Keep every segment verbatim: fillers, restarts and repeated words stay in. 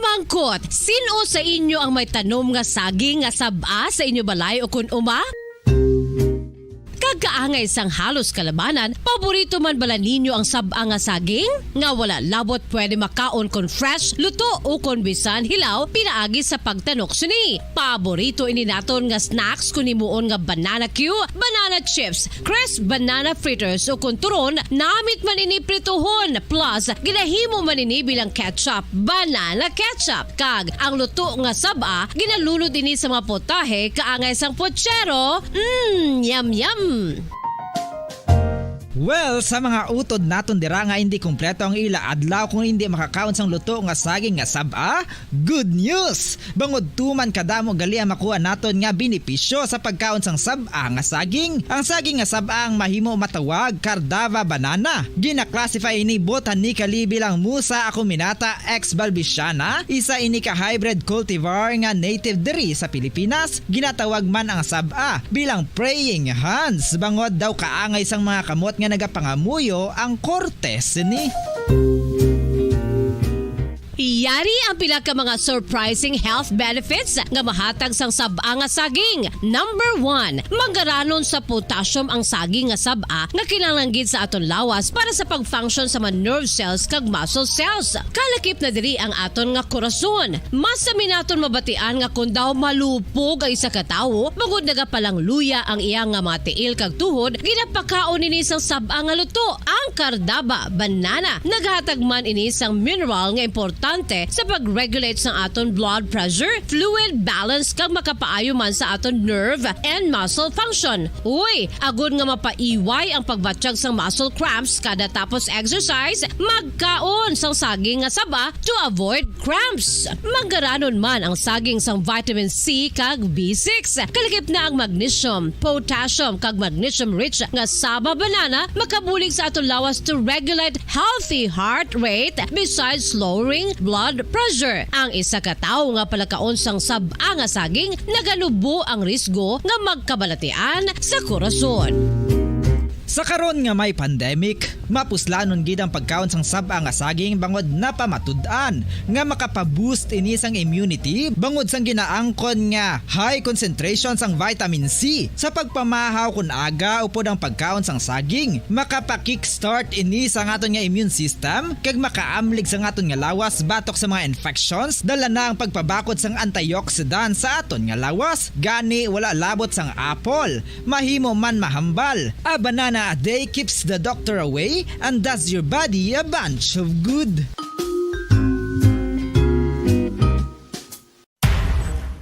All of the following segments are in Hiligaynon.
Angkot, sin-o sa inyo ang may tanom nga saging nga sab-a sa inyo balay ukon uma? Kag kaangay sang halos kalabanan, paborito man bala ninyo ang sab-a nga saging? Nga wala labot pwede makaon kon fresh, luto, ukon bisan hilaw pinaagi sa pagtanok sini. Paborito ini naton nga snacks kon himuon nga banana cue, banana chips, crisp banana fritters, ukon turon, namit man ini prituhon, plus ginahimo man ini bilang ketchup, banana ketchup. Kag ang luto nga sab-a, ginalunod ini sa mga putahe kaangay sang puchero. Mm, yum, yum! Well, sa mga utod naton dira nga indi kompleto ang ila adlaw kung indi makakaon sang luto nga saging nga sab-a, good news! Bangod tuman kadamo gali ang makuha naton nga benepisyo sa pagkaon sang sab-a nga saging. Ang saging nga sab-a ang mahimo matawag Cardava banana. Gina-classify ini botanically bilang Musa acuminata ex balbisiana, isa ini ka hybrid cultivar nga native diri sa Pilipinas. Ginatawag man ang sab-a bilang praying hands, bangod daw kaangay sang mga kamot nga nagapangamuyo ang korte sini. Yari ang pila ka mga surprising health benefits nga mahatag sang sab-a nga saging. Number one, manggaranon sa potassium ang saging nga sab-a nga kinahanglan gid sa aton lawas para sa pag-function sa mga nerve cells kag muscle cells. Kalakip na diri ang aton nga korason. Masami naton mabatian nga kon daw malupog ang isa ka tawo, bangod nagapalangluya ang iya nga mga tiil kag tuhod, ginapakaon ini sang sab-a nga luto, ang Cardava banana. Naghatag man ini sang mineral nga importante sa pag-regulate sang aton blood pressure, fluid balance, kag makapaayo man sa aton nerve and muscle function. Uy, agod nga mapaiway ang pagbatyag sang muscle cramps kada tapos exercise, magkaon sang saging nga saba to avoid cramps. Manggaranon man ang saging sang vitamin C kag B six. Kalakip na ang magnesium, potassium, kag magnesium-rich nga saba banana makabulig sa aton lawas to regulate healthy heart rate besides lowering blood pressure. Ang isa ka tawo nga palakaon sang sab-a nga saging naganubo ang risgo nga magkabalatian sa korason. Sa karon nga may pandemic, mapuslanon gid ang pagkaon sang sab-a nga saging bangod napamatud-an nga makapa-boost ini sang immunity bangod sang ginaangkon nga high concentration sang vitamin C. Sa pagpamahaw kon aga upod ang pagkaon sang saging, makapa-kickstart ini sa aton nga immune system kag makaamlig sa aton nga lawas batok sa mga infections, dala na ang pagpabakod sang antioxidant sa aton nga lawas. Gani, wala labot sang apple, mahimo man mahambal. A banana a day keeps the doctor away and does your body a bunch of good.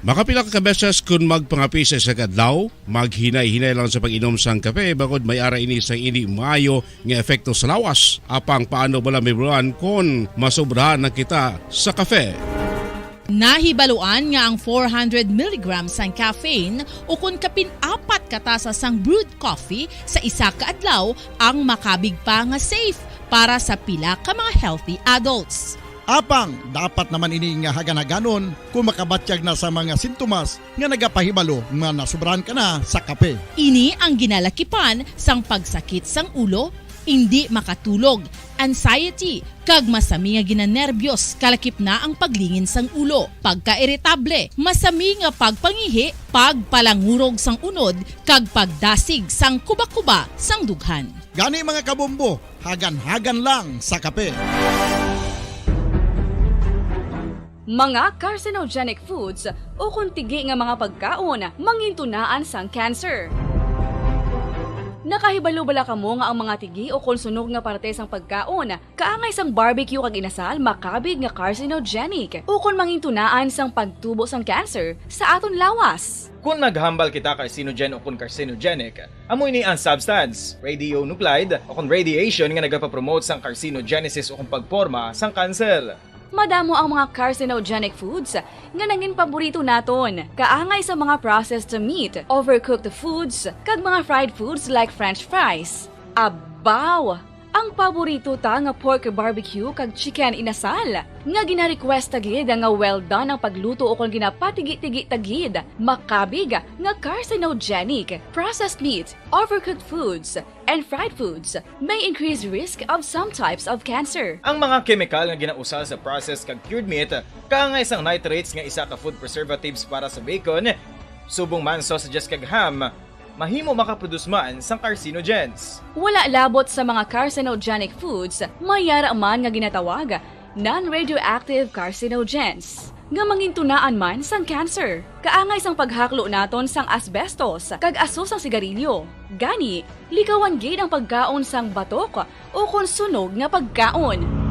Makapila ka beses kon magpangape sa isa ka adlaw, maghinay-hinay lang sa pag-inom sang kape bangod may ara ini sang indi maayo nga epekto sa lawas. Apang paano bala, Ma'am Ron, kon masobrahan na kita sa kape? Nahibaluan nga ang four hundred milligrams sang caffeine ukon kapin apat ka tasa sang brewed coffee sa isa ka adlaw ang makabig pa nga safe para sa pila ka mga healthy adults. Apang dapat naman ini nga hagan-haganon kon makabatyag na sa mga sintomas nga nagapahibalo nga nasobrahan ka na sa kape. Ini ang ginalakipan sang pagsakit sang ulo, indi makatulog, anxiety, kag masami nga ginanerbiyos, kalakip na ang paglingin sang ulo, pagkairitable, masami nga pagpangihi, pagpalangurog sang unod, kag pagdasig sang kubakuba sang dughan. Gani, mga kabombo, hagan-hagan lang sa kape. Mga carcinogenic foods ukon tigi nga mga pagkaon mangintunaan sang cancer. Nakahibalo bala kamo nga ang mga tigi ukon sunog nga parte sang pagkaon kaangay sang barbecue kag inasal makabig nga carcinogenic ukon mangintunaan sang pagtubo sang cancer sa aton lawas? Kon naghambal kita carcinogen ukon carcinogenic, amo ini ang substance, radionuclide, ukon radiation nga nagapapromote sang carcinogenesis ukon pagporma sang cancer. Madamo ang mga carcinogenic foods nga nangin paborito naton, kaangay sa mga processed meat, overcooked foods, kag mga fried foods like french fries. Abaw! Ang paborito ta nga pork barbecue kag chicken inasal, nga gina-request ta gid nga well done ang pagluto ukon ginapatigi-tigi ta gid, makabig nga carcinogenic. Processed meat, overcooked foods, and fried foods may increase risk of some types of cancer. Ang mga kemikal nga ginausal sa processed kag cured meat, kaangay sang nitrates nga isa ka food preservatives para sa bacon, subong man sausages kag ham, mahimo makaproduce man sang carcinogens. Wala labot sa mga carcinogenic foods, may yara man nga ginatawag non-radioactive carcinogens, nga mangintunaan man sang cancer. Kaangay sang paghaklo naton sang asbestos kag aso sang sigarilyo. Gani, likawan gid ang pagkaon sang batok ukon sunog nga pagkaon.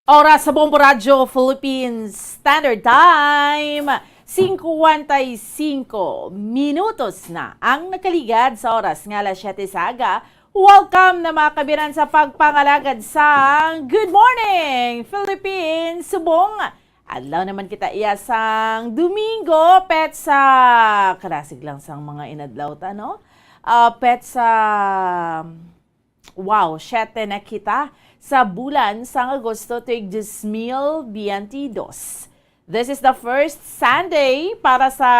Oras sa Bombo Radyo Philippines Standard Time, cincuenta y cinco minutos na ang nakaligad sa oras nga alas siyete sa aga. Welcome na, mga kabiran, sa pagpangalagad sang Good Morning Philippines. Subong adlaw naman kita iya sang Domingo, petsa, karasig lang sang mga inadlaw ta, no? Ah, petsa, wow, siyete na kita sa bulan sang Agosto, tuig dos mil biyente dos. This is the first Sunday para sa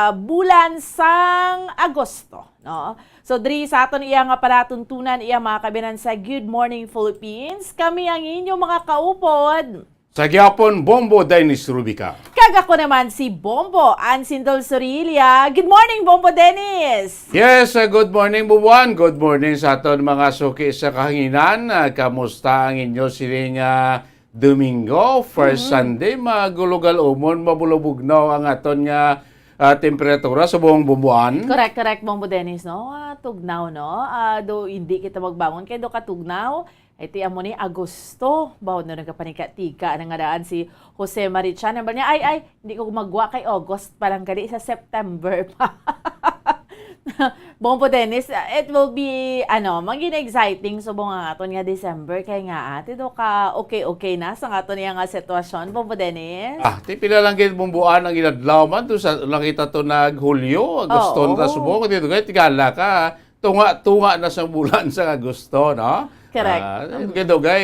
bulan sang Agosto, no? So, diri sa aton iya nga palatuntunan, iya, mga kabinan, sa Good Morning Philippines, kami ang inyo mga kaupod. Sa gihapon, Bombo Dennis Rubica. Kag ako naman si Bombo Ansindol Sorilla. Good morning, Bombo Dennis! Yes, uh, good morning, Bubuan. Good morning sa aton mga suki sa kahanginan. Uh, kamusta ang inyo sining, uh, Domingo, first Mm. Sunday, magulogal umon, mabulabugnaw ang aton nga, ah, temperatura sa buong Bubuan. Correct, correct, Bombo Dennis, no? Ah, tugnaw, no? Ah, do hindi kita magbangon kay do katugnaw. Ay, ti amo ni Agosto. Bawo na nagkapanika-tika na nga daan si Jose Marichan. Ang niya, ay, ay, hindi ko magwa kay August pa lang gali sa September pa. Bombo Dennis, uh, it will be, ano, maging exciting subong ang aton nga December kay nga ate do ka okay-okay na sa aton nga sitwasyon, Bombo Dennis. Ah, ti pila lang gid, Bomboan, ang inadlaw man to sa lang kita to nag Hulyo, Agosto Oo. na subong, ti dugay tigala ka. Tunga-tunga na sa bulan sa Agosto, no? Correct. Ah, Mm. kay dugay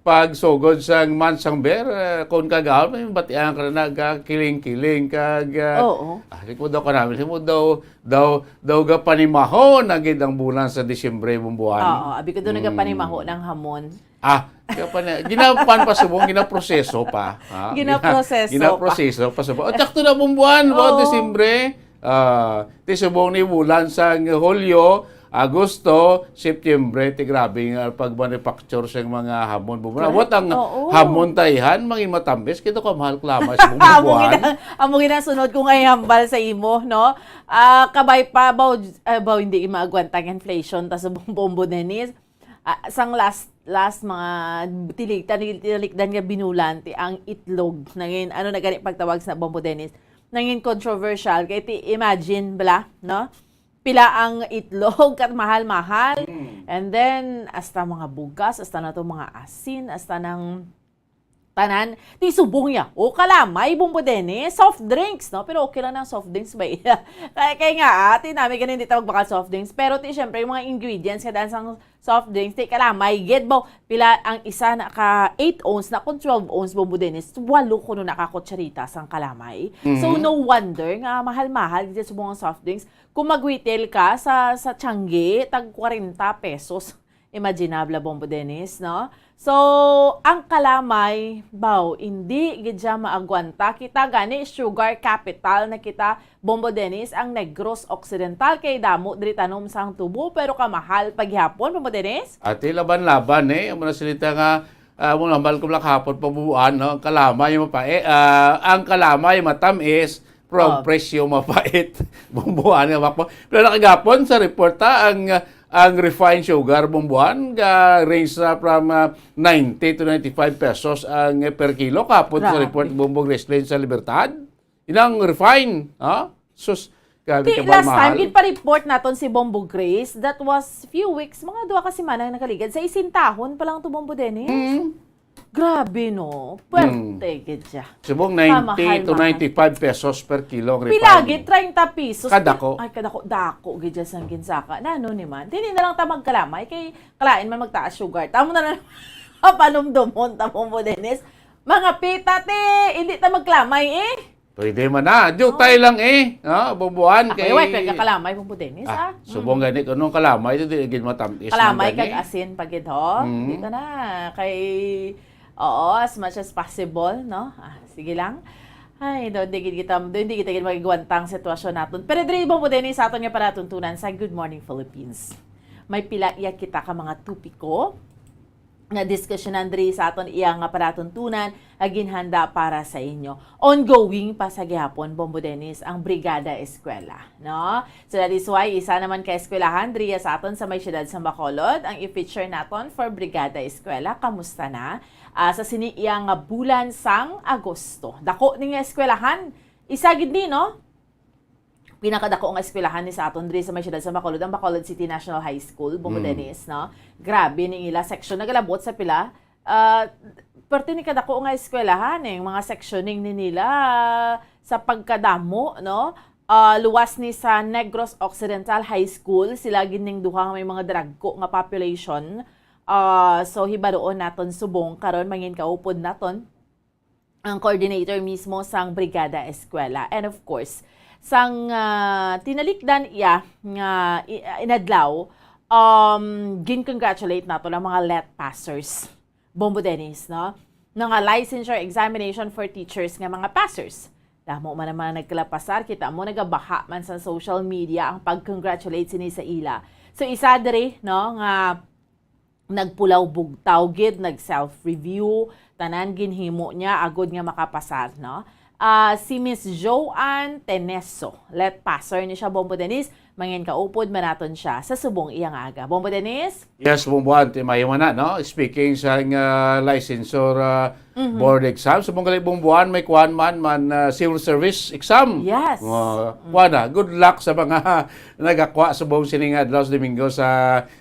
pagsugod sang Mansang Bear, ah, kung kagahom, may batian ka na nagkakiling-kiling kag, ah, Oo. ah, di ko daw kanami, di mo daw, daw, daw gapanimaho na gid ang bulan sa Disyembre, Bumbuan. Oo, abi ko daw Mm. nagapanimaho ng hamon. Ah, kaya pa na, ginapan pa subong, ginaproseso pa. Ha? Ginaproseso pa. Ginaproseso pa subong. At sakto na, Bumbuan, buwan Oo. Disyembre. Ah, ti subong ni bulan sang Hulyo, Agosto, September, ti grabe nga pag-manufacture sa mga hamon. Bumbuan, Correct. What ang Oo. hamon tayhan, mangin matamis, kito ka mahal klama sa Amo Bumbuan. gina-, amo ginasunod ko nga ihambal sa imo, no? Ah, kabay pa, baw, ah, baw hindi maagwanta ang inflation, ta sa Bum-, Bombo Dennis. Ah, sang last, last mga tilig-, tanil-, tinalikdan nga binulan, ti ang itlog. Nangin, ano na gani pagtawag sa Bombo Dennis? Nangin controversial. Kay ti, imagine, bala, no? Pila ang itlog, kat mahal-mahal. Mm. And then, hasta mga bugas, hasta na to mga asin, hasta nang tanan. Ti subong niya, o kalamay, Bombo Dennis, soft drinks, no? Pero okay lang ang soft drinks ba? Kaya, kaya nga, ah, ti nami ganin di ta magbakal soft drinks. Pero ti, syempre, yung mga ingredients, kada sang soft drinks, ti kalamay, gid ba? Pila ang isa na ka eight ounce na kung twelve ounce, Bombo Dennis, walo kuno na ka kutsarita sang kalamay. So, Mhm. no wonder nga mahal-mahal gid subong ang soft drinks. Kung magwitil ka sa, sa Tiangge, tag kwarenta pesos. Imaginable, Bombo Dennis, no? So, ang kalamay, baw, hindi gid siya maagwanta. Kita gani, sugar capital na kita, Bombo Dennis, ang Negros Occidental, kay damo diri tanom sang tubo, pero kamahal pa gihapon, Bombo Dennis. Ati laban-laban, eh. Amo na salita nga, ah, mo nambal ko lang hapon pa buwan, no? Ang kalamay mapait, ah, ang kalamay matamis, pero ang Oh. presyo mapait. Bumbuan nga makpo. Pero nakagapon sa report, ha, ang, ang refined sugar, Bumbuan, ga range na from, ah, ninety to ninety-five pesos ang, eh, per kilo. Kapon sa Grabe. report, Bumbong Wrestling sa Libertad. Inang refine, ha? Sus, grabe Ti, ka ba, last time, mahal? Ginpa-report naton si Bombo Grace, that was few weeks, mga duha ka semana nga nakaligad, sa isintahon pa lang to, Bombo Dennis. Mm. Grabe, no? Mm. Puwerte gid siya. Subong ninety Kamahal-mahal. to ninety-five pesos per kilo ang Pila refining. gid? Treinta pesos. Kadako. Ay, kadako. Dako gid siya sang ginsaka. Nano ni man? Dili na lang ta magkalamay kay kalain man magtaas sugar. Tamo na lang panumdomon, tamo mo, Dennis. Mga pita, ti, hindi ta magkalamay, eh. Pwede man na. Jutay Oh. lang eh. Ha? Bubuan Ako, kay eh, way, kay kakalamay, Bombo Dennis, Ah, ah. subong Mm. gani, kung nung kalamay, ito di gid matamis man Kalamay gani. kag asin pa gid, ho? Mm. Dito na. Kay, oo, as much as possible, no? Ah, sige lang. Ay, do, di gid kita, do, hindi kita gid magigwantang sitwasyon naton. Pero diri, Bombo Dennis, sa aton nga palatuntunan sa Good Morning Philippines. May pila iya kita ka mga topiko nga diskusyonan diri sa aton iya nga palatuntunan nga ginhanda para sa inyo. Ongoing pa sa gihapon, Bombo Dennis, ang Brigada Eskwela, no? So that is why isa naman ka eskwelahan diri sa aton sa may siyudad sa Bacolod ang i-feature naton for Brigada Eskwela. Kamusta na? Ah, sa sini iya nga bulan sang Agosto. Dako ni nga eskwelahan. Isa gid ni, no? Pinakadako nga eskwelahan ni sa aton diri sa may siyudad sa Bacolod, ang Bacolod City National High School, Bombo Mm. Dennis, no? Grabe ning ila section, nagalabot sa pila. Ah, parte ni kadako nga eskwelahan, eh, mga sectioning ni nila sa pagkadamo, no? Ah, luwas ni sa Negros Occidental High School, sila gid ning duha nga may mga dragko nga population. Ah, so, hibaroon naton subong karon, mangin kaupod naton ang coordinator mismo sang Brigada Eskwela. And of course, sang, ah, tinalikdan iya nga i-, inadlaw, um, gin-congratulate nato ang mga let passers. Bombo Dennis, no? Nga licensure examination for teachers nga mga passers. Damo man ang mga nagkalapasar, kita mo, nagabaha man sa social media ang pag-congratulate sini sa ila. So, isa diri, no, nga nagpulaw bugtaw gid, nag-self-review, tanan ginhimo niya agod nga makapasar, no? Ah, si Miss Joanne Teneso, let passer ni siya, Bombo Dennis, mangin kaupod man naton siya sa subong iya nga aga. Bombo Dennis? Yes, Bombo, ante, mahiwa na, no? Speaking sa nga licensure, ah, Mhm. board exam, subong gali, Bombo, may kuwan man, man, ah, civil service exam. Yes. Ah, Mm. kuwan na, good luck sa mga nagakuha subong sining adlaw sa Domingo sa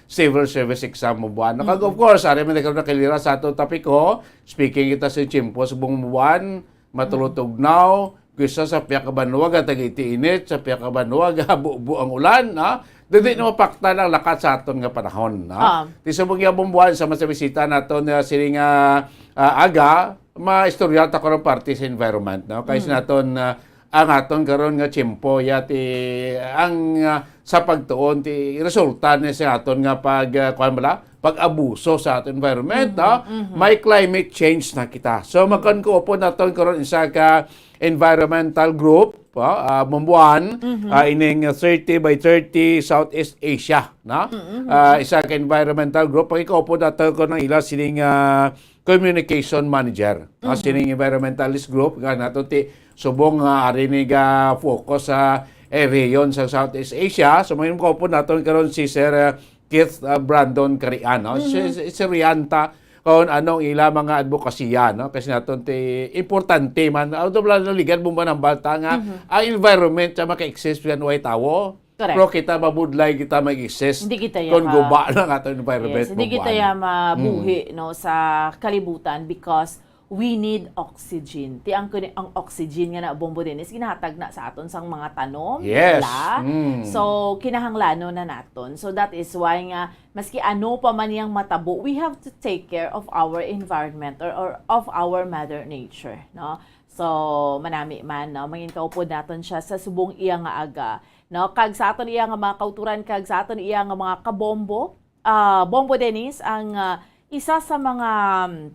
civil service exam, Bombo. Kag, Mm. of course, ari man karon nakilira sa ato topiko, speaking kita sa tiyempo subong, Bombo, matulog-tugnaw, kisa sa pihak ka banwa, gatag-iti init, sa pihak ka banwa, gabubo ang ulan, ha? Dili na mapaktan ang lakat sa aton nga panahon, no? Ah. Ti subong nga, Bomboan, sa mga bisita naton nga sining, ah, ah, aga, maistorya ta ko ng parte sa environment, no? Kay sa naton, ah, ang aton karon nga tiyempo, ya, ti, ang, ah, sa pagtuon, ti resulta ni sa aton nga pag, ah, kuwan bala, pag-abuso sa aton environment, no? May climate change na kita. So, magkuan ko po naton karon isa ka environmental group, ah, ah, Bomboan, ah, ining thirty by thirty Southeast Asia, no? Ah, isa ka environmental group. Pagkikaupo nato ko ng ila sining, ah, communication manager, no? Sining environmentalist group, nga nato ti subong nga ari ni ga focus sa, eh, region sa Southeast Asia. So, may kaupo naton karon si Sir, ah, Keith, ah, Brandon Carian, no? Si, si, si Rian ta, kung anong ila mga advokasya, no? Kasi naton ti importante man, although wala na ligad mo man ang balta nga ang environment sa maka-exist yan way tawo, Correct. Pero kita mabudlay, kita mag-exist Hindi kita kung yaka- guba na nga ato environment Yes, hindi mo kita buwan. ya mabuhi, Mm. no, sa kalibutan because we need oxygen. Ti ang kuni-, ang oxygen nga na, Bombo Dennis, ginahatag na sa aton sang mga tanom, Yes. wala? Mm. So, kinahanglanon na naton. So, that is why nga, maski ano pa man yang matabo, we have to take care of our environment or, or of our mother nature, no? So, manami man, no? Mangin kaupod naton siya sa subong iya nga aga, no? Kag sa aton iya nga mga kauturan, kag sa aton iya nga mga kabombo, ah, Bombo Dennis, ang, ah, isa sa mga, um,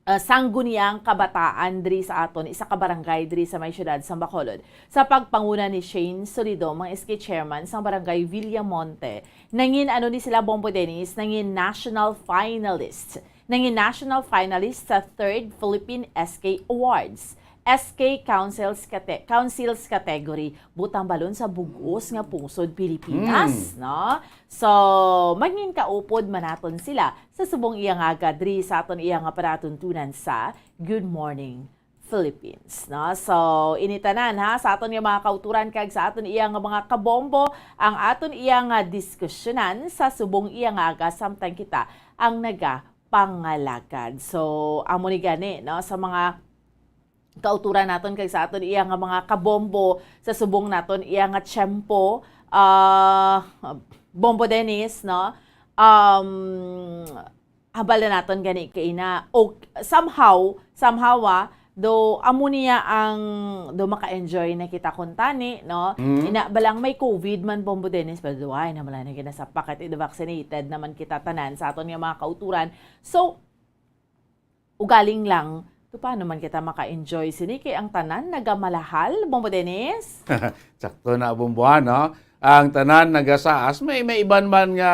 ah, sangguniang kabataan diri sa aton, isa ka barangay diri sa may siyudad sa Bacolod. Sa pagpanguna ni Shane Solido, mga S K chairman sang barangay Villamonte, nangin ano ni sila, Bombo Dennis, nangin national finalist. Nangin national finalist sa third Philippine S K Awards, S K Councils cate-, Councils category, butang balon sa bug-os nga pungsod Pilipinas, Hmm. no? So, mangin kaupod man naton sila sa subong iya nga aga diri sa aton iya nga panatuntunan sa Good Morning Philippines, no? So, ini tanan, ha, sa aton nga mga kauturan kag sa aton iya nga mga kabombo, ang aton iya nga diskusyonan sa subong iya nga aga, samtang kita ang nagapangalagad. So, amo ni gani, no, sa mga kauturan naton kag sa aton iya nga mga kabombo sa subong naton iya nga tiyempo, ah, Bombo Dennis, no? Um, hambal na naton gani kay na, o somehow, somehow, ah, do amo niya ang, do maka-enjoy na kita kuntani, no? Mm. Ina, balang may covid man, Bombo Dennis, pero do ay na, wala na ginasapak at vaccinated naman kita tanan sa aton nga mga kauturan. So, ugaling lang, do paano man kita maka-enjoy sini kay ang tanan nagamalahal, Bombo Dennis? Sakto na, Bomboan, no? Ang tanan nagasaas, may, may iban man nga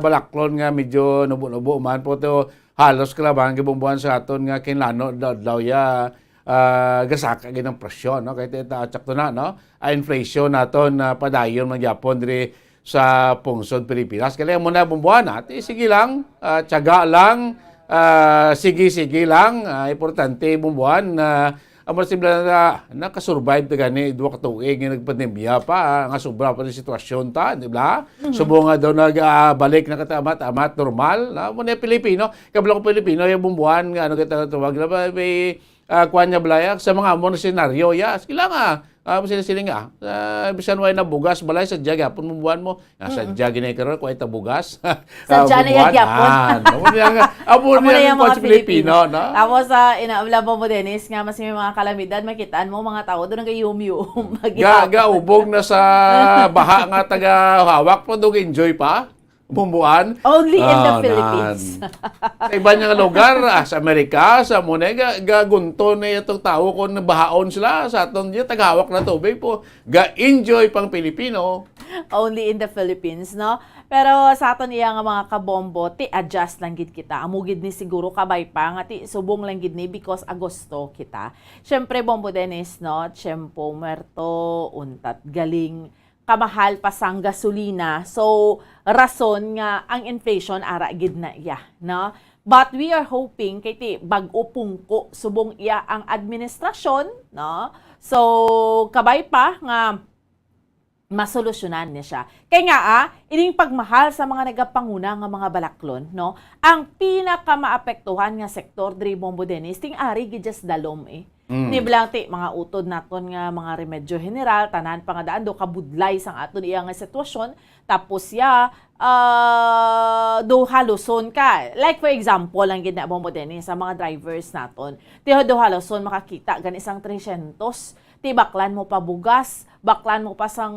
balaklon nga medyo nubo-nubo man, pero halos kalaban gibomboan sa aton nga kinlano adlaw-adlaw ya, ah, gasaka gid ang presyo, no? Kay ta-, sakto na, no? Ang inflation naton na padayon man gyapon diri sa pungsod Pilipinas. Kaya mo na, Bomboan, ati, sige lang, ah, tiyaga lang, ah, sige-sige lang. Ah, importante, Bomboan, na ang mga simbahan na nakasurvive ta gani duha ka tuig nga nagpandemya pa, ah, nga sobra pa ni sitwasyon ta, di ba? Mhm. Subong nga daw nag, ah, balik na katamat-amat normal, na mo na Pilipino, kabalo ko Pilipino, yung Bomboan nga ano kita tawag na ba, may, ah, kuwan niya balaya, sa mga amo na senaryo, ya, sila nga, ah, sila, sila nga, ah, bisan way na bugas, balay, sa dya gyapon, Bomboan mo, nasa Mm-mm. dya gini karon, kuwan ita bugas. Sa Ah, dya na Bomboan, yan gyapon. ah, amo niya nga, amo Amo niya na nga yung kuwan mga sa Pilipino, Pilipino. no? Tapos, ah, ina-, alam mo, Dennis, nga mas may mga kalamidad, makitaan mo, mga tao, doon ang gayum-yum. Ga, ga, ubog na sa baha nga taga hawak, pero doon enjoy pa. Bomboan? Only in the Ah, Philippines. nan. Sa iba nga lugar, ah, sa Amerika, sa muna, ga, gagunto na itong tao kung nabahaon sila sa aton dyan, tagahawak na tubig po. Ga-enjoy pang Pilipino. Only in the Philippines, no? Pero sa aton iya nga mga kabombo, ti adjust lang gid kita. Amo gid ni siguro kabay pa nga ti subong lang gid ni because Agosto kita. Siyempre, Bombo Dennis, no? Tiyempo muerto, untat galing kamahal pa sang gasolina. So, rason nga ang inflation ara gid na iya, no? But we are hoping kay ti bag-o pungko subong iya ang administrasyon, no? So, kabay pa nga masolusyonan niya siya. Kay nga, ah, ining pagmahal sa mga nagapanguna nga mga balaklon, no? Ang pinakamaapektuhan nga sektor diri, Bombo Dennis, ting ari gid sa dalom, eh. Mm. Ni bala ti mga utod naton nga mga remedyo general, tanan pa nga daan do kabudlay sang aton iya nga sitwasyon, tapos ya, ah, do haluson ka. Like for example, ang gid na mo din sa mga drivers naton. Ti do haluson makakita gani sang tresyentos. Ti baklan mo pa bugas, baklan mo pa sang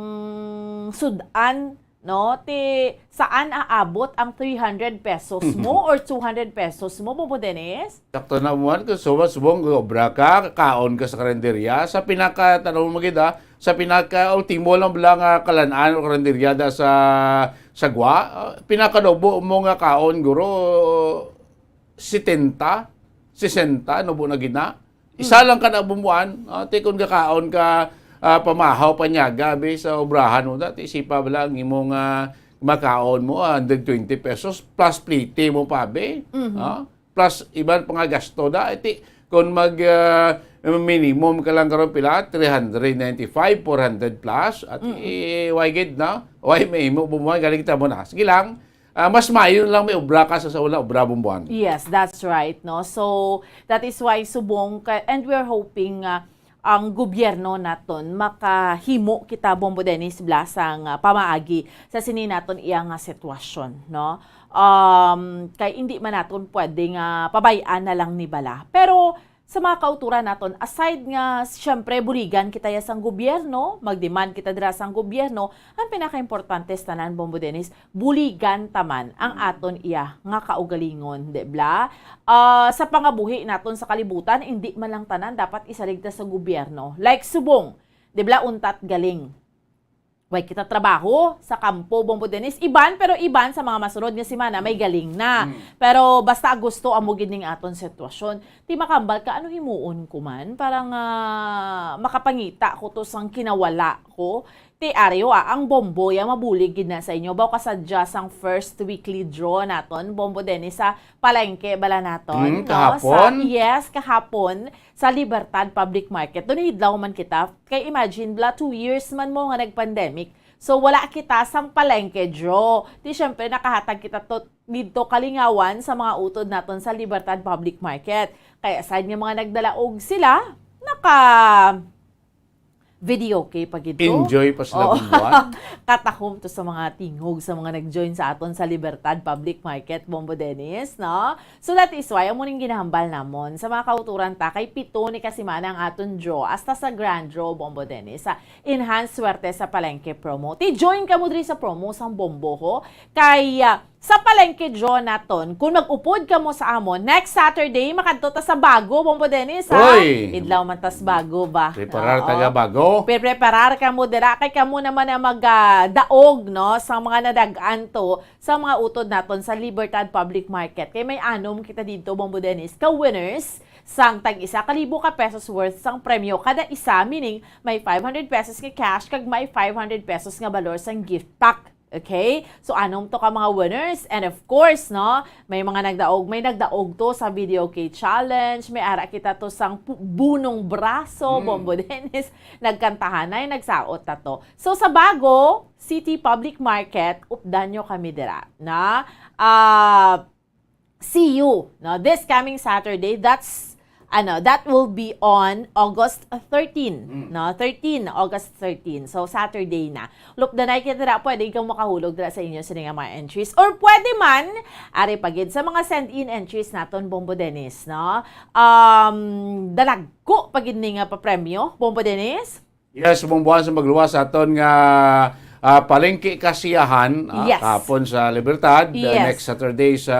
sudan, no? Ti saan aabot ang three hundred pesos mo or two hundred pesos mo, Bobo Dennis? Sakto na mo, kung subong, subong, obra ka, kaon ka sa karinderya, sa pinaka, tanong mo gid, ah, sa pinaka ultimo lang bala nga kalan-an o karinderya da sa, sa gwa, ah, pinakadobo mo nga kaon, guro, setenta, sesenta, nubo na gid na. Isa Mm. lang ka na bumuan, ah, ti kun gakaon ka, ah, pamahaw, panyaga, bi, sa obrahan mo, dati sipa bala ang imong, ah, makaon mo, ah, hundred twenty pesos, plus plete mo pa, bi. Mhm. Ah, plus iban pa nga gasto da. Ti, kun mag, ah, minimum ka lang karon pila, three hundred ninety-five, four hundred plus, at Mm. i-, why gid na? Why may mo bumuan, galing ta mo na. Sige lang, ah, mas maayo lang may obra ka sa, sa wala obra, Bomboan. Yes, that's right, no? So, that is why subong ka, and we're hoping nga ang gobyerno naton makahimo kita, Bombo Dennis, bala sang, ah, pamaagi sa sini naton iya nga sitwasyon, no? Um, kay hindi man naton pwede nga pabay-an na lang ni bala. Pero sa mga kauturan naton, aside nga, siyempre, buligan kita ya sang gobyerno, mag-demand kita dira sang gobyerno, ang pinakaimportante sa tanan, Bombo Dennis, buligan ta man ang aton iya nga kaugalingon, di bala? Ah, sa pangabuhi naton sa kalibutan, hindi man lang tanan dapat isalig ta sa gobyerno. Like subong, di bala, untat galing. Way kita trabaho sa kampo, Bombo Dennis. Iban, pero iban sa mga masunod nga semana, may galing na. Mm. Pero basta Agosto, amo gid ning aton sitwasyon. Ti makambal ka, ano himuon ko man? Parang, ah, makapangita ko to sang kinawala ko. Ti Ario, ah, ang Bombo, ya mabulig gid na sa inyo. Baw kasadya sang first weekly draw naton, Bombo Dennis, sa palengke bala naton, Mm, no? Sa, kahapon? Yes, kahapon, sa Libertad Public Market. Doon hidlaw man kita. Kay imagine, bala, two years man mo nga nag-pandemic. So, wala kita sang palengke draw. Di, syempre, nakahatag kita to, dito kalingawan sa mga utod naton sa Libertad Public Market. Kaya aside nga mga nagdalaog sila, naka video okay pa gid to. Enjoy pa sila, Oo. Bomboan. Katahom to sa mga tingog sa mga nag-join sa aton sa Libertad Public Market, Bombo Dennis, no? So that is why, amo ning ginahambal namon sa mga kauturan ta, kay pito ni kasimana ang aton draw, hasta sa grand draw, Bombo Dennis, sa Enhanced Swerte sa Palengke promo. Ti join kamo diri sa promo sang Bombo, ho, kay, ah, sa Palengke draw naton, kung mag-upod kamo sa amon, next Saturday, makadto ta sa Bago, Bombo Dennis, ha? Oy! Idlaw man tas Bago ba? Preparar Oo. taga Bago. Pre-, preparar kamo dira, kay kamo naman ang mag, ah, daog, no, sa mga nadag-an to, sa mga utod naton sa Libertad Public Market. Kay may anom kita dito, Bombo Dennis, ka winners sang tag isa ka libo ka pesos worth sang premyo kada isa, meaning may five hundred pesos nga cash kag may five hundred pesos nga balor sang gift pack. Okay? So, anom to ka mga winners. And of course, no, may mga nagdaog, may nagdaog to sa Video K Challenge, may ara kita to sang pu-, Bunong Braso, Mm. Bombo Dennis, nagkantahanay, nagsaot ta to. So, sa Bago City Public Market, updan nyo kami dira, na, ah, see you, no, this coming Saturday. That's, ano, that will be on August thirteen, Mm. no? Thirteen, August thirteen. So, Saturday na. Lupdanay kita dira, pwede ikaw makahulog dira sa inyo sini nga mga entries. Or pwede man, ari pa gid sa mga send-in entries naton, Bombo Dennis, no? Um, dalagko pa gid ni nga papremyo, Bombo Dennis? Yes, Bomboan, sa magluwas sa aton nga, ah, palengke kasiyahan, ah, Yes. kahapon sa Libertad, the Yes. next Saturday sa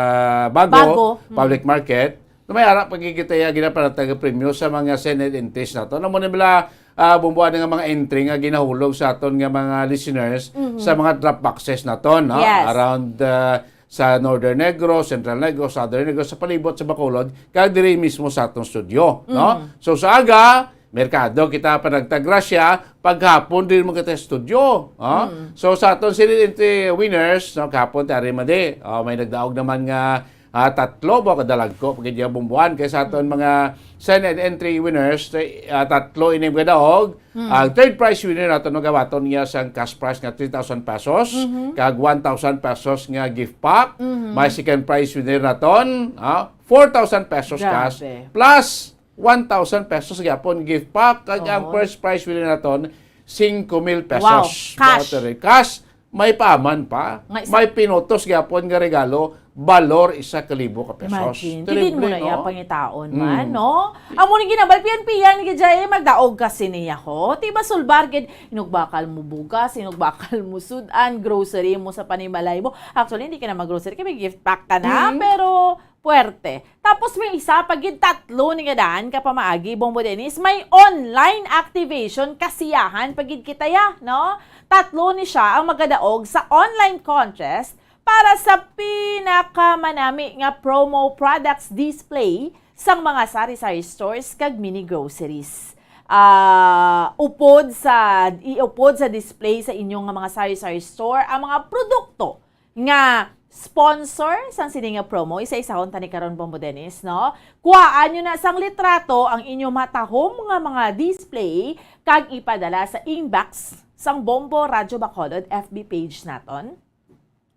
Bago, Bago. Hmm. Public Market. Na may ara pa gid kita ya ginapanatag nga premyo sa mga send-in entries naton. Amo ni bala, ah, Bomboan, nga mga entry nga ginahulog sa aton nga mga listeners Mhm. sa mga drop boxes naton, no? Yes. Around, ah, sa Northern Negros, Central Negros, Southern Negros, sa palibot sa Bacolod, kag diri mismo sa atong studio, no? Mm. So, sa aga, merkado kita pa nagtagrasya, paghapon din mo kita studio, ha? Mm. So, sa aton silid entry winners, no, kahapon, ti ari man di, oh, may nagdaog naman nga, ah, tatlo, ba, kadalagko, pagkadya Bomboan, kay sa aton mga send-in entry winners, ah, tatlo ini nga daog, Hmm. Ang third prize winner naton, no, gabaton niya sang cash prize nga three thousand pesos, Mhm. kag one thousand pesos nga gift pack. Mhm. May second prize winner naton, ah, four thousand pesos Grabe. cash, plus one thousand pesos gyapon gift pack, kag ang Oo. first prize winner naton, cinco mil pesos. Wow, cash. Voucher. Cash, may paaman pa. Nga isa- May pinutos gyapon nga regalo, balor isa ka libo ka pesos. Imagine, Terrible, pidin mo na no? iya pangitaon man, Mm. no? Amo ning ginabal, P N P yan, gid jay, magdaog ka sini ako. Ti ba sulbar, gid, inugbakal mo bugas, inugbakal mo sudan, grocery mo sa panimalay mo. Actually, hindi ka na mag-grocery, kay may gift pack ka na, Mm. pero puwerte. Tapos may isa pa gid, tatlo ni nga daan ka pamaagi, Bombo Dennis. May online activation, kasiyahan pa gid kita ya, no? Tatlo ni siya ang magadaog sa online contest para sa pinakamanami nga promo products display sang mga sari-sari stores kag mini groceries. Ah, upod sa iupod sa display sa inyo nga mga sari-sari store ang mga produkto nga sponsor sang sini nga promo. Isa-isahon ta ni karon, Bombo Dennis, no? Kuhaan nyo na sang litrato ang inyo matahom nga mga display kag ipadala sa inbox sang Bombo Radyo Bacolod F B page naton.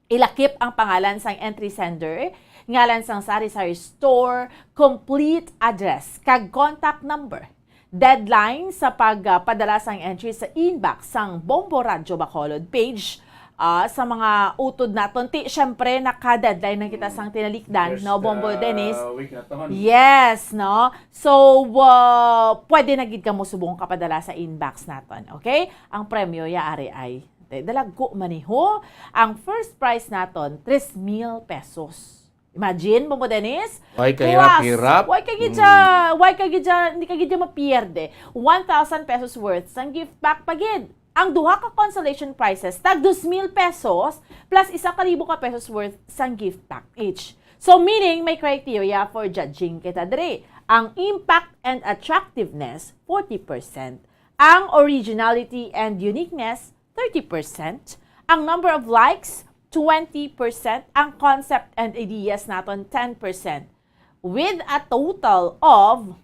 Ilakip ang pangalan sang entry sender, ngalan sang sari-sari store, complete address, kag contact number. Deadline sa pagpadala sang entry sa inbox sang Bombo Radyo Bacolod page. Ah, sa mga utod naton, ti, syempre, naka-deadline na kita sang tinalikdan, First, no, Bombo uh, Dennis? week na to, hon. Yes, no? So, uh, pwede na gid kamo subong kapadala sa inbox naton, okay? Ang premyo ya ari ay, te, dalagko man ni ho. Ang first prize naton, tres mil pesos. Imagine, Bombo Dennis? Why ka hirap-hirap? Why ka gid siya, why ka gid siya, hindi ka gid siya mapierde. One thousand pesos worth sang gift pack pa gid. Ang duha ka consolation prizes, tag dos mil pesos plus isa ka libo ka pesos worth sang gift pack each. So, meaning, may criteria for judging kita diri. Ang impact and attractiveness, forty percent. Ang originality and uniqueness, thirty percent. Ang number of likes, twenty percent. Ang concept and ideas naton, ten percent. With a total of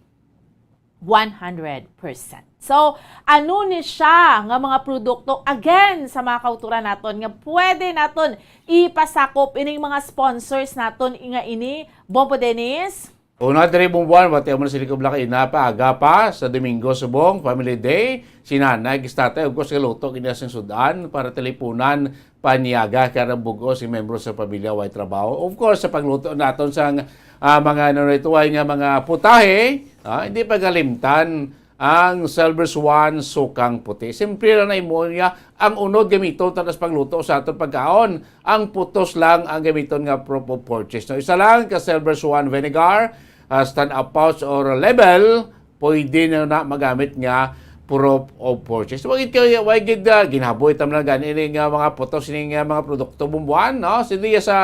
one hundred percent. So, ano ni siya nga mga produkto, again, sa mga kauturan naton nga pwede naton ipasakop ining mga sponsors naton nga ini, Bombo Dennis? Una, diri, Bombo Juan, bati mo na sila ko, Black, ina pa, aga pa, sa Domingo subong, Family Day, si nanay, si tatay, ug si luto, kini sing sudan, para talipunan, panyaga, kay ang bug-os, si membro sa pamilya, way trabaho. Of course, sa pagluto naton sang, ah, mga, ano, ritual nga mga putahe, ah, hindi pagalimtan ang Silver Swan, sukang puti. Simple lang na imo niya. Ang unod gamiton ta sa pagluto sa aton pagkaon. Ang putos lang ang gamiton nga proof of purchase. No, isa lang ka Silver Swan vinegar, ah, stand-up pouch or label, pwede na, na magamit nga proof of purchase. Wa gid kay, wa gid, ah, ginhaboy tam lang gani ini nga mga putos, ini nga mga produkto, Bombo Juan, no? Sa diya sa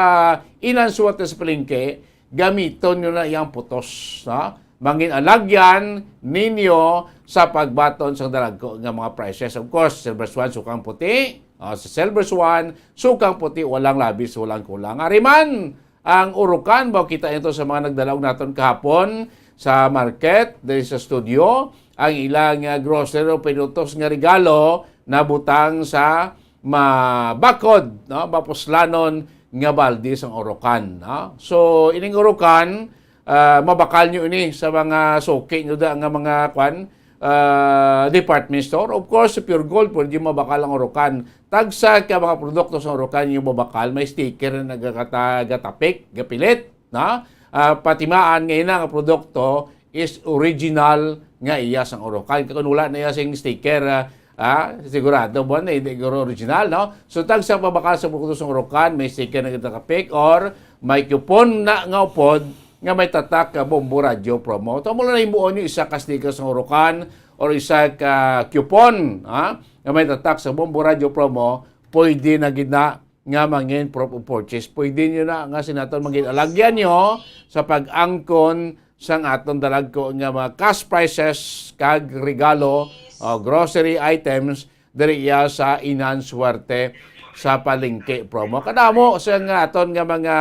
Inansuat sa palengke, gamiton nyo na iyang putos, no? Mangin alagyan ninyo sa pagbaton sa dalagko nga mga prices. Of course, Silver Swan, sukang puti. Ah, sa Silver Swan, sukang puti, walang labis, walang kulang. Ari man, ang Orocan, mao kita ito sa mga nagdalaog naton kahapon sa market, diri sa studio. Ang ilang, ah, grocery o pinutos nga regalo nabutang sa mabakod, no, mapuslanon nga balde sang Orocan, no? So, ining Orocan, ah, mabakal nyo ini sa mga suki nyo da nga mga, kwan, ah, department store. Of course, sa Pure Gold, pwede mabakal ang Orocan. Tagsa ka mga produkto sa Orocan yung mabakal, may sticker na nagkata-, gatapik, gapilit, no? Ah, patimaan nga ina nga produkto is original nga iya sang Orocan. Kung wala na iya sing sticker, ah, ah, sigurado mo na hindi guro original, no? So, tag sa pabakal sa produkto sang Orocan, may sticker na kita kapik or may coupon na nga upod nga may tatak ka Bombo Radyo promo. Ito mo lang himuon yung isa ka sticker sa Orocan or isa ka coupon, ha? Nga may tatak sa Bombo Radyo promo, pwede na gid na nga mangin proof of purchase. Pwede nyo na nga sinaton mangin alagyan nyo sa pag-angkon sang aton dalagko nga mga cash prizes kag regalo o grocery items diri iya sa Inan Suwerte sa Palengke promo. Kadamo sa nga aton nga mga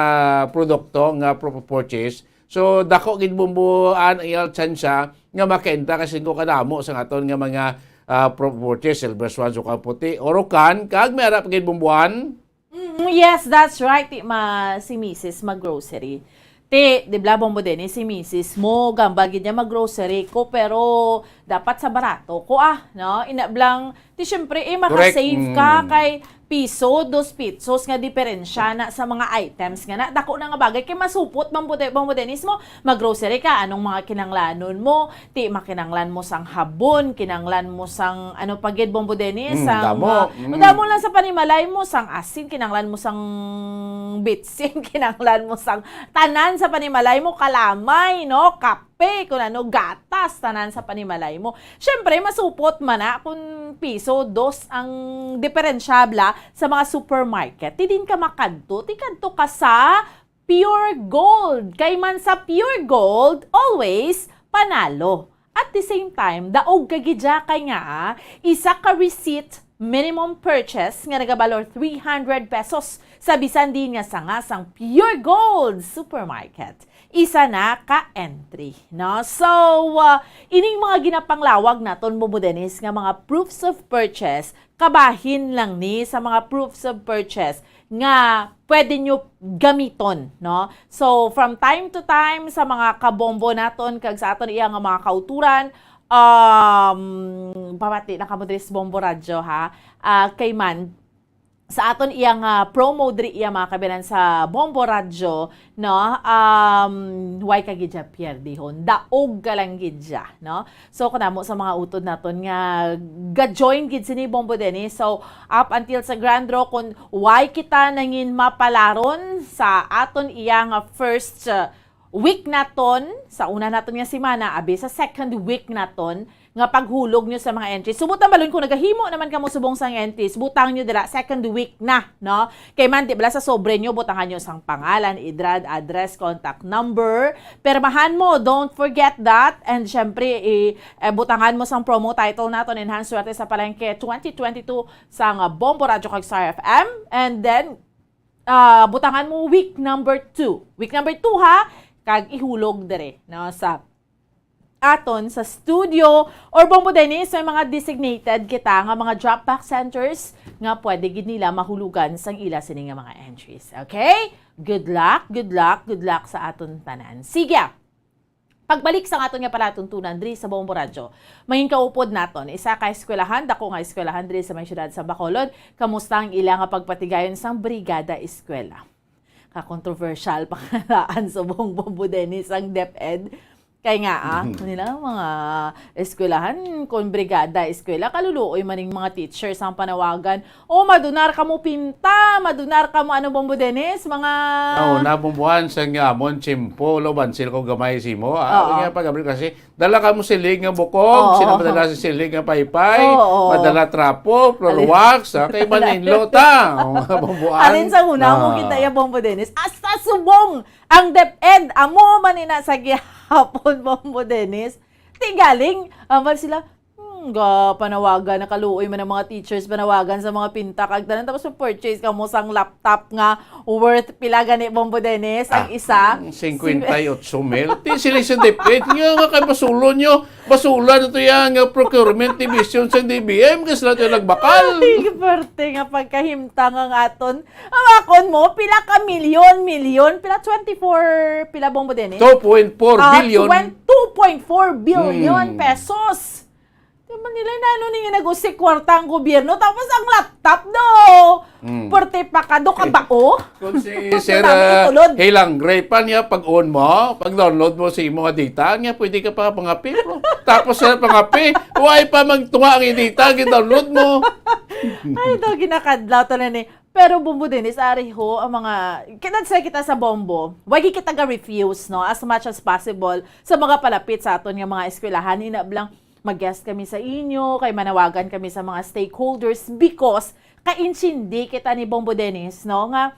produkto nga proof of purchase. So, dako gid bumbuan ang iyang tsansa nga makainta kasi ko kadamo sa aton nga mga, ah, proof of purchase, Silver Swan, Sukang Puti, Orocan, kag may ara pa gid bumbuan. Mm, yes, that's right. Ti ma, si Misis mag-grocery. Ti, di bala, Bombo Dennis, si misis mo, gamba gid niya mag-grocery ko, pero dapat sa barato ko, ah, no? Ina blang, ti, syempre, eh, Correct. makasave ka Mm. kay piso, dos pesos nga diferensya na sa mga items nga na. Dako na nga bagay, kay masupot, Bombo, De- Bombo Dennis mo, mag-grocery ka, anong mga kinanglanon mo, ti, makinanglan mo sang habon, kinanglan mo sang, ano pa gid, Bombo Dennis, Mm, sang, damo. ah, Mm. damo lang sa panimalay mo, sang asin, kinanglan mo sang bitsin, kinanglan mo sang tanan sa panimalay mo, kalamay, no? Kape, kung ano, gatas, tanan sa panimalay mo. Siyempre, masupot man na kung piso, dos ang diferensyabla sa mga supermarket. Ti din ka makadto, ti kadto ka sa Pure Gold. Kay man sa Pure Gold, always panalo. At the same time, daog ka gid dya kay nga, ah, isa ka receipt minimum purchase nga nagabalor three hundred pesos sa bisan diin nga sanga sang Pure Gold Supermarket. Isa na ka entry, no? So, ah, ining mga ginapanglawag naton, Bombo Dennis, nga mga proofs of purchase, kabahin lang ni sa mga proofs of purchase nga pwede nyo gamiton, no? So, from time to time, sa mga kabombo naton kag sa aton iya nga mga kauturan, um, pamati na kamo diri sa Bombo Radyo, ha? Ah, kay man, sa aton iya nga promo diri iya, mga kabinan, sa Bombo Radyo, no? Um, why ka gid dya pierdihon? Daog ka lang gid dya, no? So, kanamo sa mga utod naton nga ga-join gid sini, Bombo Dennis. So, up until sa grand draw, kung why kita nangin mapalaron sa aton iya nga first, uh, week naton, sa una naton nga semana, abi sa second week naton, nga paghulog nyo sa mga entries. Subot ang balon kung nagahimo naman kamo subong sang entries, butang nyo dira, second week na, no? Kay man, di bala sa sobre nyo, butangan nyo sang pangalan, edad, address, contact number. Pirmahan mo, don't forget that. And syempre, i, eh, butangan mo sang promo title naton, Enhance Swerte sa Palengke twenty twenty-two sang, ah, Bombo Radyo kag Star F M. And then, ah, butangan mo week number two. Week number two, ha? Kag ihulog dire, no? Sa aton sa studio. Or, Bombo Dennis, may mga designated kita nga mga drop box centers nga pwede gid nila mahulugan sang ila sini nga mga entries. Okay? Good luck, good luck, good luck sa aton tanan. Sige, pagbalik sa aton nga palatuntunan diri sa Bombo Radyo, mangin kaupod naton, isa ka eskwelahan, dako nga eskwelahan diri sa may siyudad sa Bacolod, kamusta ang ila nga pagpatigayon sang Brigada Eskwela? Ka-controversial pa kanaan subong, Bombo Dennis, ang DepEd. Kay nga, ah, nila mga eskwelahan, kung brigada eskwela, kaluluoy man ning mga teachers ang panawagan. O, madunar kamo pinta, madunar kamo, ano, Bombo Dennis, mga Oh, nabumbuhan sa nga amon, tsimpo, lo, bansil ko gamay simo. Ah, Oo. Nga pag-abri kasi, dala kamo siling nga bukog, Oo. Sino madala sa siling nga paypay, Oo. Madala trapo, floor Ali- wax, ah, kay maninlo ta. Oh, nabumbuhan. Alin sa una mo Ah. kita ya, Bombo Dennis? Hasta subong ang DepEd, amo man ina sa gihapon, Bombo Dennis. Ti galing, ambal sila, hmm, ga panawagan, nakaluoy man ang mga teachers, panawagan sa mga pinta, kag tanan, tapos purchase ka mo sang laptop nga worth pila gani, Bombo Dennis, ang Ah, isa? Cinquenta y ocho mil. Ti sila sa DepEd. Nga nga kay basulon nyo. Basula na to yan. Nga procurement division sa D B M. Kasi sila to yung nagbakal. Ay, parte nga pagkahimtang ang aton. Awakon mo, pila ka milyon, milyon? Pila, twenty-four, pila, Bombo Dennis? Two point four Ah, billion. twen-, two point four billion Hmm. pesos. Di ba nila, nano ninyo nag-usik kwarta ang gobyerno? Tapos ang laptop, do! Hmm. Pwerte pa ka, do ka ba, oh? Kung si Gusto Sir namin uh, itulod. Hilang Gray pa niya, pag-on mo, pag-download mo sa imo nga data, nga pwede ka pa pangapi, bro. Tapos sa pangapi, why pa magtunga ang data, gin-download mo. Ay, do, ginakadlaw to na ni. Pero, Bombo Dennis, ari ho, ang mga, kinadsa kita sa Bombo, wagi kita ga-refuse, no, as much as possible, sa mga palapit sa aton nga mga eskwelahan, inablang mag-guest kami sa inyo, kay manawagan kami sa mga stakeholders, because kaintindi kita ni Bombo Dennis, no, nga,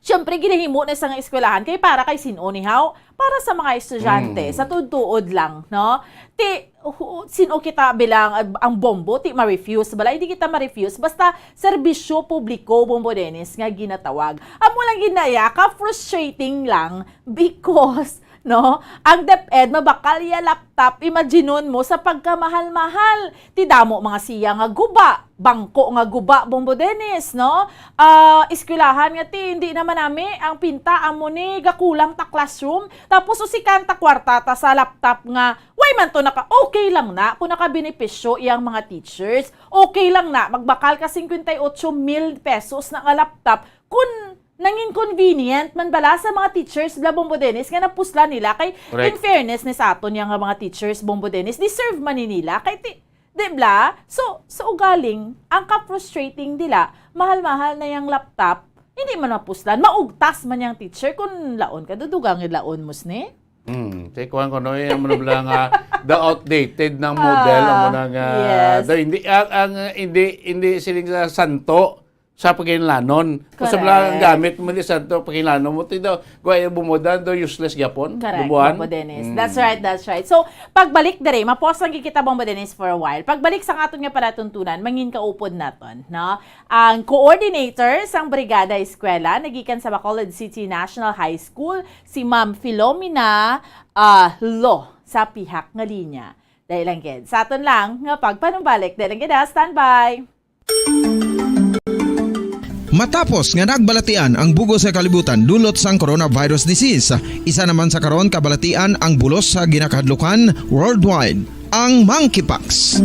syempre, ginahimo na sa nga eskwelahan kay para kay sin-o ni haw? Para sa mga estudyante, Mm. sa tuod-tuod lang, no? Ti, hu-, sin-o kita bilang, uh, ang Bombo, ti ma-refuse bala? Hindi kita ma-refuse. Basta, serbisyo publiko, Bombo Dennis, nga ginatawag. Amo lang ginaya, ka-frustrating lang because No? Ang DepEd mabakal iya laptop, imaginon mo sa pagkamahal-mahal. Ti damo mga siya nga guba, bangko nga guba, Bombo Dennis, no? Ah, eskwelahan nga ti, hindi naman nami ang pinta, amo ni gakulang ta classroom. Tapos usikan ta kwarta ta sa laptop nga, why man to naka, okay lang na kung nakabenepisyo iyang mga teachers. Okay lang na, magbakal ka singkwenta y ocho mil pesos na nga laptop kung nangin convenient man bala sa mga teachers bala, Bombo Dennis, nga napuslan nila. Kay, Correct. in fairness ni sa aton yang mga teachers, Bombo Dennis, deserve man ni nila. Kay, ti, di bala? So, sa ugaling, ang ka-frustrating nila, mahal-mahal na yang laptop, hindi man mapuslan, maugtas man yang teacher, kung laon ka, dudugang laon mo sini. Hmm, say kuwan ko, no, yung ano bala nga, the outdated ng model, Ah, amo na nga, yes. Daw hindi, ang, ang, hindi, hindi siling sa santo sa paginlanon. Kung sa bala ang Correct. gamit mo di santo, paginlanon mo, ti daw, guway, bumudan, daw useless gyapon, Correct, bubuan. Bombo Dennis. Hmm. That's right, that's right. So, pagbalik diri, mapos lang kita, Bombo Dennis, for a while. Pagbalik sa aton nga palatuntunan, mangin kaupod naton, no? Ang coordinator sang Brigada Eskwela, nagikan sa Bacolod City National High School, si Ma'am Filomena, ah, Lo, sa pihak nga linya. Dali lang gid. Sa aton lang nga pagpanumbalik. Dali lang gid, ha? Standby. Matapos nga nagbalatian ang bug-os nga kalibutan dulot sang coronavirus disease, isa naman sa karon kabalatian ang bulos sa ginakahadlukan worldwide, ang monkeypox.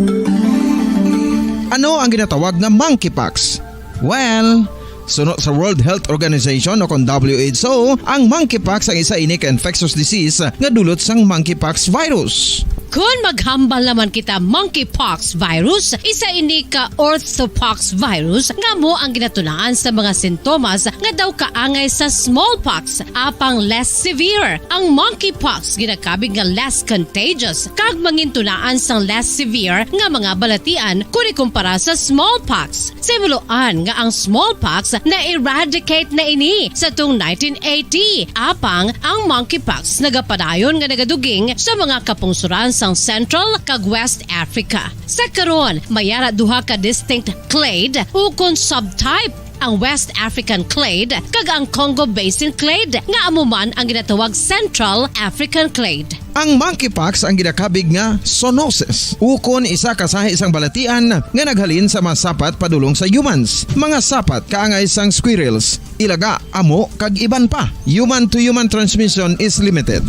Ano ang ginatawag nga monkeypox? Well, suno sa World Health Organization o kon W H O, ang monkeypox ang isa ini ka infectious disease nga dulot sang monkeypox virus. Kon maghambal naman kita monkeypox virus, isa ini ka orthopox virus nga amo ang ginatunaan sa mga sintomas nga daw kaangay sa smallpox, apang less severe. Ang monkeypox ginakabig nga less contagious kag mangintunaan sang less severe nga mga balatian kon ikumpara sa smallpox. Sa himuloan nga ang smallpox na-eradicate na ini sa tung nineteen eighty, apang ang monkeypox nagapadayon nga nagaduging sa mga kapungsoran sang Central kag West Africa. Sa karon, may ara duha ka distinct clade ukon subtype, ang West African clade kag ang Congo Basin clade, nga amo man ang ginatawag Central African clade. Ang monkeypox ang ginakabig nga zoonosis, ukon isa ka sahi sang balatian nga naghalin sa mga sapat padulong sa humans. Mga sapat kaangay sang squirrels, ilaga, amo, kag iban pa. Human to human transmission is limited.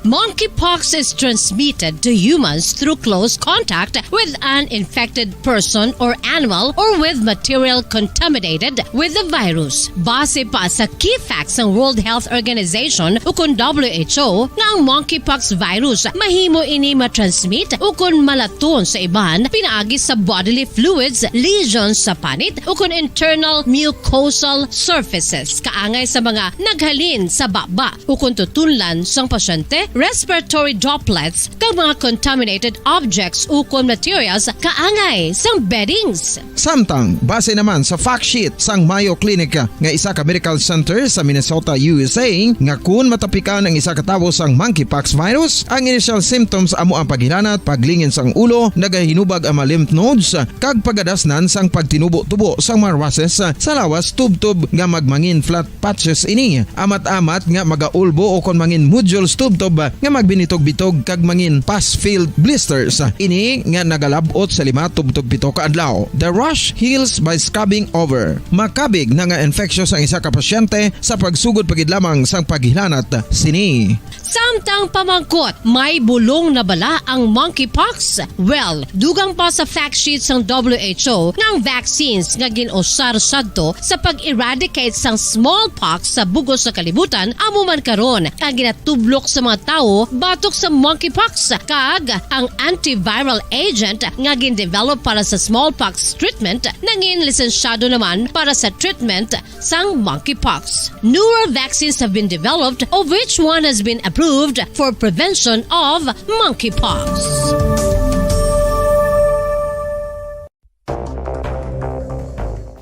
Monkeypox is transmitted to humans through close contact with an infected person or animal or with material contaminated with the virus. Base pa sa key facts sang World Health Organization ukon W H O nga ang monkeypox virus mahimo ini matransmit ukon malaton sa iban pinaagi sa bodily fluids, lesions sa panit ukon internal mucosal surfaces kaangay sa mga naghalin sa baba ukon tutunlan sang pasyente, respiratory droplets, kag mga contaminated objects ukon materials kaangay sang beddings. Samtang, base naman sa fact sheet sang Mayo Clinic nga isa ka medical center sa Minnesota, U S A, nga kun matapikan ang isa ka tawo sang monkeypox virus, ang initial symptoms amo ang paghilanat, paglingin sang ulo, nagahinubag ang mga lymph nodes, kag pagadasnan sang pagtinubo-tubo sang mga rushes sa lawas tubtob nga magmangin flat patches ini, amat-amat nga magaulbo ukon mangin nodules tubtob nga magbinitog-bitog kag mangin pus-filled blisters. Ini nga nagalab-ot sa lima tubtob pito ka adlaw. The rash heals by scabbing over. Makabig na nga infectious ang isa ka pasyente sa pagsugod pa gid lamang sang paghilanat sini. Samtang pamangkot, may bulong na bala ang monkeypox? Well, dugang pa sa fact sheet sang W H O nga ang vaccines nga gin-usar sadto sa pag-eradicate sang smallpox sa bug-os nga kalibutan amo man karon ang ginatublok sa mga tawo batok sa monkeypox, kag ang antiviral agent nga gin-develop para sa smallpox treatment nangin lisensyado naman para sa treatment sang monkeypox. Newer vaccines have been developed, of which one has been approved for prevention of monkeypox.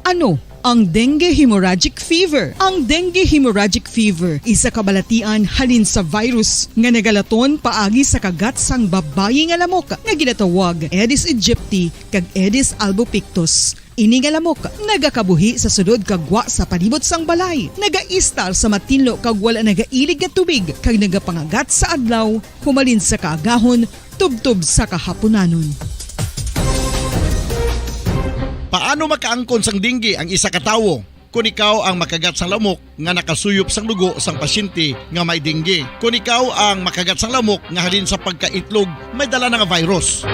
Ano ang dengue hemorrhagic fever? Ang dengue hemorrhagic fever isa ka balatian halin sa virus nga nagalaton paagi sa kagat sang babayi nga lamok nga ginatawag Aedes aegypti kag Aedes albopictus. Ini nga lamok nagakabuhi sa sulod kag gwa sa palibot sang balay, nagaistar sa matinlo kag wala nagailig nga tubig, kag nagapangagat sa adlaw humalin sa kaagahon tubtob sa kahapunanon. Paano makaangkon sang dengue ang isa ka tawo? Kon ikaw ang makagat sang lamok nga nakasuyop sang dugo sang pasyente nga may dengue, kon ikaw ang makagat sang lamok nga halin sa pagkaitlog may dala na nga virus.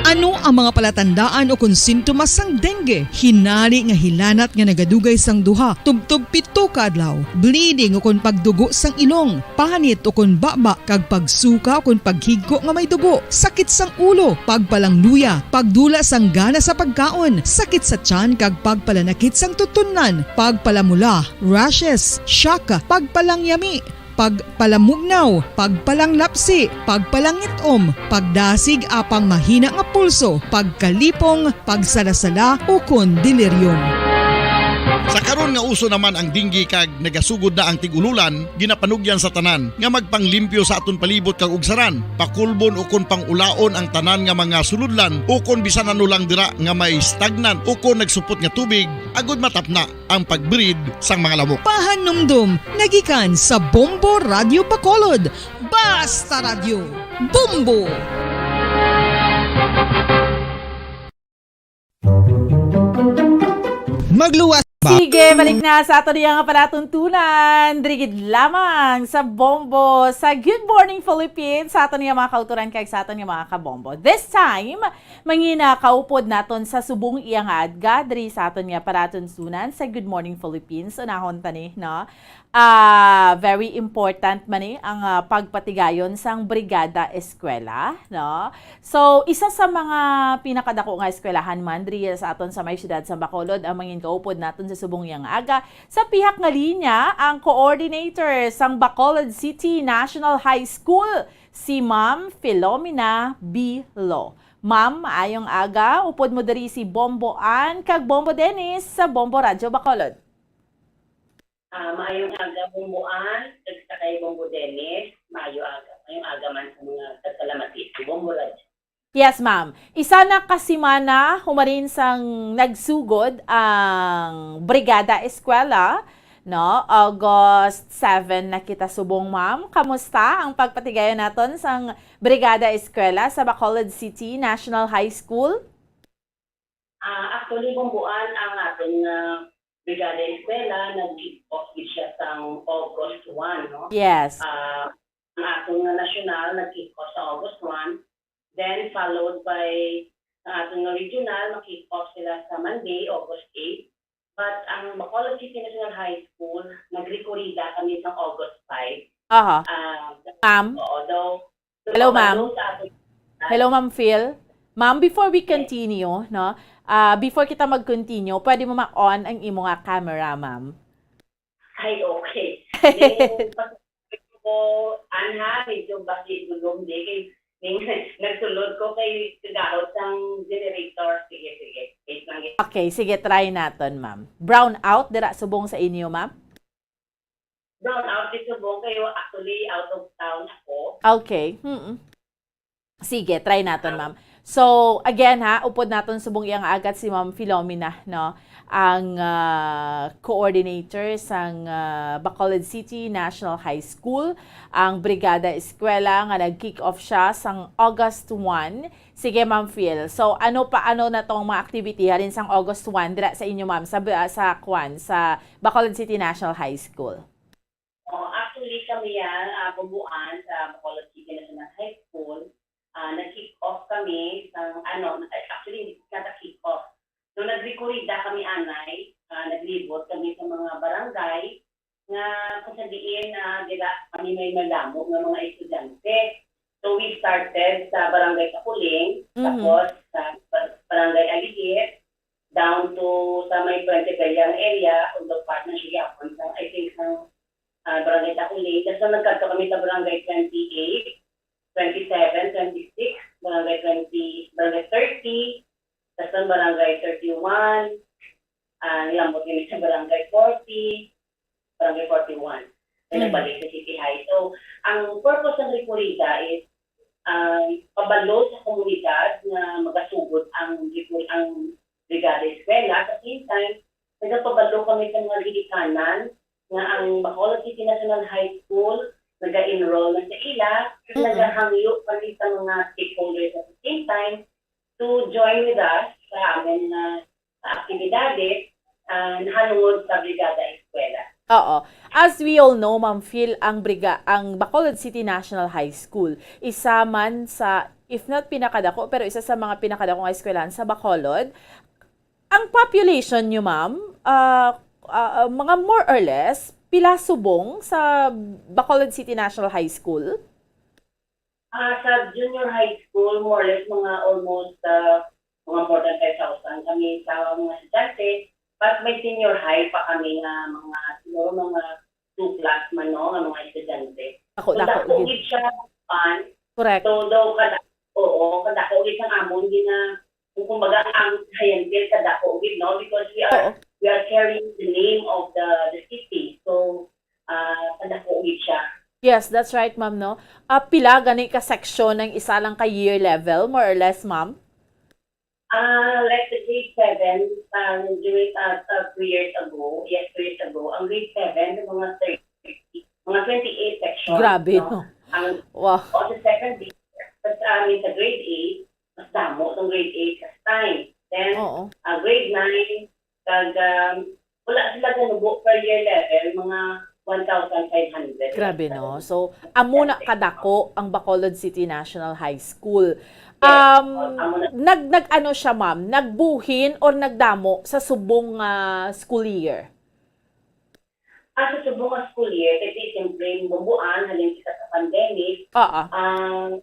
Ano ang mga palatandaan ukon sintomas sang dengue? Hinari nga hilanat nga nagadugay sang duha tubtob pito ka adlaw, bleeding ukon pagdugo sang ilong, panit ukon baba kag pagsuka ukon paghigko nga may dugo, sakit sang ulo, pagpalangluya, pagdula sang gana sa pagkaon, sakit sa tiyan kag pagpalanakit sang tutunlan, pagpalamula, rashes, shock, pagpalangyami, pagpalamugnaw, pagpalanglapsi, pagpalangit-om, pagdasig apang mahina nga pulso, pagkalipong, pagsalasala, ukon delirium. Sa karon nga uso naman ang dengue kag nagasugod na ang tig-ululan, ginapanugyan sa tanan nga magpanglimpyo sa aton palibot kag ugsaran, pakulbon ukon pangulaon ang tanan nga mga sulodlan ukon bisan ano lang dira nga may stagnant ukon nagsupot nga tubig, agod matapna ang pag-breed sang mga lamok. Pahanumdom nga gikan sa Bombo Radyo Bacolod. Basta Radyo, Bombo! Magluwas ba? Sige, balik na sa aton nga palatuntunan. Diri gid lamang sa Bombo, sa Good Morning Philippines, sa aton nga mga kautoran kag sa aton nga mga kabombo. This time, mangina kaupod naton sa subong iyang adga diri sa aton nga palatuntunan sa Good Morning Philippines. Unahon ta ni, no? Ah, very important man ni ang, ah, pagpatigayon sang Brigada Eskwela, no? So, isa sa mga pinakadako nga eskwelahan man diri sa aton sa may siyudad sa Bacolod ang mangin kaupod naton sa subong yang aga. Sa pihak nga linya, ang coordinator sang Bacolod City National High School, si Ma'am Filomena B. Lo. Ma'am, maayong aga. Upod mo diri si Bombo Ann kag Bombo Dennis sa Bombo Radyo Bacolod. Ah, maayong aga, Bombo Ann, kag sa kay Bombo Dennis. Maayo aga. Maayong aga man sa mga tagpalamati sa Bombo Radyo. Yes, ma'am. Isa na ka semana humarin sang nagsugod ang Brigada Eskwela, no? August seven na kita subong, ma'am. Kamusta ang pagpatigayon naton sang Brigada Eskwela sa Bacolod City National High School? Ah, actually, Bombo Ann, ang aton nga Brigada Eskwela nag-kick off gid siya sang August one, no? Yes. Ah, ang aton nga national nag-kick off sa August one, then followed by ang aton nga regional, mag-kick off sila sa Monday, August eight. But ang Bacolod City National High School, nagrekorida kami sa August five. Aha. Ah, Ma'am? Oo, though, Hello, ma'am. Hello sa aton. Hello, Ma'am Phil. Ma'am, before we Yes. continue, no? Ah, before kita mag-continue, pwede mo ma-on ang imo nga camera, ma'am? Ay, okay. Then, pas-, ko, anha, medyo basi gulong di kay ning nagsulod ko kay kagahod sang generator. Sige, sige. Wait lang. Okay, sige, try naton, ma'am. Brown out dira subong sa inyo, ma'am? Brown out di subong kayo, actually out of town ako. Okay. Mm-mm. Sige, try naton, ma'am. So, again ha, upod naton subong iyang agat si Ma'am Filomena, no? Ang, ah, coordinator sang, ah, Bacolod City National High School, ang Brigada Eskwela nga nag-kick off siya sang August one. Sige, Ma'am Phil. So, ano pa, ano na tong mga activity halin sang August one dira sa inyo, ma'am, sa, sa kwan, sa Bacolod City National High School? Oh, actually, kami yan, ah, Bombo Ann sa Bacolod City National High School. Ah, nag-kick off kami sa, ano, actually, hindi nata kick off. Nung nagrekorida kami anay, ah, naglibot kami sa mga barangay nga kung sa diin, ah, dira kami may madamo nga mga estudyante. So, we started sa Barangay Takuling, Mhm. tapos sa bar-, Barangay Alihis, down to sa may Puente Belliang area, although part na siya yapon sa, I think, sa, ah, Barangay Takuling. Tapos nagkadto kami sa Barangay twenty-eight, twenty-seven, twenty-six, Barangay twenty, Barangay thirty, tapos ang Barangay thirty-one, ah, nilambot kami sa Barangay forty, Barangay forty-one. Kaya Mm. nagbalik sa City High. So, ang purpose ng Rekorida is, ah, pabalo sa komunidad nga magasugod ang Requ-, ang Brigada Eskwela. At the same time, nagapabalo kami sa mga ginikanan nga ang Bacolod City National High School naga-enroll na sa ila, at Mm-mm. nagahangyo kami sa mga stakeholders at the same time to join with us sa amon nga aktibidades, ah, nahanungod sa Brigada Eskwela. Oo. As we all know, Ma'am Phil, ang Briga-, ang Bacolod City National High School, isa man sa, if not pinakadako, pero isa sa mga pinakadako nga eskwelahan sa Bacolod. Ang population niyo, ma'am, ah, ah, mga more or less, pila subong sa Bacolod City National High School? Ah, sa junior high school, more or less, mga almost, ah, mga more than five thousand kami sa mga estudyante. But may senior high pa kami nga mga, siguro mga two plus man, no, nga mga estudyante. Ako, So, dako dako yun. gid siya, pan. Correct. So, daw kada, oo, kadako gid ang amon gina-, kung kumbaga, ang clientele kadako gid, no? Because we are, Oo. we are carrying the name of the, the city. So, ah, kadako gid siya. Yes, that's right, ma'am, no? Ah, pila gani ka section ang isa lang ka year level, more or less, ma'am? Ah, like the grade seven, um, during, uh, uh, two years ago, yes, two years ago, ang grade seven, mga thirty, mga twenty-eight sections, Grabe, no? no? Ang, Wow. o sa second grade, sa, I mean, sa grade eight, mas damo tong grade eight last time. Then, Oo. uh, grade nine, kag, um, wala sila ganubo per year level, mga one thousand five hundred. Grabe, no? So, amo na kadako ang Bacolod City National High School. Yes, Um, amo na. nag-, nag-ano siya, ma'am? Nagbuhin or nagdamo sa subong nga school year? Ah, sa subong nga school year, kasi siyempre, bubuan, halin kita sa pandemic, Oo. ah,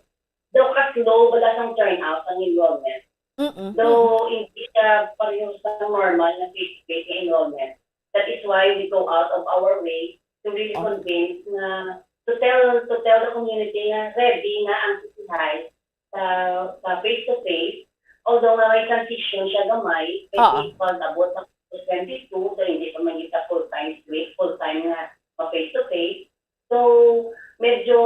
daw ka-slow bala sang turnout ang enrollment. Mm-mm. Though hindi siya pareho sa normal na face-to-face nga enrollment. That is why we go out of our way to really Oh. convince na, to tell, to tell the community na ready na ang City High sa, sa face-to-face. Although nga may transition siya gamay, Oo. kasi pag abot sa twenty-two, so hindi pa man kita full-time, full-time nga ma-face-to-face. So, medyo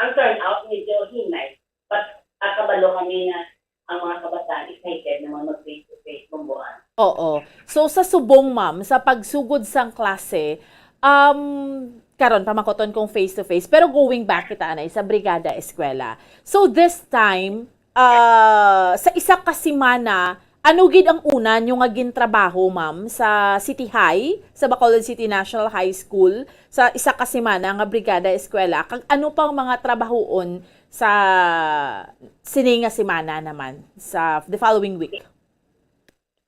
ang turnout medyo hinay. But, ah, kabalo kami nga ang mga kabataan excited naman mag face-to-face, Bumbuan. Oo. So, sa subong, ma'am, sa pagsugod sang klase, um, karon, pamakuton kong face-to-face, pero going back kita anay sa Brigada Eskwela. So, this time, ah, sa isa ka semana, ano gid ang una nyo nga gintrabaho, ma'am, sa City High, sa Bacolod City National High School, sa isa ka semana nga Brigada Eskwela? Kag ano pang mga trabahoon sa sini nga semana naman, sa the following week?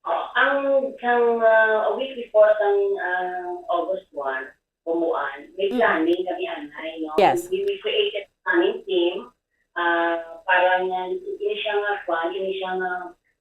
Oh, ang, ang, ah, a week before sang, ah, August one, Bumbuan, may Mm. planning kami anay, no? Yes. We, we created planning team, ah, para nga ini siya nga kwan, ini siya nga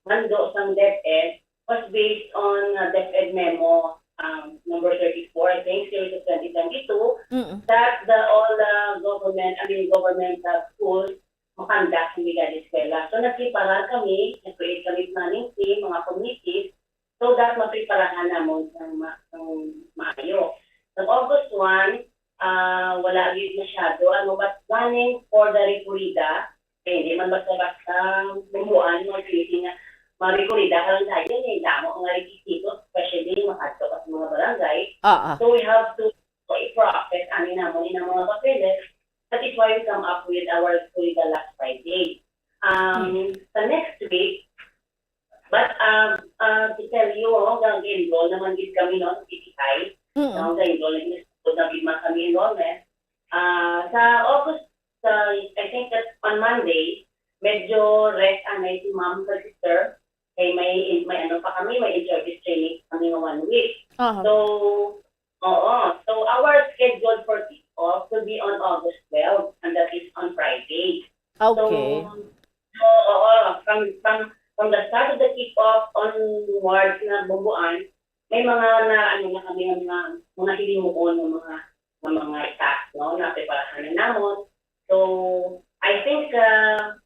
mando sang DepEd was based on, ah, DepEd memo, um, number thirty-four, I think, series of twenty twenty-two, Mm. that the, all the government, I mean, government, uh, schools makandak sa Brigada Eskwela. So, nagpreparar kami, nag-create kami planning team, mga committees, so that mapreparahan namon sang ma-, sang maayo. Sa August one, ah, wala gyud masyado, ano, but planning for the Recorrida, eh, hindi man basta-basta Bumbuan, mga thinking nga, mga Recorrida ka lang tayo, eh, damo ang mga requisitos, especially makadto ka sa mga barangay. Ah, ah. So, we have to, to i-process, ani namon, inang mga papeles. That is why we come up with our Recorrida last Friday. Um, Hmm. Sa next week, but, um, uh, to tell you, oh, nag-enroll naman gid kami, no, sa City High. Mm. No, nag-enroll na gid, na gid man kami enrollment. Ah, sa August, sa, I think that on Monday, medyo rest anay si ma'am sa sister. Kay may, may ano pa kami, may in-service training kami nga one week. Aha. So, oo. So, our schedule for kick-off will be on August twelve, and that is on Friday. Okay. So, so, oo, from, from, from the start of the kick-off onwards na Bumbuan, may mga na, ano na kami, mga, mga hilimuon, ng mga, ng mga task, no, na preparahan na namon. So, I think, uh,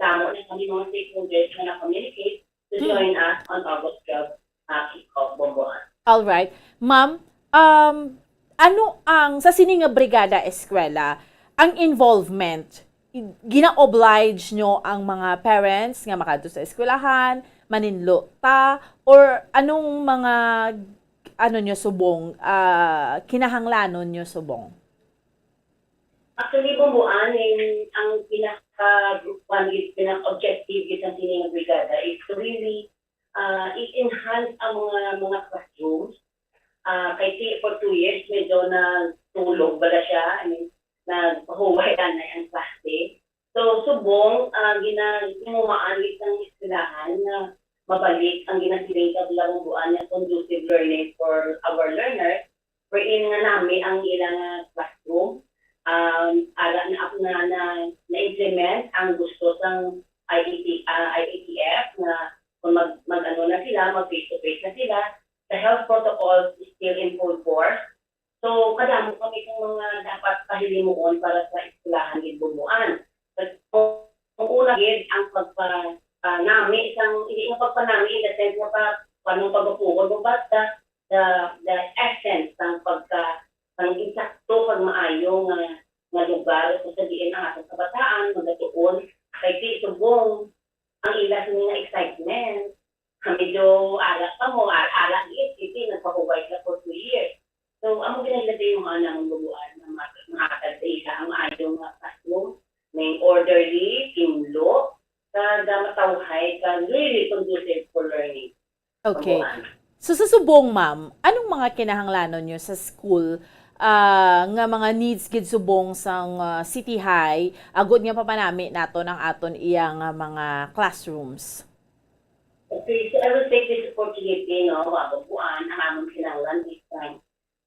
damo na kami mga stakeholders na na-communicate to Hmm. join us on August twelve, uh, kick-off, Bumbuan. All right. Ma'am, um, ano ang, sa sini nga Brigada Eskwela, ang involvement, i-, gina-oblige nyo ang mga parents nga makadto sa eskwelahan, maninlo ta, or anong mga, ano nyo subong, ah, kinahanglanon nyo subong? Actually, bumbuan, yung, ang pinaka, kuwan, yung pinaka-objective gid sang sini nga brigada is to really, ah, i-enhance ang mga, mga classrooms. Ah, kay ti, for two years, medyo natulog bala siya. I mean, nagpahuway anay ang klase. So, subong, ah, gina-, ginuhaan gid sang eskwelahan nga mabalik ang ginasiling sa Labumbuan nga conducive learning for our learners, wherein nga nami ang ilang, ah, classroom. Um, ara na, na, na, na-implement ang gusto sang I A T, ah, I A T F nga kung mag, mag-ano na sila, mag face-to-face na sila, the health protocol is still in full force. So, kadamo kami kung mga dapat pahilimuon para sa eskwelahan gid, bumbuan. But kung, kung una gid ang pagpa, ah, nami sang, hindi nga pagpanami in the sense nga pa, paano pagkapuhon mo, but the, the, the essence ng pagka, ng insakto kag maayo nga, nga lugar kung sa diin ang atong kabataan magatuon, kay ti subong ang ila sini nga excitement. Medyo ara pa mo, ara, ara gid, kasi nagpahuway sila for two years. So, amo ginahilati yung mga nangungubuan na ma-, mahatag sa ila ang maayo nga classroom, may orderly, tinlo, kag matawhay, kag really conducive for learning. Okay. Kabuan. So, sa subong, ma'am, anong mga kinahanglanon nyo sa school, ah, nga mga needs gid subong sang, ah, City High, agod nga mapanami naton ang aton iya nga mga classrooms? Okay, so I will take this opportunity, no, mga kabuan, ang amon kinahanglan is, um,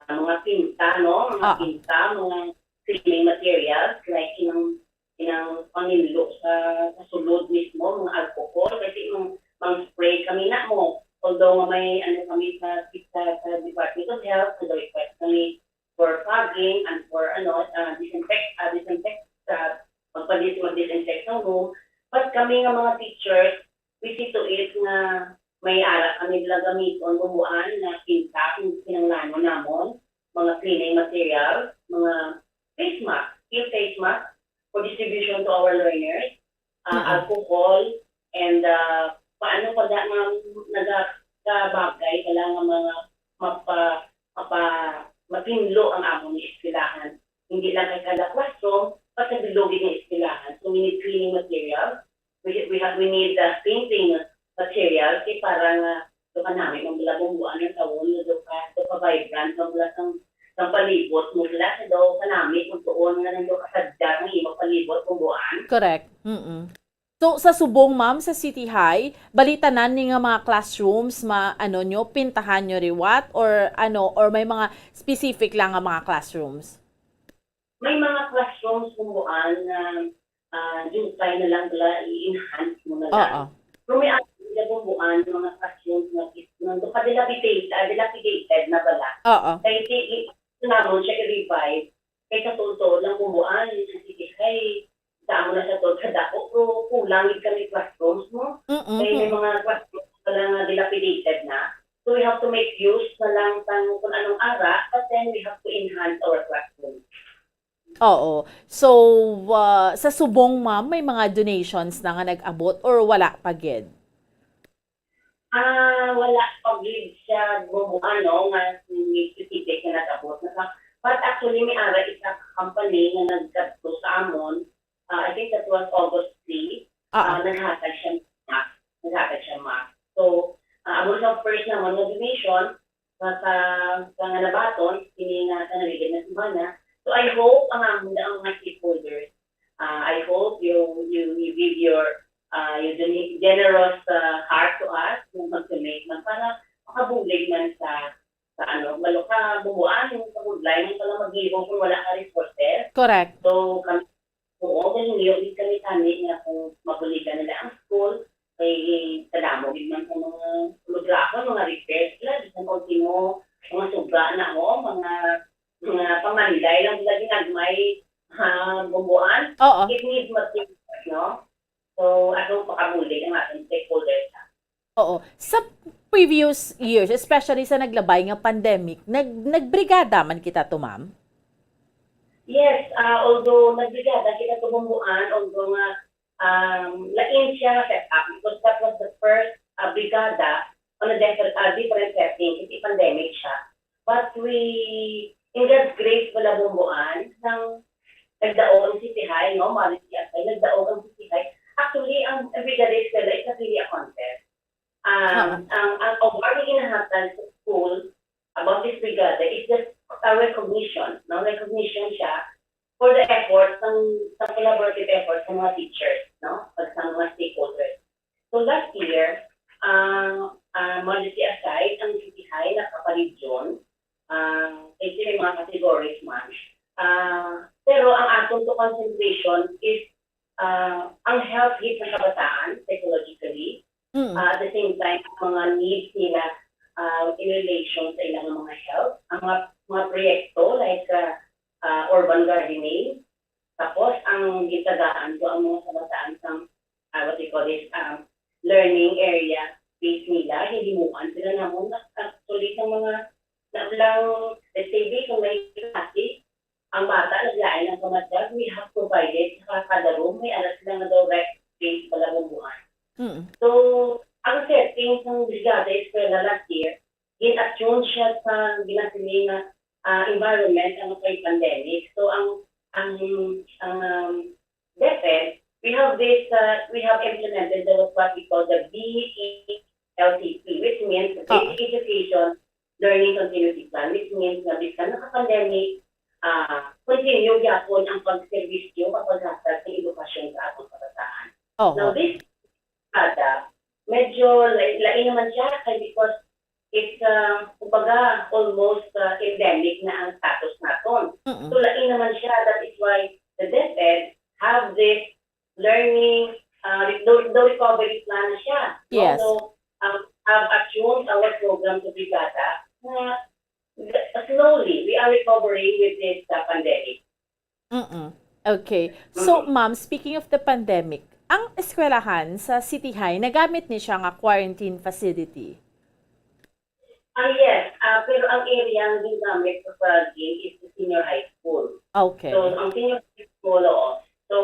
ang mga pinta, no, mga Ah. pinta, mga cleaning materials, like inang, inang panginlo sa, sa sulod mismo, mga alcohol, kasi mang, mang spray kami na mo. Although nga may, ano, kami sa, sa, sa Department of Health, nag-request kami for fogging and for, ano, ah, disinfect, ah, disinfect, sa pagpadis-, mag-disinfect ng room. But kami nga mga teachers, we see to it nga may ara kami bala gamiton, bumbuan nga pinta kung kinahanglanon namon, mga cleaning materials, mga face mask, steel face mask for distribution to our learners, ah, Mm-mm. alcohol, and, ah, paano pa da nga nagakabagay ka lang nga mga mapa-, mapa-, matinlo ang amon nga eskwelahan. Hindi lang kay kada classroom, but sa bilog nga eskwelahan. So, we need cleaning materials. We, we have, we need, uh, painting materials, kay para nga do ka nami, ang bala bumbuan ang tawon, nga do ka, do ka vibrant, ang bala sang, sang palibot mo, bala sa do ka nami, kung tuon nga nang do ka sadya, ang imong palibot, bumbuan. Correct. Mm-mm. So, sa subong, ma'am, sa City High, bali tanan ni nga mga classrooms, ma-, ano nyo, pintahan nyo liwat, or ano, or may mga specific lang nga mga classrooms? May mga classrooms, bumbuan, nga, ah, diutay na lang bala, i-enhance mo na lang. Oo. Pero may ara gid, bumbuan, mga classrooms nga is, nga do ka dilapidated, ah, dilapidated na bala. Oo. Kay ti, i-, namon siya i-revive. Kay sa tuod lang, bumbuan, ang City High, sa amo na sa tuod kadako, pero kulang gid kami classrooms, no? Mm-mm. Kay may mga classrooms pala nga dilapidated na. So we have to make use na lang sang kung anong ara, but then we have to enhance our classroom. Oo. So, ah, sa subong, ma'am, may mga donations na nga nag-abot or wala pa gid? Ah, wala pa gid siya, bumbuan, no, nga may specific nga nag-abot. Naka-, but actually, may ara isa ka company nga nagkadto sa amon. Ah, I think that was August three. Ah. Ah, naghatag siya mask. Naghatag siya mask. So, ah, amo sa first naman nga donation, sa, sa, sa nga nabaton, kini nga sa naligid na semana. So, I hope ang amon, ang mga stakeholders, ah, I hope you, you, you give your, ah, your gene-, generous, ah, heart to us, kung mag-donate man para makabulig man sa, sa ano, malo ka bumbuan, yung sa budlay, yung pala maghimo kung wala ka resources. Correct. So, kami, oo, galinyo, gid kami tani nga kung mabuligan nila ang school, kay kadamo gid man sa mga ludrahon, mga repairs sila, bisan ultimo, mga suga na, oh, mga, mga pamanday lang sila ginagmay, ha, bumbuan. Oo. It needs materials, no? So, ato pakabulig ang ating stakeholders, ha? Oo. Sa previous years, especially sa naglabay nga pandemic, nag-, nagbrigada man kita to, ma'am? Yes, ah, although nagbrigada kita to, bumbuan, although nga, um, lain siya nga setup, because that was the first ah, brigada on a different, ah, different setting, kasi pandemic siya. But we, in God's grace, wala bumbuan, nang nagdaog ang City High, no? Modesty aside, nagdaog ang City High. Actually, ang, ang Brigada Eskwela is not really a contest. Um, Oo. ang, ang award na ginahatag sa school about this brigada is just a recognition, no? Recognition siya for the effort, ng, sa collaborative effort sa mga teachers, no? Pag sa mga stakeholders. So last year, ang, ah, modesty aside, ang City High nakapaligyon, ah, kasi may mga categories man. Ah, pero ang aton to concentration is, ah, ang health hit ng kabataan psychologically, Mm. ah, at the same time, ang mga needs nila, ah, in relation sa ilang mga health, ang mga, mga proyekto like, ah, ah, urban gardening, tapos ang gitagaan ko ang mga kabataan sa, ah, what you call this, um, learning area space nila, hihimuan sila namon. Actually, sa mga, na lang, let's say, di, kung may klase, ang bata naglain ang kamadyag, we have provided sa kada room, may alas lang na direct space pala bumbuhan. Mm. So, ang setting sang Brigada Eskwela last year, gin-attune siya sa ginasiling nga, ah, environment ang kay pandemic. So, ang, ang, ang, um, DepEd, we have this, uh, we have implemented the, what we call the B E L C P, which means the Oo. Basic Education Learning Continuity Plan, which means na bisan naka-pandemic, ah, continue gyapon ang pagserbisyo, paghatag ng edukasyon sa atong kabataan. Now, Oho. this kada, medyo lai-, lain naman siya kay because it's, uh, kumbaga, almost, uh, endemic na ang status naton. Mm. So, lain naman siya. That is why the DepEd have this learning, uh, re-, the, the recovery plan na siya. No? Yes. So, um, have attuned our program to Brigada na slowly, we are recovering with this, uh, pandemic. Mm-mm. Okay. So, Mm-mm. ma'am, speaking of the pandemic, ang eskwelahan sa City High, nagamit ni siya nga quarantine facility? Ah, yes. Ah, pero ang area nga ginagamit sa quarantine is the senior high school. Okay. So, ang senior high school, oo. So,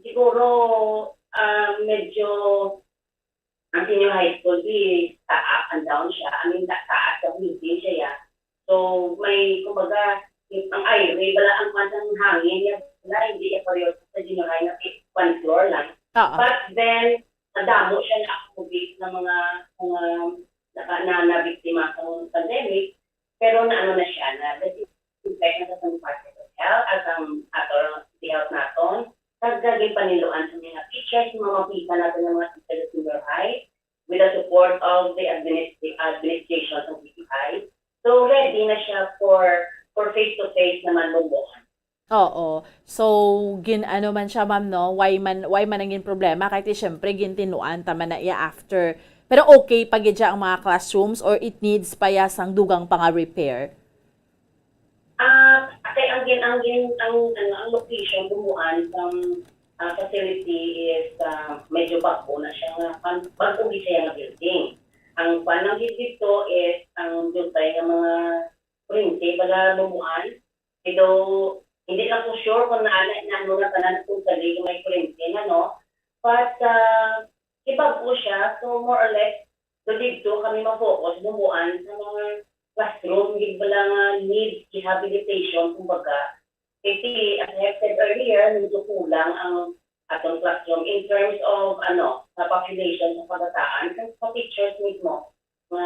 siguro, ah, medyo, ang senior high school, di, ta-, up and down siya. I mean, ta-, taas sa building siya, ya. So, may, kumbaga, ang airway, wala ang kwan sang hangin niya, wala, hindi niya pareho sa junior high na one floor lang. Oo. But then, nadamo siya na accommodate ng mga, mga naka-, na, nabiktima sa pandemic, pero na ano na siya, na disinfect na sa Department of Health at ang ato, the health naton, kag ginpaniluan sa mga teachers, mga mapita natin ng mga teachers sa senior high, with the support of the administ-, administration ng City High. So, ready na siya for, for face-to-face naman bubuhan. Oo. So, gin ano man siya, ma'am, no? Why man, why man ang gin problema? Kay ti, syempre, gintinuan ta man na iya after. Pero okay pa gid siya ang mga classrooms or it needs pa ya sang dugang pa nga repair? Ah, kay ang gin-, ang gin-, ang, ano, ang location bubuhan sang, ah, facility is, ah, medyo bag-o na siya nga, kan-, bag-o gid siya nga building. Ang kwan lang gid dito is ang dutay nga mga kuryente pala bubuhan. Although, hindi lang ko sure kung na, na, na, ano na tanan totally kung may kuryente na, no? But, ah, kay bag-o siya, so more or less, do dito kami ma-focus, bubuan sa mga classroom, gid bala nga needs rehabilitation, kumbaga. Kasi, as I have said earlier, medyo kulang ang atong classroom in terms of, ano, sa population sa kabataan, kag sa teachers mismo nga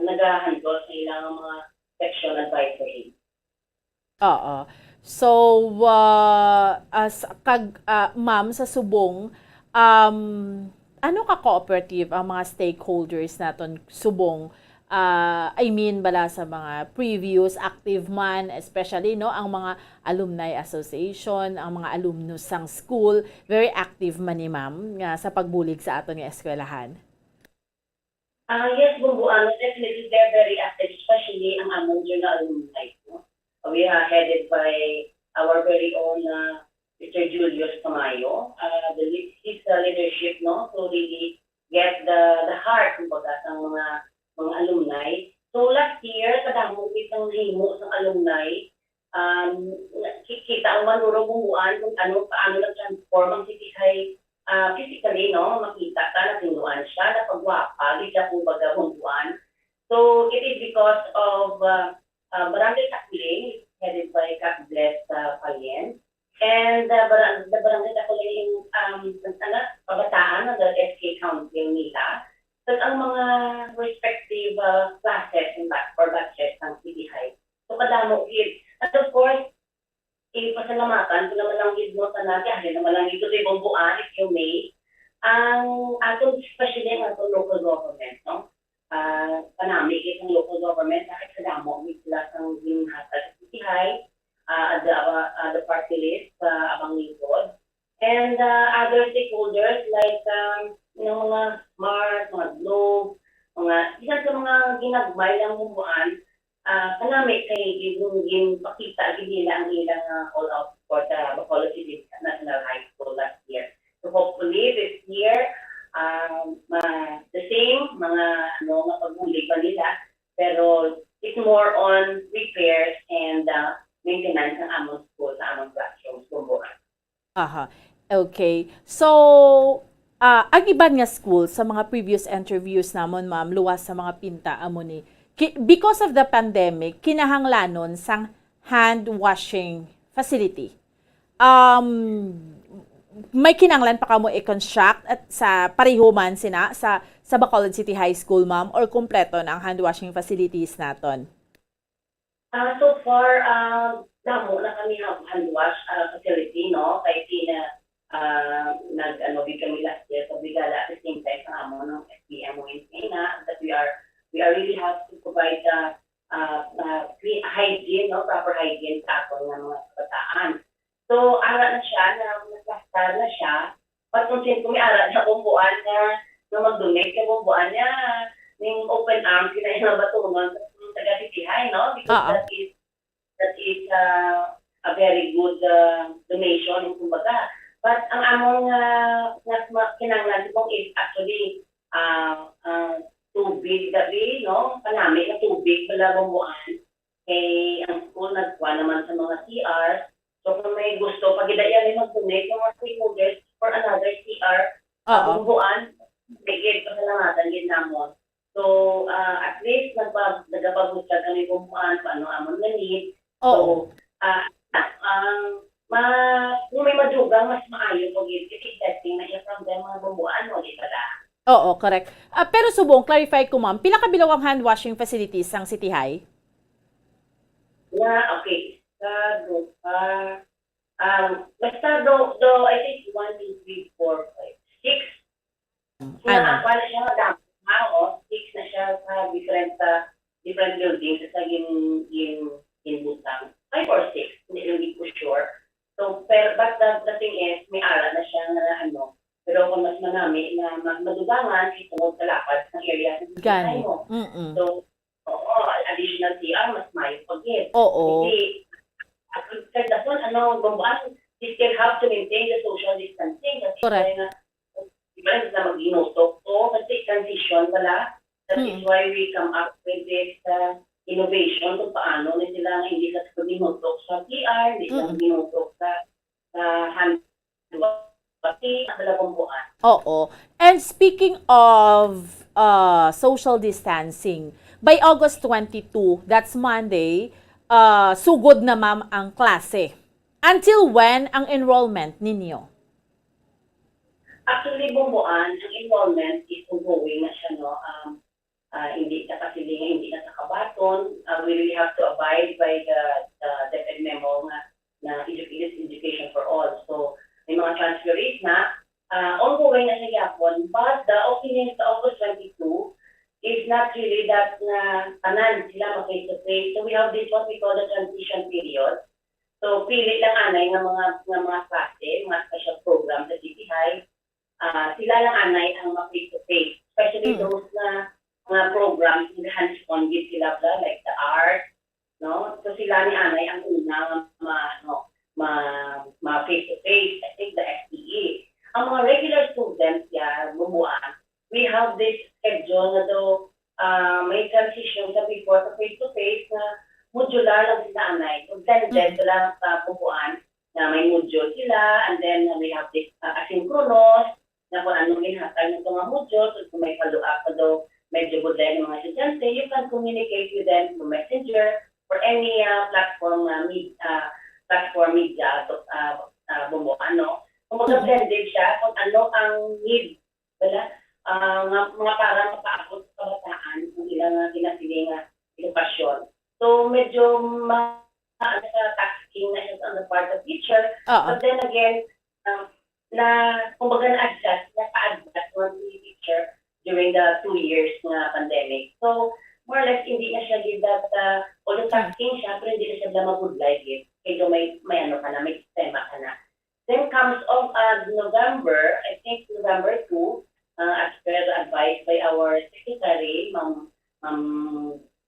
nagahandle sa ilang mga section advisory. Oo. So, ah, as kag, ah, ma'am, sa subong, um, ano ka cooperative ang mga stakeholders naton subong, ah, I mean, bala sa mga previous active man, especially, no, ang mga alumni association, ang mga alumnus sang school, very active man ni ma'am nga sa pagbulig sa aton nga eskwelahan? Ah, yes, Bumbuano, definitely they're very active, especially ang among Journal Alumni, no? We are headed by our very own, uh, Mister Julius Tamayo. Uh, the lead-, his, uh, leadership, no, to really get the, the heart, kumbaga, sa mga, mga alumni. So, last year, kadamo kitang nahimo sa alumni. Um, ki-, kita ang manuro Bumbuan kung ano, paano nag-transform ang City High, ah, physically, no, makita ka, natinduan siya, napagwapa, gid siya, kumbaga, bumbuan. So, it is because of, ah, ah, Barangay Takuling, headed by Kap Bless, ah, Payen. And, ah, barang-, the Barangay Takuling, um, ano, kabataan ng S K Council nila. Tapos ang mga respective, ah, classes and ba-, or batches ng City High. So, kadamo gid. And of course, ipasalamatan ko naman lang gid mo sa nagahali naman lang dito sa Ibomboan, if you may. Ang atong, especially ang atong local government, no? Ah, panami gid ang local government, kahit sa damo gid sila sang ginhatag sa City High, ah, at the, ah, the party list, ah, Abang Lingkod. And, ah, other stakeholders like, um, yung mga smart, mga Globe, mga, bisan sa mga ginagmay lang bumbuan, ah, kanami kay gin-, ginpakita gid nila ang ilang, ah, all out support sa Bacolod City National High School last year. So hopefully this year, um, ma-, the same mga, ano, nga pagbulig pa nila, pero it's more on repairs and, ah, maintenance ng among school, sa among classrooms, kumbaga. Aha. Okay. So, ah, ang iban nga school, sa mga previous interviews namon, ma'am, luwas sa mga pinta amo ni, ki-, because of the pandemic, kinahanglanon sang hand washing facility. Um, may kinahanglan pa kamo i-construct at sa pareho man sina sa, sa Bacolod City High School, ma'am, or kompleto na ang hand washing facilities naton? Ah, so far, ah, damo na kami ha-, hand wash, ah, facility, no? Kay pina-, ah, nag-, ano, gid kami last year sa Brigada at the same time sa amo ng S B M Wednesday na that we are, we are really have to provide the, ah, ah, clean hygiene, no? Proper hygiene sa aton nga mga kabataan. So, ara na siya, na, na-plaster na siya. But kung sino may ara sa bumbuan nga, nga mag-donate sa bumbuan niya, ning open arms kita yung mga batunon sa taga City High, no? Because Ah, ah. that is, that is, uh, a very good, uh, donation, kumbaga. But ang among, uh, nga ma-, kinahanglan ko is actually, uh, uh, tubig gabi, no? Kanami na tubig pala bumbuan. Kay ang school nagkuha naman sa mga C R. So, kung may gusto, pag-idaya ni mag-donate ng mga stakeholders for another C R, Oo. Bumbuan, sige, pasalamatan gid namon. So, ah, at least, nagpa-, nagapagbutyag kami bumbuan, kung ano amon nga need. Oo. So, ah, ang ma-, kung may madugang, mas maayo kung i-, i-testing na iya from them, mga bumbuan mo, di ba, da? Oo, correct. Ah, pero subong, clarify ko, ma'am, pila ka bilog ang hand washing facilities sang City High? Na, okay, isa, duha, um, basta do, do, I think one, two, three, four, five, six. Ano? Nga, kuwan na siya, madamo. Ha, o, six na siya sa different, sa different buildings sa gin-, gin-, ginbutang. Five or six, hindi lang ko sure. So, pero, but the, the thing is, may ara na siya nga, ano, pero kung mas manami na ma-, madugangan, itungod sa lapad sa area sa Gani. Mo. Mm-mm. So, oo, additional C R, mas mayo pa gid. Oo. Kasi, at sa dason, ano, bumbuan, you still have to maintain the social distancing. Kasi Correct. Kaya nga, di ba, na mag-inutok ko, kasi transition pala. That is Mm. why we come up with this, uh, innovation kung paano na sila nga hindi sa pag-inutok sa C R, hindi sila Mm. mag-inutok sa, sa hand washing, sa labong buwan. Oo. And speaking of, uh, social distancing, by August twenty-two, that's Monday, uh, sugod na, ma'am, ang klase. Until when ang enrollment ninyo? Actually, bumbuan, ang enrollment is ongoing na siya, no? Um, ah, hindi na kasi hindi na sa kabaton. Ah, we really have to abide by the, the DepEd memo nga, na edu-, it is education for all. So, may mga transferees na, ah, ongoing na siya gyapon. But the opening sa August twenty-two is not really that nga tanan sila mag face to face. So, we have this what we call the transition period. So, pili lang anay nga mga, nga mga klase, mga special program sa City High, ah, sila lang anay ang ma-face to face. Especially Mm. those nga mga programs nga hands-on gid sila bla, like the art, no? So, sila ni anay ang una nga ma-, ano, ma-, ma-face to face. I think the S T E. Ang mga regular students, ya, bumbuan, we have this schedule nga daw, ah, may transition sa before sa face to face nga modular lang sila anay. So, blended Mm. sila sa bumbuan. Na may module sila, and then we have this, uh, asynchronous, na kung anong ginhatag ng mga modules, o kung may follow-up pa daw, medyo budlay ng mga estudyante, you can communicate with them through messenger or any, ah, platform, ah, med-, ah, platform media, to, ah, ah, bumuan, no? Kumbaga, Mhm. blended siya kung ano ang need, wala, ah, nga, mga para mapaabot sa kabataan ang ilang, ah, kinasiling nga edukasyon. So, medyo ma-, ano siya, taxing na siya on the part of teacher. Oo. But then again, ah, na, kumbaga, na-adjust, naka-adjust man si teacher during the two years nga pandemic. So, more or less, hindi na siya gid that, ah, although Hmm. taxing siya, pero hindi na siya bala mabudlay gid. Kaya may, may ano ka na, may sistema ka na. Then comes of, uh, November, I think November two, uh, as per the advice by our secretary, Ma'am, Ma'am,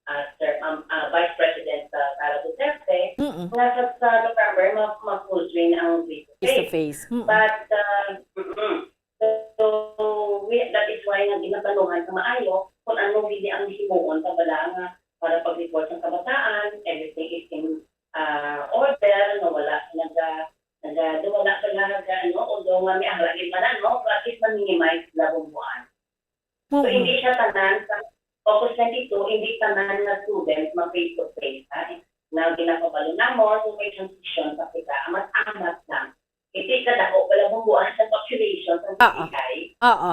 uh, Sir, Ma'am, uh, Vice President, uh, Sara Duterte, Mm-mm. nga sa, sa November, ma-, ma-full swing ang face-to-face. Face-to-face. Mm-mm. But, uh, mm-mm. So, we, that is why nga ginaplanuhan sa maayo kung ano gid ang himuon sa bala nga para pag-report sa kabataan, everything is in, uh, order, nga wala naga-, naga-, wala pa naga-, ano, although nga may ara gid man, ano, pero at least ma-minimize sila bumbuan. So, Mm-mm. hindi siya tanan sa August twenty-two, hindi tanan nga student mag face-to-face, ha? Nga ginapabalo namon, kung may transition pa kita, amat-amat lang. Hindi kadako pala bumbuan sa population sa Oo. C P I. Oo.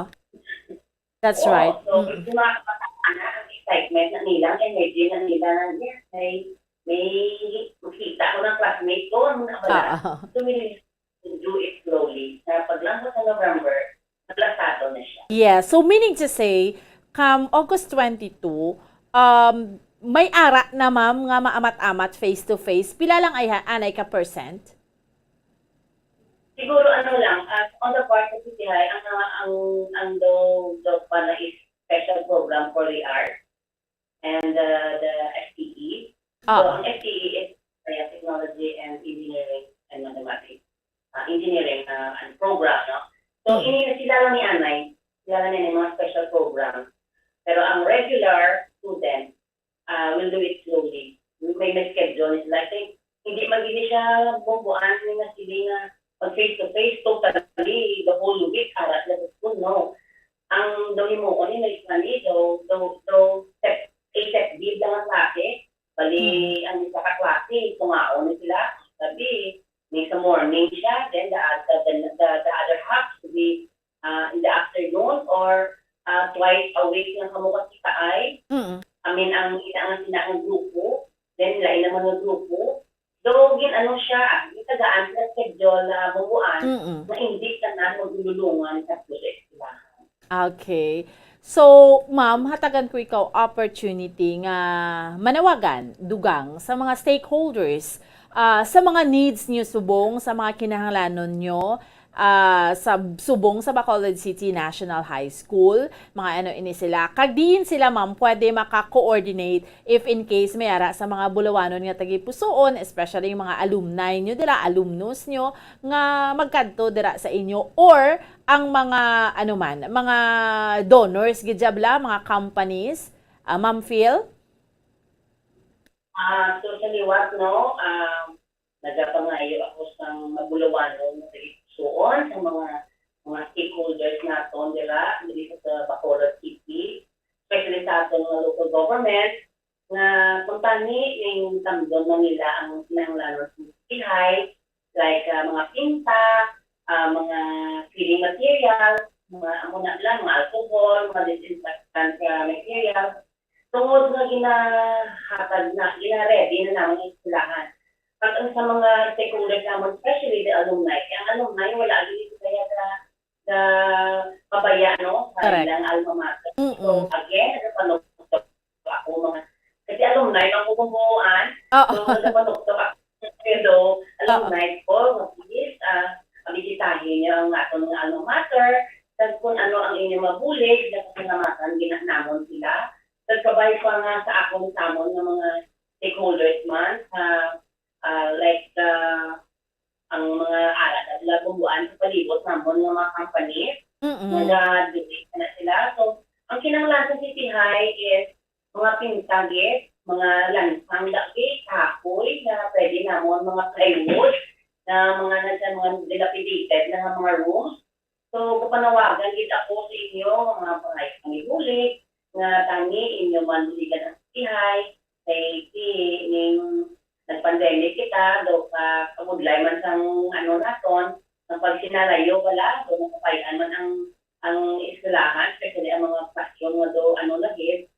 That's Oo, right. So, Mm-mm. yung mga kabataan na, ang excitement na nila, ang energy na nila, na, "Yes, may, may makita ko ng classmate ko, ang abala." Oo. So, we need to do it slowly. Na paglambot sa November, naglasado na siya. Yeah, so meaning to say, come August twenty-two, um, may ara na, ma'am, nga maamat-amat face-to-face. Pila lang ay ha-, anay ka percent? Siguro, ano lang, as on the part of C P I, ang, ang, ang daw, daw pa na is special program for the arts and, uh, the F T E. So, Ah. ang F T E is, uh, Technology and Engineering and Mathematics. Uh, engineering, uh, and program, no? So, Hmm. ini na sila lang ni anay, sila lang ni mga special program. Pero ang regular student, uh, will do it slowly. May, may schedule sila. I think, hindi man gini siya bumbuan ni nga sila nga mag face to face, totally, the whole week, ara sila sa school, no. Ang daw himuon ni, may mali, daw, daw, daw, set, A set B lang ang klase. Bali, Hmm. ang isa ka klase, tungaon ni sila. Sabi, may sa morning siya, then the, the, the, the, the other half to be, uh, in the afternoon or, uh, twice a week lang kamo kakita ay. Mm. I mean, ang ina nga sina ang grupo, then lain naman ang grupo. Though, gin-ano siya, gitagaan sila schedule na bubuan Mm. na hindi tanan magdululungan sa eskwelahan. Okay. So, ma'am, hatagan ko ikaw opportunity nga manawagan, dugang sa mga stakeholders, ah, sa mga needs niyo subong, sa mga kinahanglanon niyo, ah, sa subong sa Bacolod City National High School, mga ano ini sila. Kag diin sila, ma'am, pwede maka-coordinate if in case may ara sa mga bulawanon nga tagipusoon, especially yung mga alumni nyo dira, alumnus nyo, nga magkadto dira sa inyo, or ang mga, ano man, mga donors, gid siya bala, mga companies, ah, Ma'am Phil? Ah, so, sa liwat, no, ah, nagapangayo ako sa mga bulawanon nga tagipusoon, sa mga, mga stakeholders naton dira, diri sa, sa Bacolod City, especially sa aton nga local government, nga kung tani ning tamdon na nila ang kinahanglanon sa C P I, like, ah, mga pinta, ah, mga cleaning material, mga amo na lang, mga alcohol, mga disinfectant, ah, material. Tungod nga ginahatag na, gina-ready na namon ang eskwelahan. Pag ang sa mga stakeholders namon, especially the alumni, kay ang alumni wala gid kaya sa, sa pabaya, no, sa Correct. ilang alma mater. Mm-mm. So, again, nagapanuktok ako, mga, kasi alumni man ko kumbuan. Oo. So, nagapanuktok ako sa fellow Oo. alumni ko, nga please, ah, bisitahin niyo ang aton nga alma mater. Kag kung ano ang inyong mabulig, nakasalamatan gid namon sila. Kag kabay pa nga sa akon samon nga mga stakeholders man, sa, ah, like, ah, ang mga ara na sila bumbuan sa palibot namon nga mga company, Mm-mm. naga-donate na sila. So, ang kinahanglan sa City High is mga pinta gid, mga lansang daki, kahoy nga pwede namon, mga plywood na mga nasa mga dilapidated na nga mga rooms. So, kapanawagan gid ako sa inyo, mga pangayo kami bulig, nga tani inyo man buligan ang sihay, kay ti ning nag-pandemic kita, do ka kabudlay man sang ano naton, ang pagsinalayo wala, do nakapay-an man ang ang eskwelahan, especially ang mga classroom nga do ano na gid,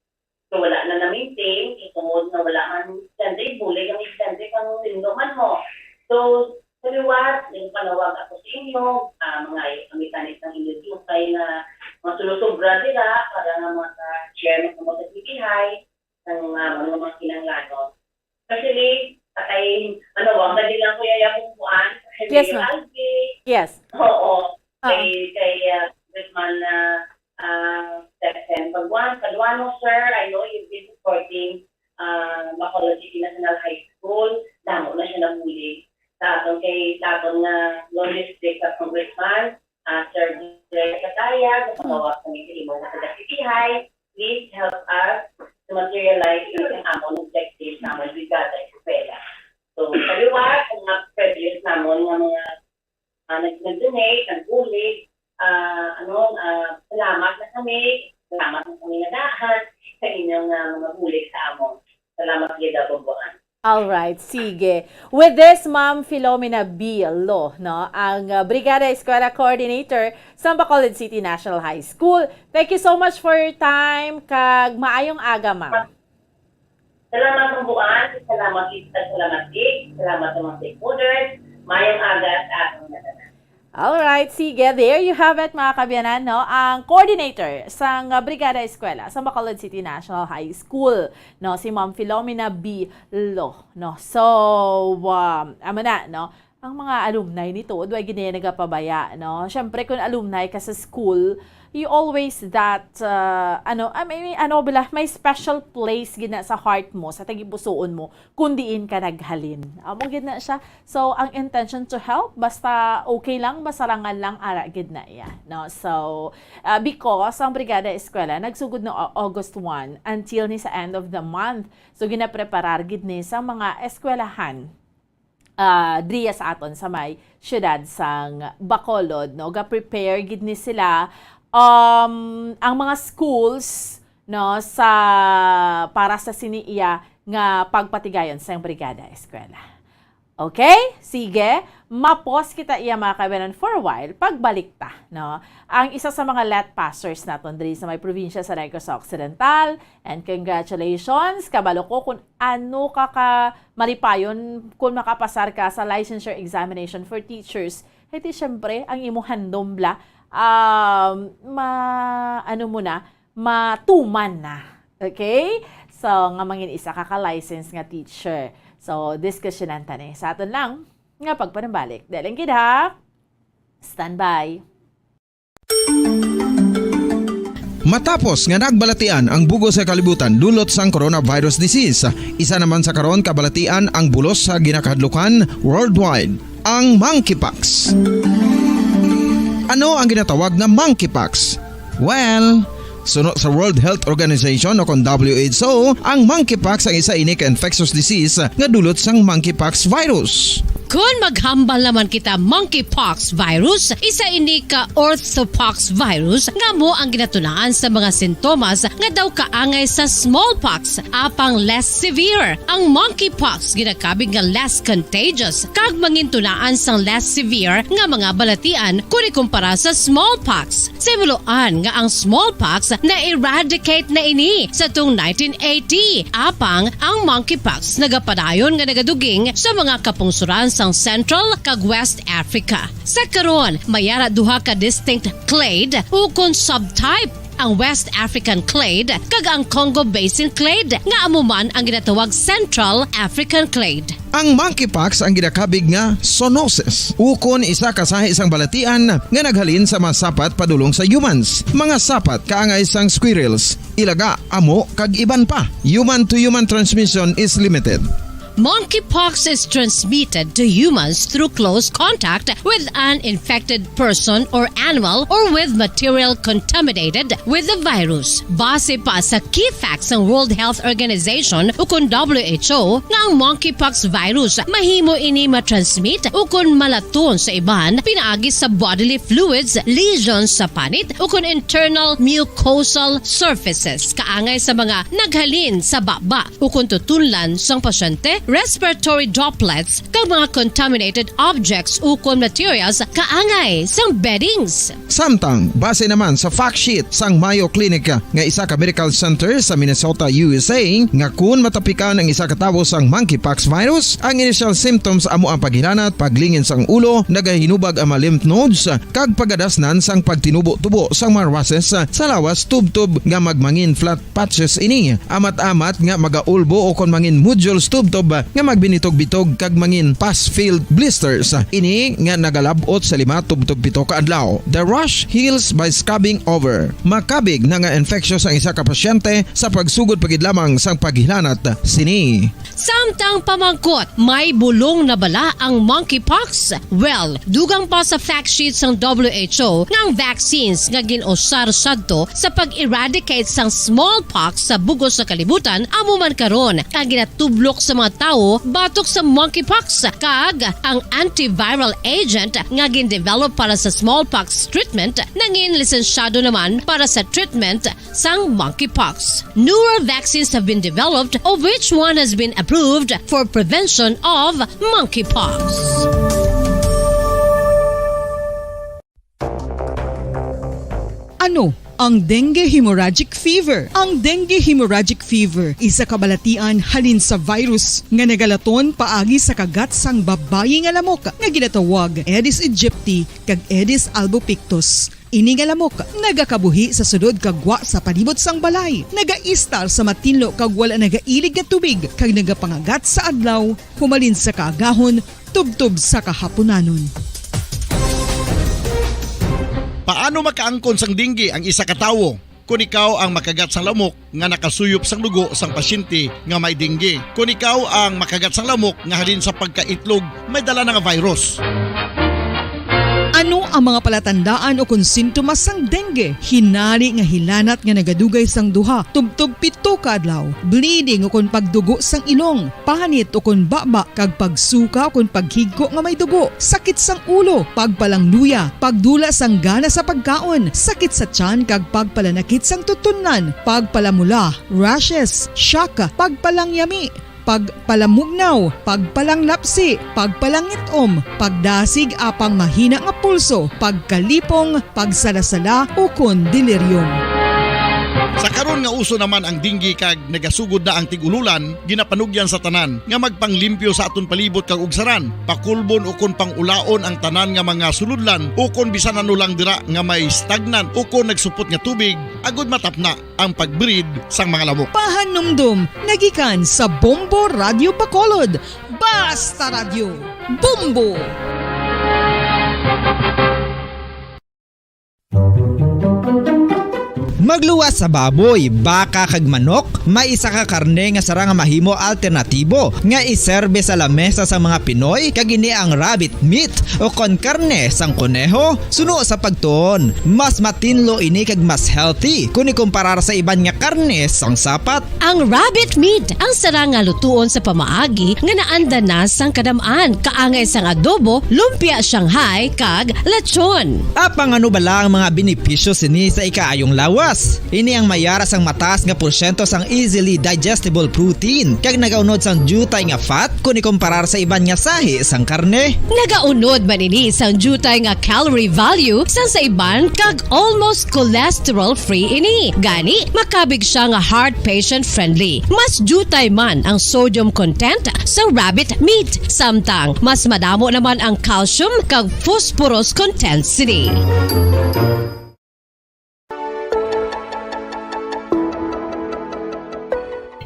so wala na na-maintain, itungod nga wala man estudyante, bulig ang estudyante kung nindo man mo. So, sa liwat, nagpanawag ako sa inyo, ah, mga kami tanis ng inyo Diosay na mga sulusobra sila para nga maka-share mo sa mga T V high, ng ah, mga, mga kinanglanon. Especially, sa kay, ano, wag na din lang kuya yung kuan, kay Yes, Mayor ma'am. Alvin. Yes. Oo. Ah. Kay, kay, ah, Congressman, ah, ah, Stephen Paduan-, Paduano, sir, I know you've been supporting, ah, Bacolod City National High School. Damo na siya nabuli. Sa aton kay, sa aton nga Lord District sa Congressman, ah, Sir Glenn Kataya, sa pagawag sa mga imo nga taga City High, please help us to materialize yung amon objective sa amon Brigada Eskwela. So, sa liwat, ang mga previous namon nga mga, ah, nag-, nag-donate, nagbulig, ah, ano, ah, salamat na kami, salamat na kami nga dahan sa inyong, ah, mga bulig sa amon. Salamat gid, Abubuan. All right, sige. With this, Ma'am Filomena B. Lo, no, ang uh, Brigada Eskwela Coordinator sa Bacolod City National High School. Thank you so much for your time, kag maayong aga, ma'am. Salamat, Ma'am Buan. Salamat, Lisa. Salamat, Vic. Salamat sa mga stakeholders. Mayong aga sa atong tanan. All right, sige, there you have it, mga kabiyanan, no? Ang coordinator sang, uh, Brigada Eskwela sa Bacolod City National High School, no, si Ma'am Filomena B. Lo, no? So, um, amo na, no? Ang mga alumni nito, duway gid niya nagapabaya, no? Siyempre, kung alumni ka sa school, you always that, uh, ano, I mean, ano, bila, may special place gid na sa heart mo, sa tagipusoon mo, kung diin ka naghalin. Amo gid na siya. So, ang intention to help, basta okay lang, basta rangal lang, ara gid na iya, no? So, uh, because ang Brigada Eskwela nagsugod no Au-, August one until ni sa end of the month. So, ginapreparar gid ni sa mga eskwelahan, ah, diriya sa aton sa may siyudad sang Bacolod, no? Ga-prepare gid ni sila, um, ang mga schools, no, sa, para sa sini iya nga pagpatigayon sang Brigada Eskwela. Okay? Sige. Mapos kita iya, mga kabayanan, for a while. Pagbalik ta, no? Ang isa sa mga let passers naton diri sa may probinsya sa Negros Occidental, and congratulations, kabalo ko kung ano ka ka malipayon kung makapasar ka sa licensure examination for teachers. Kay ti, syempre, ang imo handom bala, um, ma-, ano mo na, matuman na. Okay? So, nga mangin isa ka ka-license nga teacher. So, diskusyonan ta ni. Sa aton lang, nga pagpanambalik. Dali lang gid, ha? Standby. Matapos nga nagbalatian ang bug-os nga kalibutan dulot sang coronavirus disease, isa naman sa karon kabalatian ang bulos sa ginakahadlukan worldwide, ang monkeypox. Ano ang ginatawag nga monkeypox? Well, suno sa World Health Organization o kon W H O, ang monkeypox ang isa ini ka infectious disease nga dulot sang monkeypox virus. Kon maghambal naman kita monkeypox virus, isa ini ka orthopox virus nga amo ang ginatunaan sa mga sintomas nga daw kaangay sa smallpox, apang less severe. Ang monkeypox ginakabig nga less contagious kag mangintunaan sang less severe nga mga balatian kon ikumpara sa smallpox. Sa himuloan nga ang smallpox na-eradicate na ini sa tung nineteen eighty, apang ang monkeypox nagapadayon nga nagaduging sa mga kapungsoran sang Central kag West Africa. Sa karon, may ara duha ka distinct clade ukon subtype, ang West African clade kag ang Congo Basin clade, nga amo man ang ginatawag Central African clade. Ang monkeypox ang ginakabig nga zoonosis, ukon isa ka sahi sang balatian nga naghalin sa mga sapat padulong sa humans, mga sapat kaangay sang squirrels, ilaga, amo, kag iban pa. Human to human transmission is limited. Monkeypox is transmitted to humans through close contact with an infected person or animal or with material contaminated with the virus. Base pa sa key facts sang World Health Organization ukon W H O nga ang monkeypox virus mahimo ini matransmit ukon malaton sa iban pinaagi sa bodily fluids, lesions sa panit ukon internal mucosal surfaces kaangay sa mga naghalin sa baba ukon tutunlan sang pasyente, respiratory droplets, kag mga contaminated objects ukon materials kaangay sang beddings. Samtang, base naman sa fact sheet sang Mayo Clinic nga isa ka medical center sa Minnesota, U S A, nga kun matapikan ang isa ka tawo sang monkeypox virus, ang initial symptoms amo ang paghilanat, paglingin sang ulo, nagahinubag ang mga lymph nodes, kag pagadasnan sang pagtinubo-tubo sang mga rushes sa lawas tubtob nga magmangin flat patches ini. Amat-amat nga magaulbo o kon mangin nodules tubtob nga magbinitog-bitog kag mangin pus-filled blisters. Ini nga nagalab-ot sa lima tubtob pito ka adlaw. The rash heals by scabbing over. Makabig na nga infectious ang isa ka pasyente sa pagsugod pa gid lamang sang paghilanat sini. Samtang pamangkot, may bulong na bala ang monkeypox? Well, dugang pa sa fact sheet sang W H O nga ang vaccines nga gin-usar sadto sa pag-eradicate sang smallpox sa bug-os nga kalibutan amo man karon ang ginatublok sa mga tawo batok sa monkeypox, kag ang antiviral agent nga gin-develop para sa smallpox treatment nangin lisensyado naman para sa treatment sang monkeypox. Newer vaccines have been developed, of which one has been approved for prevention of monkeypox. Ano ang dengue hemorrhagic fever? Ang dengue hemorrhagic fever isa ka balatian halin sa virus nga nagalaton paagi sa kagat sang babayi nga lamok nga ginatawag Aedes aegypti kag Aedes albopictus. Ini nga lamok nagakabuhi sa sulod kag gwa sa palibot sang balay, nagaistar sa matinlo kag wala nagailig nga tubig, kag nagapangagat sa adlaw humalin sa kaagahon tubtob sa kahapunanon. Paano makaangkon sang dengue ang isa ka tawo? Kon ikaw ang makagat sang lamok nga nakasuyop sang dugo sang pasyente nga may dengue. Kon ikaw ang makagat sang lamok nga halin sa pagkaitlog may dala na nga virus. Ano ang mga palatandaan o kon sintomas sang dengue? Hinari nga hilanat nga nagadugay sang duha tubtob pito ka adlaw, bleeding o kon pagdugo sang ilong, panit o kon baba, kag pagsuka o kon paghigko nga may dugo, sakit sang ulo, pagpalangluya, pagdula sang gana sa pagkaon, sakit sa tiyan kag pagpalanakit sang tutunlan, pagpalamula, rashes, shock, pagpalangyami, pagpalamugnaw, pagpalanglapsi, pagpalangit-om, pagdasig apang mahina nga pulso, pagkalipong, pagsalasala, ukon delirium. Sa karon nga uso naman ang dengue kag nagasugod na ang tig-ululan, ginapanugyan sa tanan nga magpanglimpyo sa aton palibot kag ugsaran, pakulbon ukon pang-ulaon ang tanan nga mga sulodlan ukon bisan ano lang dira nga may stagnant ukon nagsupot nga tubig, agod matapna ang pag-breed sang mga lamok. Pahanumdom nga gikan sa Bombo Radyo Bacolod. Basta Radyo, Bombo! Magluwas sa baboy, baka kag manok, may isa ka karne nga sarang nga mahimo alternatibo nga iserbe sa lamesa sang mga Pinoy, kag ini ang rabbit meat o kon karne sang koneho. Suno sa pagtuon, mas matinlo ini kag mas healthy kon ikumparar sa iban nga karne sang sapat. Ang rabbit meat ang sarang nga lutuon sa pamaagi nga naanda na sang kadam-an, kaangay sang adobo, lumpia Shanghai, kag lechon. Apang ano bala ang mga benepisyo sini sa ikaayong lawas? Ini ang may ara sang mataas nga porsyento sang easily digestible protein, kag nagaunod sang diutay nga fat kon ikumparar sa iban nga sahi sang karne. Nagaunod man ini sang diutay nga calorie value sang sa iban, kag almost cholesterol-free ini. Gani, makabig sia nga heart patient-friendly. Mas diutay man ang sodium content sa rabbit meat, samtang mas madamo naman ang calcium kag phosphorus content sini.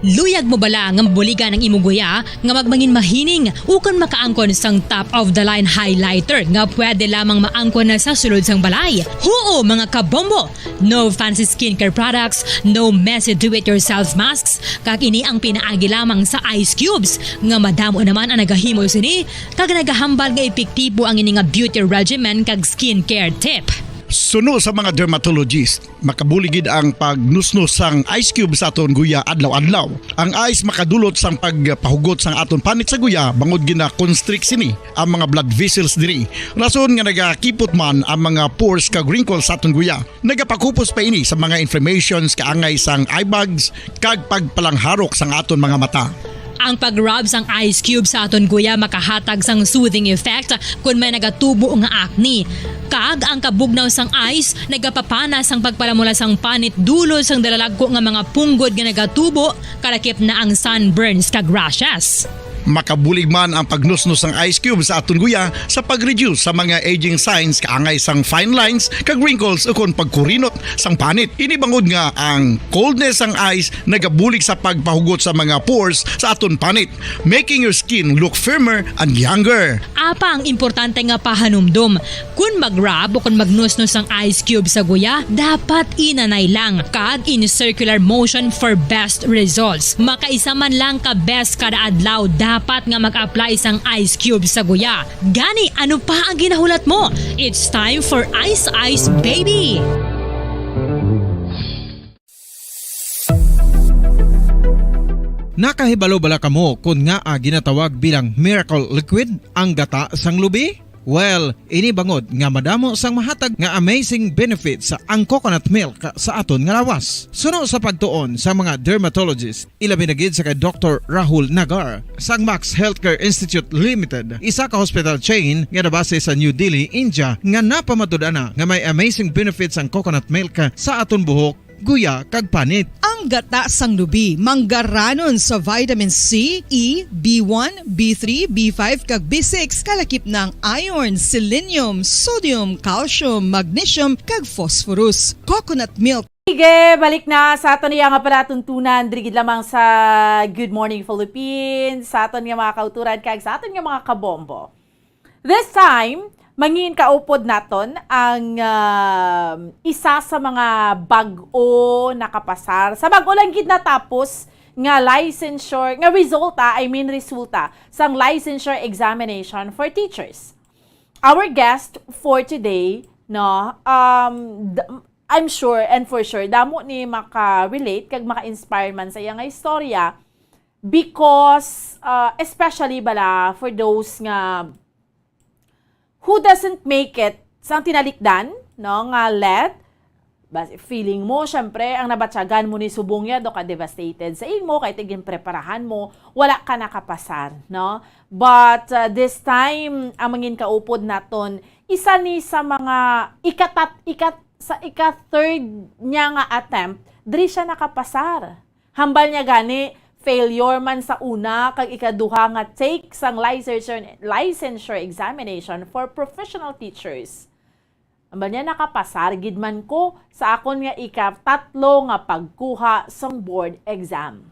Luyag mo bala nga mabuligan ang imo guya nga magmangin mahining ukon makaangkon sang top of the line highlighter nga pwede lamang maangkon na sa sulod sang balay? Huo, mga kabombo! No fancy skincare products, no messy do-it-yourself masks, kag ini ang pinaagi lamang sa ice cubes nga madamo naman ang nagahimo sini kag nagahambal nga epektibo ang ini nga beauty regimen kag skincare tip. Suno sa mga dermatologist, makabulig gid ang pagnusnos sang ice cube sa aton guya adlaw-adlaw. Ang ice makadulot sang pagpahugot sang aton panit sa guya bangod gina-constrict sini ang mga blood vessels diri. Rason nga nagakipot man ang mga pores kag wrinkles sa aton guya. Nagapakupos pa ini sa mga inflammations kaangay sang eye bags kag pagpalangharok sang aton mga mata. Ang pag-rub sang ice cube sa aton guya makahatag sang soothing effect kon may nagatubo nga acne. Kag ang kabugnaw sang ice nagapapana sang pagpalamula sang panit dulot sang dalalagko nga mga punggod nga nagatubo, kalakip na ang sunburns kag rashes. Makabulig man ang pagnusnos sang ice cube sa aton guya sa pag-reduce sa mga aging signs kaangay sang fine lines kag wrinkles ukon pagkurinot sang panit. Ini bangod nga ang coldness sang ice nagabulig sa pagpahugot sa mga pores sa aton panit, making your skin look firmer and younger. Apa ang importante nga pahanumdom, kon mag-rub o kon magnusnos ang ice cube sa guya, dapat inanay lang kag in circular motion for best results. Makaisa man lang ka beses kada adlaw dapat nga mag-apply sang ice cube sa guya. Gani, ano pa ang ginahulat mo? It's time for Ice Ice Baby! Nakahibalo bala kamo kon ngaa ginatawag bilang miracle liquid ang gata sang lubi? Well, ini bangod nga madamo sang mahatag nga amazing benefits ang coconut milk sa aton nga lawas. Suno sa pagtuon sa mga dermatologist, ilabi na gid sa kay Doktor Rahul Nagar sang Max Healthcare Institute Limited, isa ka hospital chain nga nabase sa New Delhi, India, nga napamatud-an na nga may amazing benefits ang coconut milk sa aton buhok, guya, kag panit. Ang gata sang lubi manggaranon sa vitamin C, E, B one, B three, B five, kag B six, kalakip na ang iron, selenium, sodium, calcium, magnesium, kag phosphorus. Coconut milk. Sige, balik na sa aton iya nga palatuntunan, diri gid lamang sa Good Morning Philippines, sa aton nga mga kauturan, kag sa aton nga mga kabombo. This time, mangin kaupod naton ang, um, isa sa mga bag-o nakapasar. Sa bag-o lang gid natapos nga licensure, nga resulta, I mean resulta, sang licensure examination for teachers. Our guest for today, no, um, d-, I'm sure and for sure, damo ni maka-relate kag maka-inspire man sa iya nga istorya because, uh, especially bala for those nga who doesn't make it sang tinalikdan, no, nga let, bas-, feeling mo, syempre, ang nabatyagan mo ni subong ya, do ka devastated sa imo, kay ginpreparahan mo, wala ka nakapasar, no? But, uh, this time, ang mangin kaupod naton, isa ni sa mga ikatat-, ikat-, sa ika-third niya nga attempt, diri siya nakapasar. Hambal niya gani, failure man sa una kag ikaduha nga take sang licensure, licensure examination for professional teachers. Hambal niya, nakapasar gid man ko sa akon nga ikatatlo nga pagkuha sang board exam.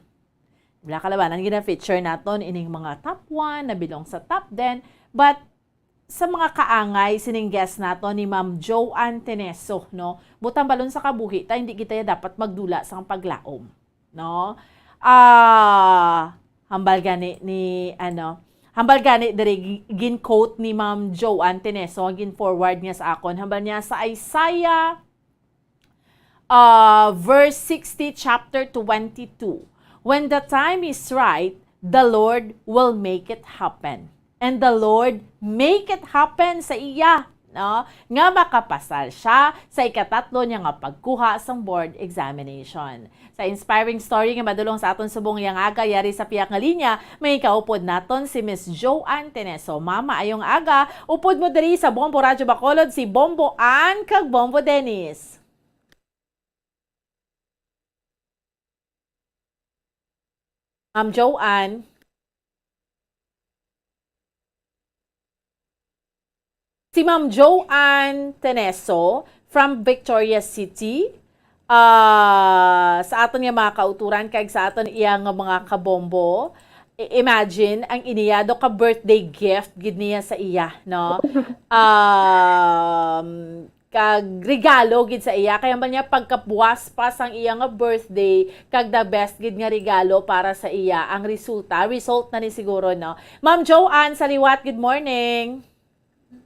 Wala kalabanan, gina-feature naton ining mga top one na belong sa top ten, but sa mga kaangay sining guest nato ni Ma'am Joanne Teneso, no? Butang balon sa kabuhi ta, hindi kita dapat magdula sang paglaom, no? Ah, hambal gani ni, ano, hambal gani diri gi-, gin-quote ni Ma'am Joanne Teneso, gin-forward niya sa akon. Hambal niya sa Isaiah uh, verse sixty, chapter twenty-two, "When the time is right, the Lord will make it happen." And the Lord make it happen sa iya, no? Nga makapasar siya sa ikatatlo niya nga pagkuha sang board examination. Sa inspiring story nga madulong sa aton subong nga aga, yari sa piyak nga linya, may kaupod naton si Miss Joanne Teneso. Ma'am, maayong aga. Upod mo diri sa Bombo Radyo Bacolod, si Bombo Ann kag Bombo Dennis. Ma'am Joanne. Si Ma'am Joanne Teneso from Victoria City. ah, sa aton nga mga kauturan kag sa aton iya nga mga kabombo. I-, imagine, ang iniya do ka birthday gift gid niya sa iya, no? Um, kag regalo gid sa iya. Kaya man niya, pagkabuas pa sang iya nga birthday, kag the best gid nga regalo para sa iya, ang resulta, result na ni siguro, no? Ma'am Joanne, sa liwat, good morning.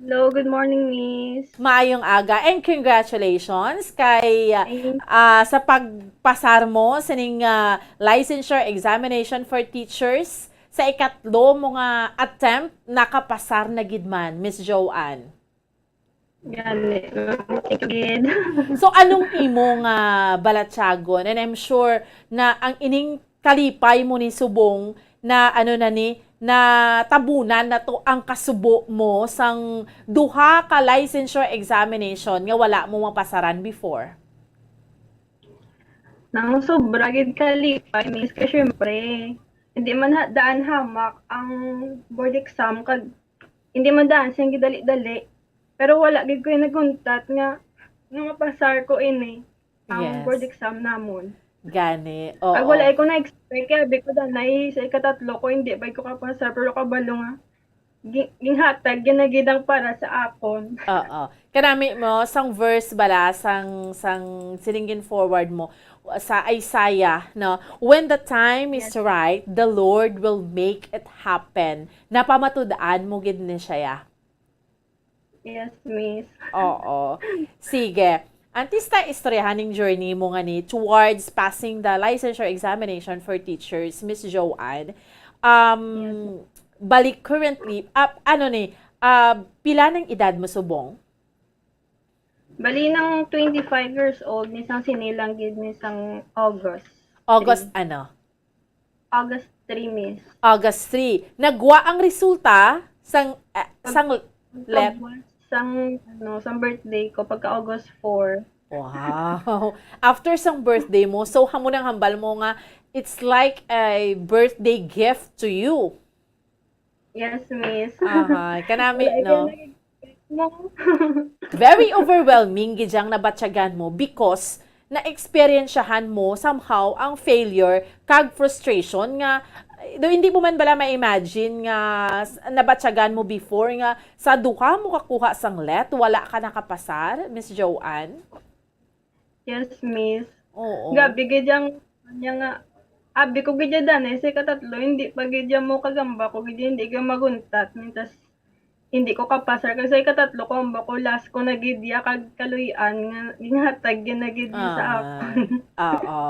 Hello, good morning, Miss. Maayong aga and congratulations kay, Thank ah, sa pagpasar mo sining, ah, licensure examination for teachers. Sa ikatlo mo nga attempt, nakapasar na gid man, Miss Joanne. Gani. Thank you gid. So, anong imo nga balatyagon? And I'm sure na ang ining kalipay mo ni subong na, ano na ni, natabunan na to ang kasubo mo sang duha ka licensure examination nga wala mo mapasaran before? Nang sobra gid kalipay, Miss, kay syempre, hindi man ha-, daan hamak ang board exam kag hindi man daan sing gidali-dali. Pero wala gid ko naguntat nga, nga mapasar ko ini ang Yes. board exam namon. Gani, Kag oo. wala ko na-expect, kaya abi ko danay sa ikatatlo ko, hindi pa ko kapasar, pero kabalo nga, gi-, ginhatag, ginagidang para sa akon. Oo. Kanami mo, sang verse bala, sang, sang sining gin-forward mo, sa Isaiah, no? "When the time is Yes. right, the Lord will make it happen." Napamatud-an mo gid ni siya. Yes, Miss. Oo. Sige. Antes ta istoryahan ning journey mo nga ni towards passing the licensure examination for teachers, Miss Joanne, um, Yes. balik currently, ah, ano ni, ah, pila nang edad mo subong? Bali, nang twenty-five years old, ni sang sini lang gid, ni sang August August three. ano? August three, Miss. August three. Nagwa ang resulta sang, ah, Pag-, sang let- pagkabuas sang, ano, sang birthday ko, pagka August four. Wow. After sang birthday mo, so hamo nang hambal mo nga it's like a birthday gift to you. Yes, Miss. Aha, kanami, Wala no? ka nag-expect mo. Very overwhelming gid ang nabatyagan mo because na-experiensyahan mo somehow ang failure kag frustration nga, do hindi mo man bala ma-imagine nga s-, nabatyagan mo before nga sa duha mo kakuha sang let, wala ka nakapasar, Miss Joanne? Yes, Miss. Oo. Gabi gid yang, niya nga, abi ko gid ya danay sa ikatatlo, hindi pa gid ya mo kagamba ko gid, hindi ka maguntat. Mintas, hindi ko kapasar. Kasi ikatatlo ko, amba ko, last ko na gid ya, kag kaluy-an nga, ginhatag gid na gid ya sa Ah, akon. Oo.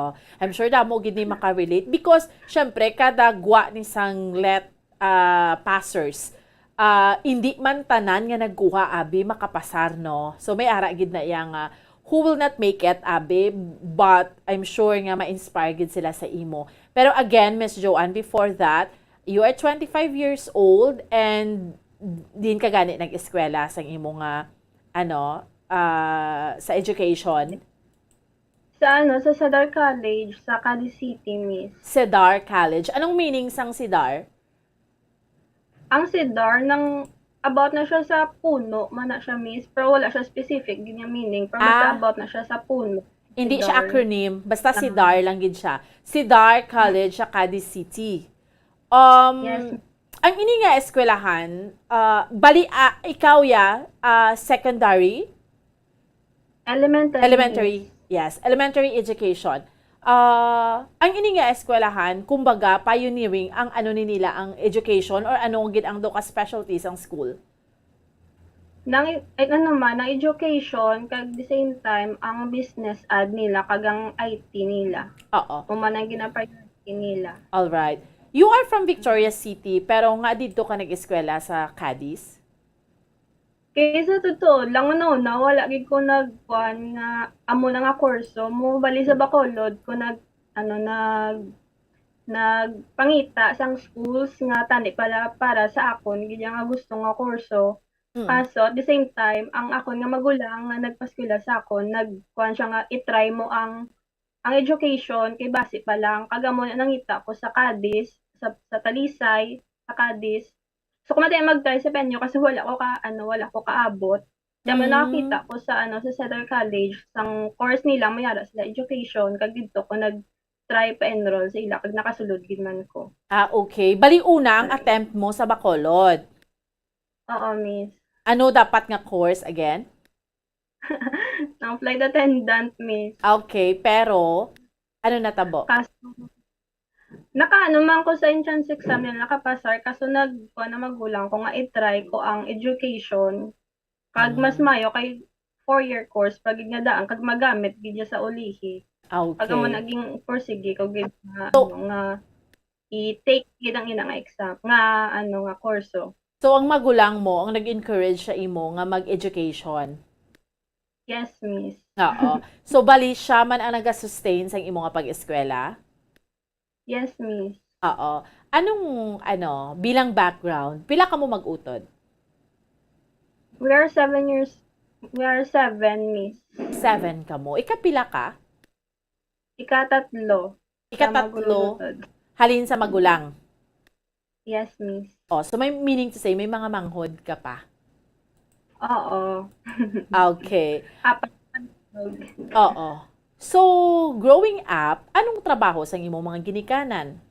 I'm sure damo gid ni makarelate. Because, syempre, kada gwa ni sang let, ah, passers, ah, hindi man tanan nga nagkuha, abi, makapasar, no? So, may ara gid na iya nga, who will not make it, abi, but I'm sure nga ma-inspire gid sila sa imo. Pero again, Miss Joanne, before that, you are twenty-five years old and din ka gani nag-eskwela sang imo nga, ano, ah, sa education? Sa, ano, sa Cedar College, sa Cadiz City, Miss. Cedar College. Anong meaning sang cedar? Ang cedar, nang about na siya sa puno man na siya, Miss, pero wala siya specific gid nga meaning, pero basta Ah. about na siya sa puno. Hindi siya Cedar. acronym, basta Ah. cedar lang gid siya. Cedar College sa Cadiz City. Um, Yes. ang ini nga eskwelahan, ah, bali, ah, ikaw ya, ah, secondary? Elementary, Elementary, Miss. Yes. Elementary education. Ah, ang ini nga eskwelahan, kumbaga, pioneering ang ano ni nila, ang education, or ano gid ang do ka specialty sang school? Nang, eh, ano man, ang education, kag the same time, ang business ad nila, kag ang I T nila. Oo. Human ang gina-priority nila. All right. You are from Victorias City, pero nga didto ka nag-eskwela sa Cadiz? Kay sa totoo lang, una-una, wala gid ko nagkuan nga amo na nga kurso. Mo bali sa Bacolod ko nag, ano, nag, nagpangita sang schools nga tani pala para sa akon gid nga gusto nga kurso. Mm. Kaso, at the same time, ang akon nga magulang nga nagpaeskwela sa akon, nagkuan siya nga i-try mo ang, ang education kay basi pa lang. Kag amo na nangita ko sa Cadiz, sa, sa Talisay, sa Cadiz. So, ko man tayo mag-try sa Penyo kasi wala ko ka, ano, wala ko kaabot. Damo Mm. nakakita ko sa, ano, sa Cedar College, sang course nila, may ara sila education, kag didto ko nag-try pa-enroll sa ila, kag nakasulod gid man ko. Ah, okay. Bali, una ang Sorry. attempt mo sa Bacolod. Oo, miss. Ano dapat nga course again? Ang flight attendant, miss. Okay, pero ano natabo? Kaso, nakaano man ko sa entrance exam nila, nakapasar, kaso nag, kuwan na magulang ko nga i-try ko ang education. Kag mas Mm. mayo kay four-year course, pag gid nga daan, kag magamit gid siya sa ulihi. Ah, Kag amo okay. naging pursigi ko gid nga, So- ano, nga i-take gid ang ina nga exam, nga, ano, nga kurso. So, ang magulang mo ang nag-encourage sa imo nga mag-education? Yes, miss. Oo. So, bali siya man ang nag-sustain sa imo nga pag-eskwela? Yes, miss. Oo. Anong, ano, bilang background, pila ka mo mag-utod? We are seven years, we are seven, miss. Seven ka mo. Ikapila ka? Ikatatlo. Ikatatlo, Sa magulutod. Halin sa magulang. Yes, miss. Oh, so may meaning to say, may mga manghod ka pa. Oo. Okay. Apat. Oo. So, growing up, anong trabaho sang imong mga ginikanan?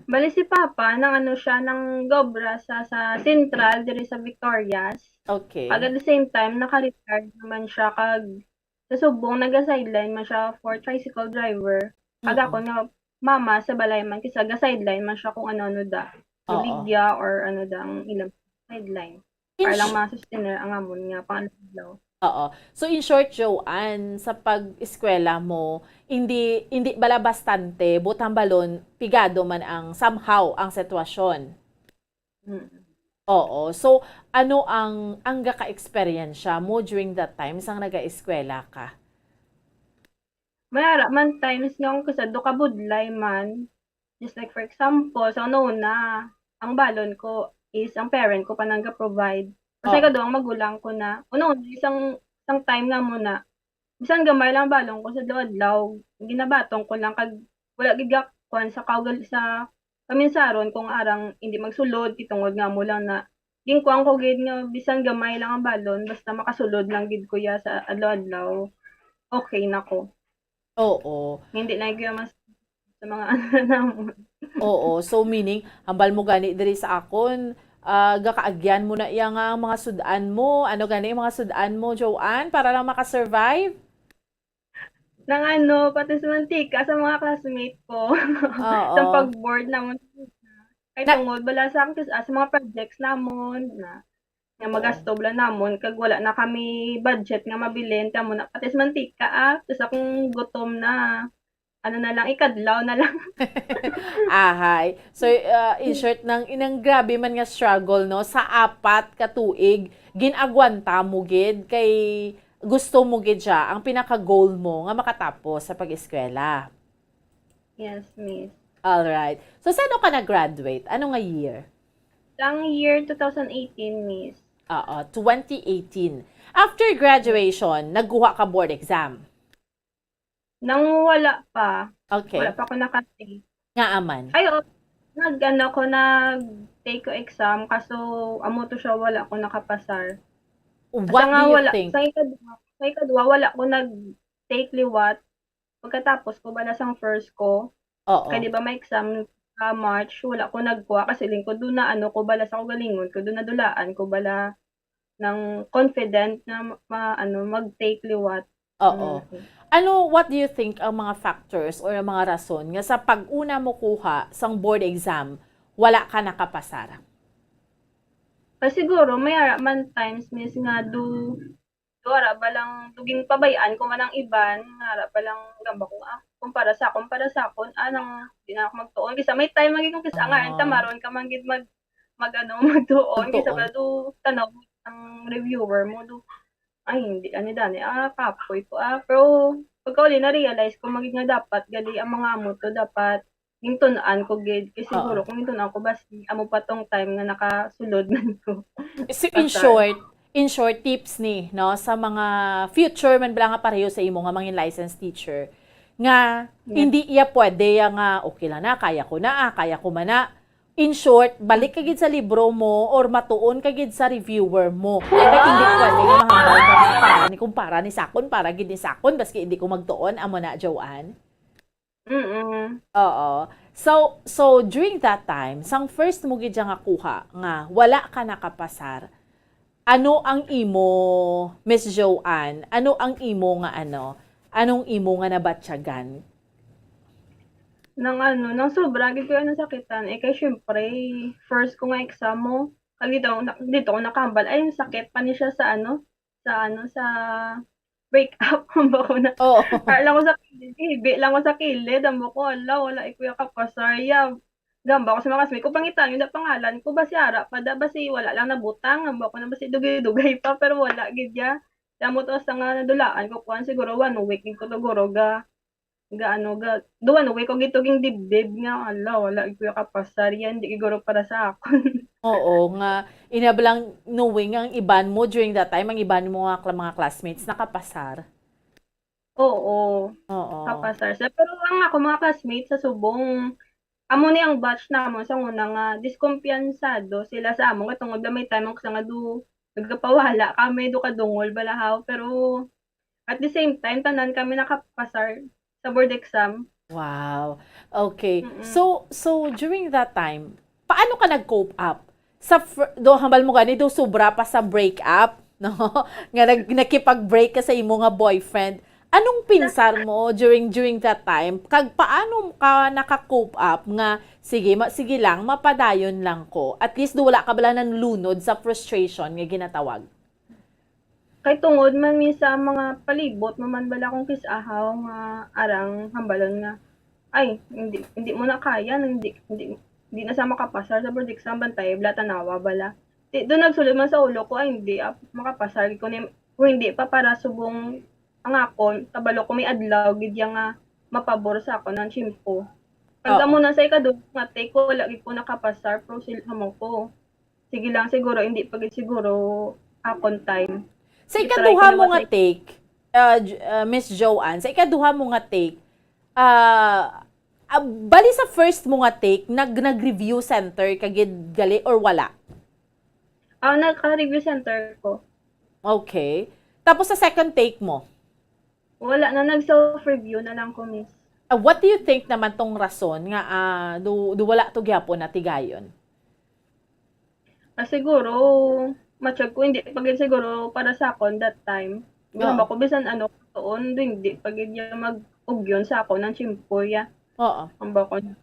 Bali si Papa, nang ano siya, nang gobra sa, sa Central, diri sa Victorias. Okay. Kag at the same time, naka-retire naman siya. Kag sa subong, naga-sideline man siya for tricycle driver. Kag Mm-mm. ako nga mama sa balay man, kisa ga-sideline man siya kung ano-ano da. Oo. Baligya or ano da ang ilang sideline. In Para lang sh- ma-sustainer ang amon nga pang-adlaw. Oo. So, in short, Joanne, sa pag-eskwela mo, hindi, hindi bala bastante, buot hambalon, pigado man ang somehow ang sitwasyon. Mm. Oo. So, ano ang, ang gaka-eksperyensya mo during that time sang naga-eskwela ka? May ara man times nga kung kisa do ka budlay man, just like for example, sa una-una, ang balon ko is ang parent ko pa nang ga-provide. Kasi Oo. kado ang magulang ko na, una-una, isang, isang time nga mo na, bisan gamay lang balon ko sa adlaw-adlaw, ginabaton ko lang kag wala gid ga kuan sa kaugal sa kaminsaron kung arang hindi magsulod, itungod nga mo lang na ginkuan ko gid nga bisan gamay lang ang balon, basta makasulod lang gid ko ya sa adlaw-adlaw, okay na ko. Oo. Hindi na gyud mas sa mga ano na namon. Oo. So, meaning, hambal mo gani diri sa akon, ah, gakaagyan mo na iya nga ang mga sud-an mo. Ano gani ang mga sud-an mo, Joanne, para lang makasurvive? Nang ano, pati sa mantika sa mga classmate ko. Oo. Sa pag-board namon. Kay Na- tungod bala sa, sa mga projects namon na, nga Oo. magasto bala namon kag wala na kami budget nga mabilin kamo na pati sa mantika, ah, tapos akong gutom na, ano na lang, ikadlaw na lang. Ahay. So, uh, in short, nang inang grabe man nga struggle, no, sa apat ka tuig, gin-agwanta mo gid kay gusto mo gid siya, ang pinaka-goal mo nga makatapos sa pag-eskwela. Yes, miss. All right. So, saan ka nag-graduate? Ano nga year? Sang year two thousand eighteen, miss. Oo, twenty eighteen. After graduation, nagkuha ka board exam? Nang wala pa, Okay. Wala pa ako nakatake. Nga aman. Ay, oo. Nag-ano ko, nag-take ko exam, kaso amo to siya, wala ko nakapasar. Kasi What nga do you wala, think? Sa ikadwa, sa ikadwa, wala ko nag-take liwat. Pagkatapos ko, bala sang first ko, Oo. Kay di ba may exam sa March, wala ko nagkuha kasi lingkod doon na ano ko bala sa kaugalingon ko, doon nadulaan ko bala ng confident na ma, ano, mag-take liwat. Oo. Mm. Ano, what do you think ang mga factors or ang mga rason nga sa pag-una mo kuha sang board exam, wala ka nakapasar? Kay siguro, may ara man times, miss, nga do, do ara ba lang, do ginpabay-an ko man ang iban, nga ara ba lang, gamba ko, ah, kumpara sa akon, para sa akon, ah, nang, di na ako magtuon. Kisa may time, magi kung kisa nga, Ah. Tamaron ka man gid mag, mag, ano, magtuon. Kisa Magtuon. ba do, tanaw ang reviewer mo, do, ay, hindi, ani dani, ah, kapoy ko, ah. Pero, pagkauli, na-realize ko, magi nga dapat, gali ang mga amo to, dapat, gintun-an ko gid. Kay siguro, Oo. kung gintun-an ko, basi, amo pa tong time nga nakasulod man ko. So, in Pasar. short, in short, tips ni, no, sa mga future man bala nga pareho sa imo nga mangin licensed teacher, nga Yes. hindi iya pwede ya nga, "Okay lang na, kaya ko na, ah, kaya ko man na." In short, balik ka gid sa libro mo or matuon ka gid sa reviewer mo. Kay hindi pwede nga mahambal ka nga para ni kumpara ni sakon, para gid ni sakon, baski hindi ko magtuon, amo na, Joanne? Mm-mm. Oo. So, so during that time, sang first mo gid siya nga kuha nga wala ka nakapasar, ano ang imo, Miss Joanne? Ano ang imo nga ano? Anong imo nga nabatyagan? Nang ano, nang sobra gid ko ang nasakitan. Eh, kay syempre, first ko nga exam mo. Kag dito, na- dito ko nakahambal. Ay, ang sakit pa ni siya sa ano, sa ano, sa break up. Hambal ko na. Oo. Ara lang ko sa kilid. Hibi lang ko sa kilid. Hambal ko, ala, wala, ikuya ka pasar. Ya, gamba ko sa mga classmate ko, pangitan yung pangalan ko. Basi ara pa da, basi wala lang nabutang. Hambal ko na, basi dugay-dugay pa, pero wala gid ya. Damo to sa nga nadulaan ko, kuan, siguro one week gid ko to guro ga, ga ano, ga, do one week ko gid to ging dibdib nga, ala, wala gid ko kapasar yan, di guro para sa akon. Oo, nga, inablang knowing ang iban mo during that time, ang iban mo nga kla-, mga classmates, nakapasar. Oo, Oo. Kapasar sila. Pero ang ako mga classmates sa subong, amo ni ang batch namon sa una nga diskumpiyansado sila sa amon, kay tungod na may time ang sa nga do, nagapawala kami, do kadungol balahaw. Pero at the same time, tanan kami nakapasar sa board exam. Wow. Okay. Mm-mm. So, so during that time, paano ka nag-cope up? Sa fir-, do, hambal mo gani, do sobra pa sa break up, no? Nga nag-, nakipag-break ka sa imo nga boyfriend. Anong pinsar mo during, during that time? Kag paano ka naka-cope up nga, "Sige, ma-, sige lang, mapadayon lang ko"? At least, do wala ka bala nanlunod sa frustration nga ginatawag? Kay tungod man mi sa mga palibot mo man bala kung kis-ahaw nga arang hambalon nga, "Ay, hindi, hindi mo na kaya, hindi, hindi, hindi na sa makapasar sa board exam, bantay, bala, tanawa bala." Di, doon nagsulod man sa ulo ko, "Ay, hindi, ah, makapasar ko ni, kung hindi pa para subong ang akon, kabalo ko may adlaw gid ya nga mapabor sa akon ang tiyempo." Pag Oo. Amo na sa ikaduha nga take ko, wala gid ko nakapasar, pero sil-, amo ko. Sige lang, siguro, hindi pa gid siguro akon time. Sa I-try ikaduha ko mo naman nga sa take, ah, J-, ah, Miss Joanne, sa ikaduha mo nga take, ah, ah, bali sa first mo nga take, nag-, nag-review center ka gid gali or wala? Ah, nagka-review center ko. Okay. Tapos sa second take mo? Wala na, nag-self-review na lang ko, miss. Ah, what do you think naman tong rason nga, ah, do, do wala to gyapon natigayon? Ah, siguro, matsyag ko, hindi pa gid siguro para sa akon that time. Oo. Gihamba ko, bisan ano, tuon, hindi pa gid niya mag-ugyon sa akon ang tiyempo, ya. Oo. Ang bakon.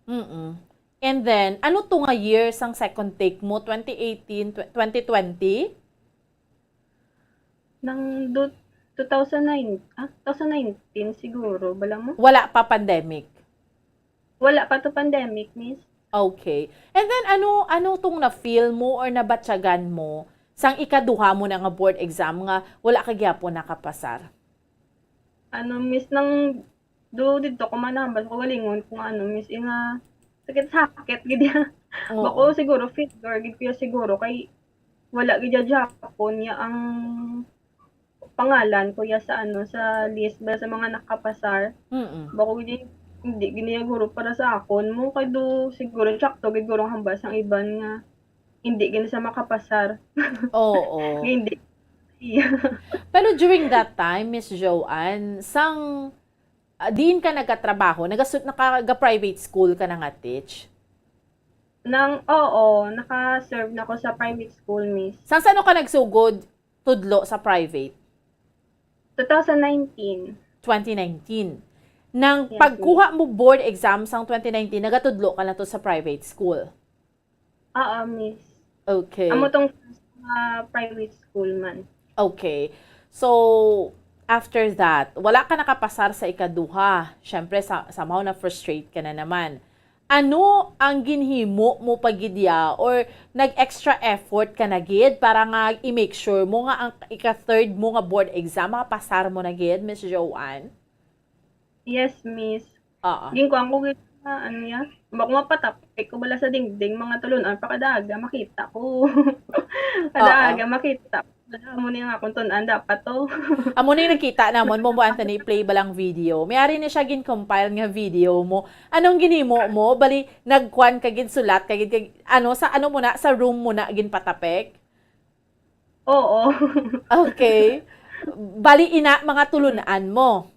Mm-mm. And then, ano to nga year sang second take mo? Twenty eighteen, tw-, twenty twenty? Nang du-, two thousand nine, ah, two thousand nineteen siguro, bala mo? Wala pa pandemic? Wala pa to pandemic, miss. Okay. And then, ano, ano tong na-feel mo or nabatyagan mo sang ikaduha mo na nga board exam nga wala ka gyapon nakapasar? Ano, miss, nang do didto ko manambal ko galingon kung ano, miss, eh, nga sakit-sakit gid ya. Oo. Bako siguro failure gid ko ya siguro kay wala gid ya gihapon ya ang pangalan ko ya sa ano, sa list ba sa mga nakapasar. Mm-mm. Bako gid ya, hindi gid ya guro para sa akon mo kay do siguro sakto gid guro ang hambal sang iban nga hindi gid sa makapasar. Oo. Nga hindi. Pero during that time, Miss Joanne, sang, ah, diin ka nagatrabaho? Nagasu-, naka-, ga-private school ka na nga, teach? Nang, oo, naka-serve na ko sa private school, miss. Sang sano ka nagsugod tudlo sa private? Two thousand nineteen. Twenty nineteen. Nang Yes, pagkuha mo board exam sang twenty nineteen, nagatudlo ka na to sa private school? Oo, miss. Okay. Amo tong first, ah, private school man. Okay. So, after that, wala ka nakapasar sa ikaduha. Siyempre, sa, somehow na-frustrate ka na naman. Ano ang ginhimo mo pa gid ya or nag-extra effort ka na gid para nga i-make sure mo nga ang ika-third mo nga board exam, mapasar mo na gid, Miss Joanne? Yes, miss. Oo. Ginkuan ko gid nga, ano ya, Ambako mapatapik ko bala sa dingding, mga tulon-an pa, kada aga makita ko. Kada Oo. aga makita ko. Bala, amo ni nga akong tun-an dapat to. Amo ni nakita namon mo, Anthony, play ba lang video? May ari na siya gin-compile nga video mo. Anong ginhimo mo? Bali, nagkuan ka gid, sulat ka gid, kag, ano, sa ano mo na, sa room mo na ginpatapik? Oo. Okay. Bali, ina, mga tulun-an mo.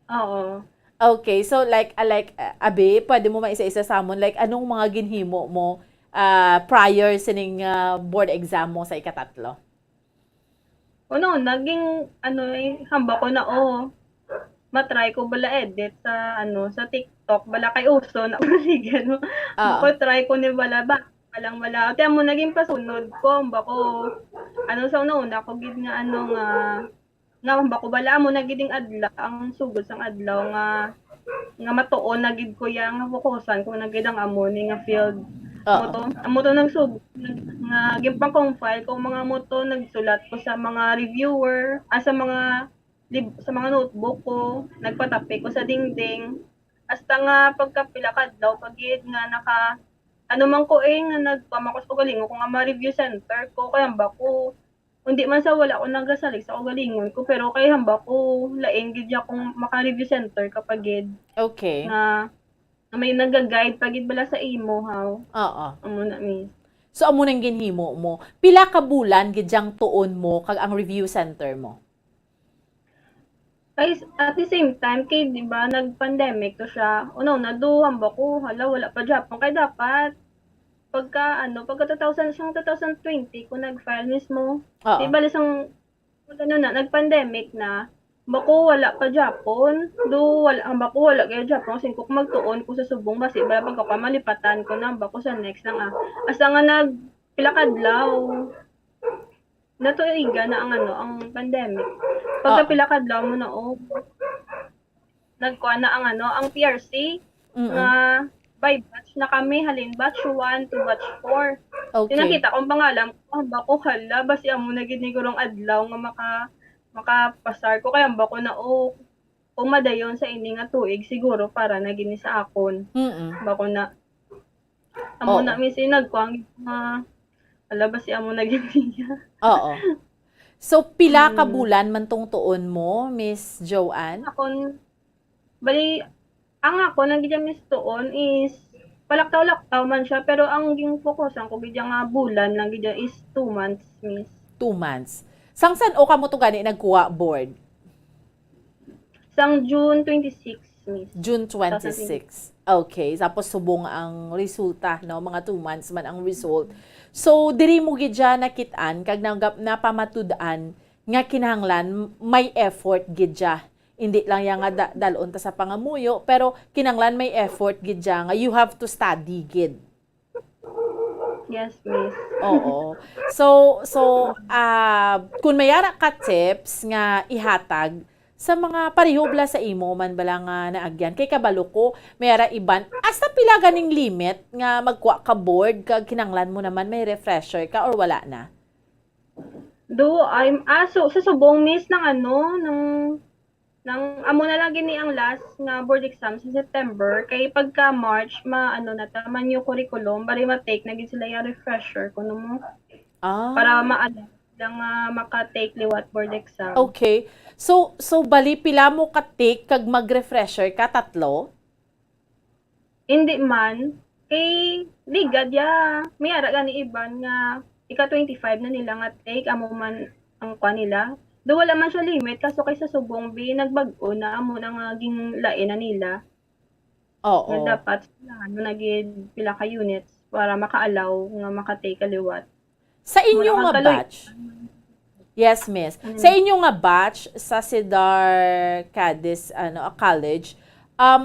Oo. Okay, so like, ah, like, ah, abi, pwede mo maisa-isa sa amon, like, anong mga ginhimo mo ah, prior sining ah, board exam mo sa ikatatlo? Ano, naging, ano eh, hamba ko na, oh, matry ko bala edit sa, ano, sa TikTok, bala kay uso na uligan mo. Oo. Ako, try ko ni bala ba, balang bala. Ate, amo naging pasunod ko, hamba ko, ano, sa una-una ko gid nga, ano, nga, nga hamba ko bala, amo na gid ang adla, ang sugod sang adlaw nga, nga matuon na gid ko ya, nga fokusan ko na gid ang amo ni nga field. Oo. Amo to, amo to nagsug-, nga ginpang-compile ko mga amo to, nagsulat ko sa mga reviewer, ah, sa mga lib-, sa mga notebook ko, nagpatapik ko sa dingding. Hasta nga pagkapila ka adlaw pa gid nga naka, ano man ko eh, nga nagpama ko sa kaugalingon ko nga ma-review center ko, kay hamba ko, hindi man sa wala ko nagasalig sa kaugalingon ko, pero kay hamba ko, lain gid ya kung maka-review center ka pa gid Okay. nga, nga may naga-guide pa gid bala sa imo, haw. Oo. Amo na, miss. So, amo nang ginhimo mo. Pila ka bulan gid yang tuon mo kag ang review center mo? Kay s-, at the same time, kay, di ba, nag-pandemic to siya. Una-una, do, hamba ko, hala, wala pa gyapon. Kay dapat, pagka, ano, pagka two thousand, sang two thousand twenty, kung nag-file mismo, Oo. di bali sang, ano na, nag-pandemic na, hamba ko, wala pa gyapon. Do, wala, hamba ko, wala kaya gyapon. Kasi kung magtuon ko sa subong, basi, bala pagka malipatan ko na, hamba ko sa next lang, ah. Hasta nga nag, pila ka adlaw. Natuiga na ang ano, ang pandemic. Pagka Oo. pila ka adlaw mo na, oh, nagkuha na ang ano, ang P R C, Mm-mm. nga by batch na kami, halin batch one to batch four. Okay. Tinakita kong pangalan ko, hamba ko, hala, basi amo na gid ni gurong adlaw nga maka, makapasar ko. Kaya hamba ko na, oh, kung madayon sa ini nga tuig, siguro para na gini sa akon. Mm-mm. Hamba ko na, amo Oo. na, miss, eh, nagkuha ang mga, hala, basi amo na gid niya. Oo. So, pila ka Hmm. bulan man tong tuon mo, Miss Joanne? Akon, bali, ang ako nang gid mistuon is palaktaw-laktaw man siya, pero ang ginfokusan ko gid nga bulan lang gid is two months, miss. Two months. Sang san-o kamo to gani nagkuha, board? Sang June twenty-six, miss. June twenty-six. Okay, tapos subong ang resulta, no? Mga two months man ang result. So, diri mo gid siya nakit-an kag nagap-, napamatud-an nga kinahanglan may effort gid siya. Hindi lang yang nga da-, dalon ta sa pangamuyo, pero kinahanglan may effort gid siya nga you have to study gid. Yes, miss. Oo. So, so, ah, kung may ara ka tips nga ihatag sa mga pareho bala sa imo man bala nga naagyan, kay kabalo ko, may ara iban, hasta pila ganing limit nga magkuha ka board, kag kinanglan mo naman may refresher ka or wala na? Do, I'm, ah, so, sa subong, miss, ng ano, ng, ng, amo na lang gini ang last nga board exam sa September. Kay pagka March, ma, ano na ta, ma-new curriculum, bali ma-take na gid sila yung refresher, kuno mo. Ah. Para ma-, ano, lang, ah, maka-take liwat board exam. Okay. So, so bali pila mo ka take kag mag-refresher ka? Tatlo? Hindi man. Kay, ligad ya. May ara gani iban nga ika twenty-five na nila nga take, amo man ang kwan nila. Do wala man siya limit, kaso kay sa subong, bi, nagbag-o na, amo na nga ginglain na nila. Oo. Nga dapat, ano, nagid pila ka units para maka-allow nga maka-take ka liwat. Sa inyo Wala nga kang kaloy- batch? Yes, miss. Mm. Sa inyo nga batch sa Cedar Cadiz, ano, ah, College, um,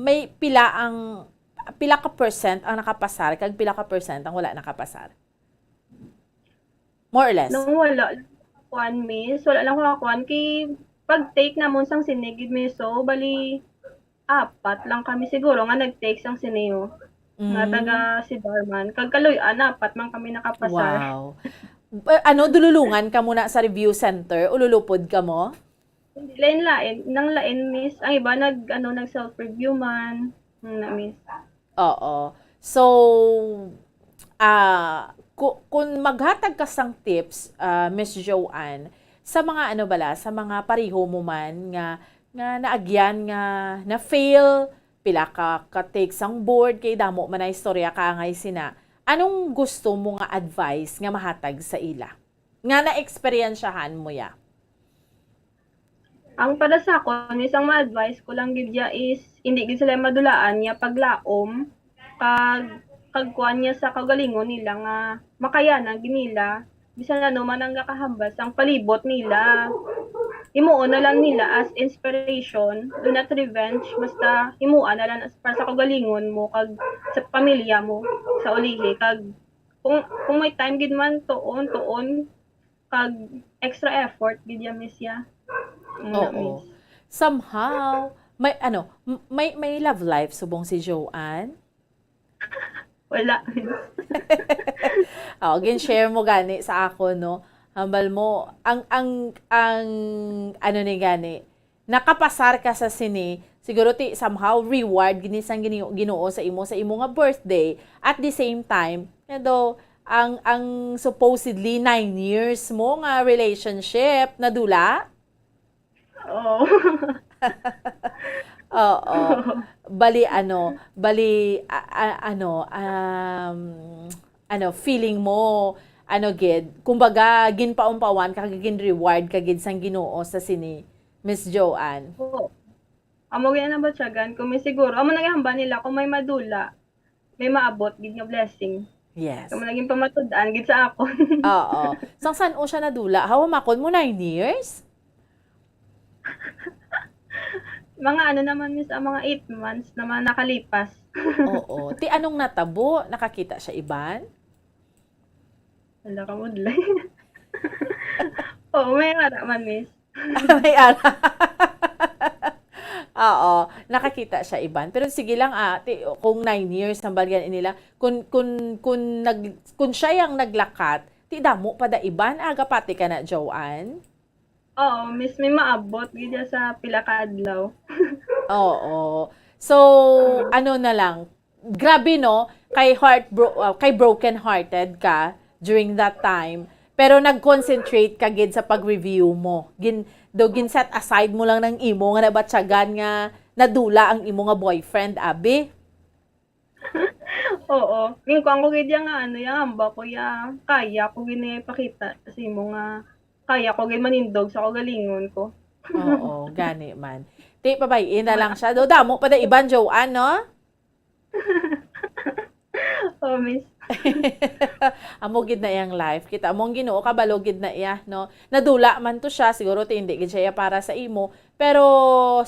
may pila ang, pila ka percent ang nakapasar kag pila ka percent ang wala nakapasar? More or less. Nung wala lang ako, miss, wala lang ako, kay pag-take namon sang sine gid, miss, so, bali, apat lang kami siguro nga nag-take sang sine, oh. Nga Mm. taga Cedar man. Kag kaluy-an, apat man kami nakapasar. Wow. Ba-, ano, dululungan ka muna sa review center? Ululupod ka mo? Hindi, lain-lain. Nang lain, miss, ang iba nag, ano, nag-self-review man. Mm, na, miss. Oo. So, ah, ku- kung maghatag ka sang tips, ah, Miss Joanne, sa mga ano bala, sa mga pareho mo man nga nga naagyan nga na-fail, pila ka ka-take sang board, kay damo man na istorya ka angay sina. Anong gusto mo nga advice nga mahatag sa ila? Nga na-eksperyensyahan mo ya? Ang para sa akon, isang ma-advise ko lang gid ya is hindi gid sila madulaan ya paglaom kag kag kuan niya sa kaugalingon nila nga makayanan gid nila bisan ano man ang gakahambal sang palibot nila. Himuon na lang nila as inspiration, do not revenge, basta himuan na lang as para sa kaugalingon mo kag sa pamilya mo sa ulihi kag kung kung may time gid man tuon tuon kag extra effort gid ya, miss, ya. Amo na, Oo. miss. Somehow, may ano, m- may may love life subong si Joanne? Wala. Oh, gin-share mo gani sa ako, no? Hambal mo, ang ang ang ano ni gani, nakapasar ka sa sini, siguro ti somehow reward gini sang Gini- Ginoo sa imo sa imo nga birthday. At the same time, nga daw ang ang supposedly nine years mo nga relationship nadula? Oo. Oo. Bali ano, bali a- a- ano, um, ano, feeling mo, ano gid, kumbaga ginpaumpawan ka, gin-reward ka gid sang Ginoo sa sini, Miss Joanne. Oo. Amo gid ang nabatyagan ko, may siguro amo nagahambal nila kung may madula, may maabot gid nga blessing. Yes. Kamo naging pamatud-an gid sa akon. Oo. Sang san-o siya nadula? Hawa makon mo nine years? Mga ano naman, miss, ang mga eight months naman nakalipas. Oo. Ti anong natabo? Nakakita siya iban? Wala ka mudlay. Oo, may ara man, miss. May ara. Oo, nakakita siya iban. Pero sige lang ah, ti, kung nine years ang balyan nila, kung kung kung nag kung siya yang naglakat, ti damo pa da iban aga pati ka na, Joanne? Oo, miss, may maabot gid sa pila ka adlaw. Oo. So, ano na lang, grabe no, kay heart bro, uh, kay broken hearted ka during that time, pero nag-concentrate ka gid sa pag-review mo. Gin do gin set aside mo lang ng imo nga nabatyagan nga nadula ang imo nga boyfriend, abi. Oo. Ginkuan ko gid ya nga ano, ya hamba ko ya kaya ko gid na ipakita sa imo nga kaya ko gid manindog sa kaugalingon ko. Oo, gani man. Ti pabay-i na lang siya. Do damo pa da iban, Joanne, no? Oh, miss. Amo gid na iyang life. Kita mo ang Ginoo, kabalo gid na iya, no? Nadula man to siya, siguro ti hindi gid siya iya para sa imo, pero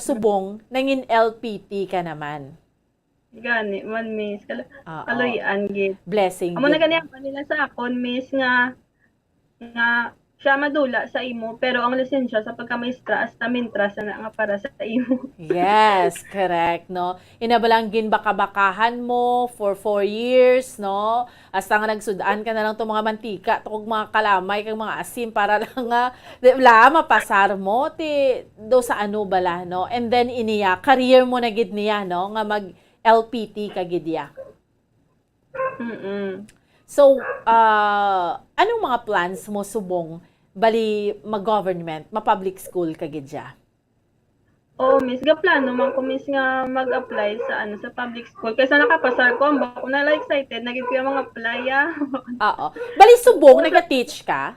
subong nangin L P T ka naman. Gani man, miss. Kal- Oo. Kaloy-an gid. Blessing Amo na gid. gani ang kanila sa akon, miss, nga nga siya madula sa imo, pero ang lisensya sa pagkamaestra hasta mintras na nga para sa imo. Yes, correct, no? Inabalang ginbakabakahan mo for four years, no? Hasta nga nagsud-an ka na lang tong mga mantika, tong mga kalamay, kag mga asin para lang nga, di ba, mapasar mo, ti, do sa ano bala, no? And then, iniya, career mo na gid niya, no? Nga mag L P T ka gid ya. Mm-mm. So, ah, anong mga plans mo subong bali mag-government, ma-public school ka gid ya? Oh, miss, gaplano man ko, miss, nga mag-apply sa ano, sa public school. Kaysa nakapasar ko, ang bako na lang excited, naging kuya mag-apply, ah. Oo. Bali subong nag-teach ka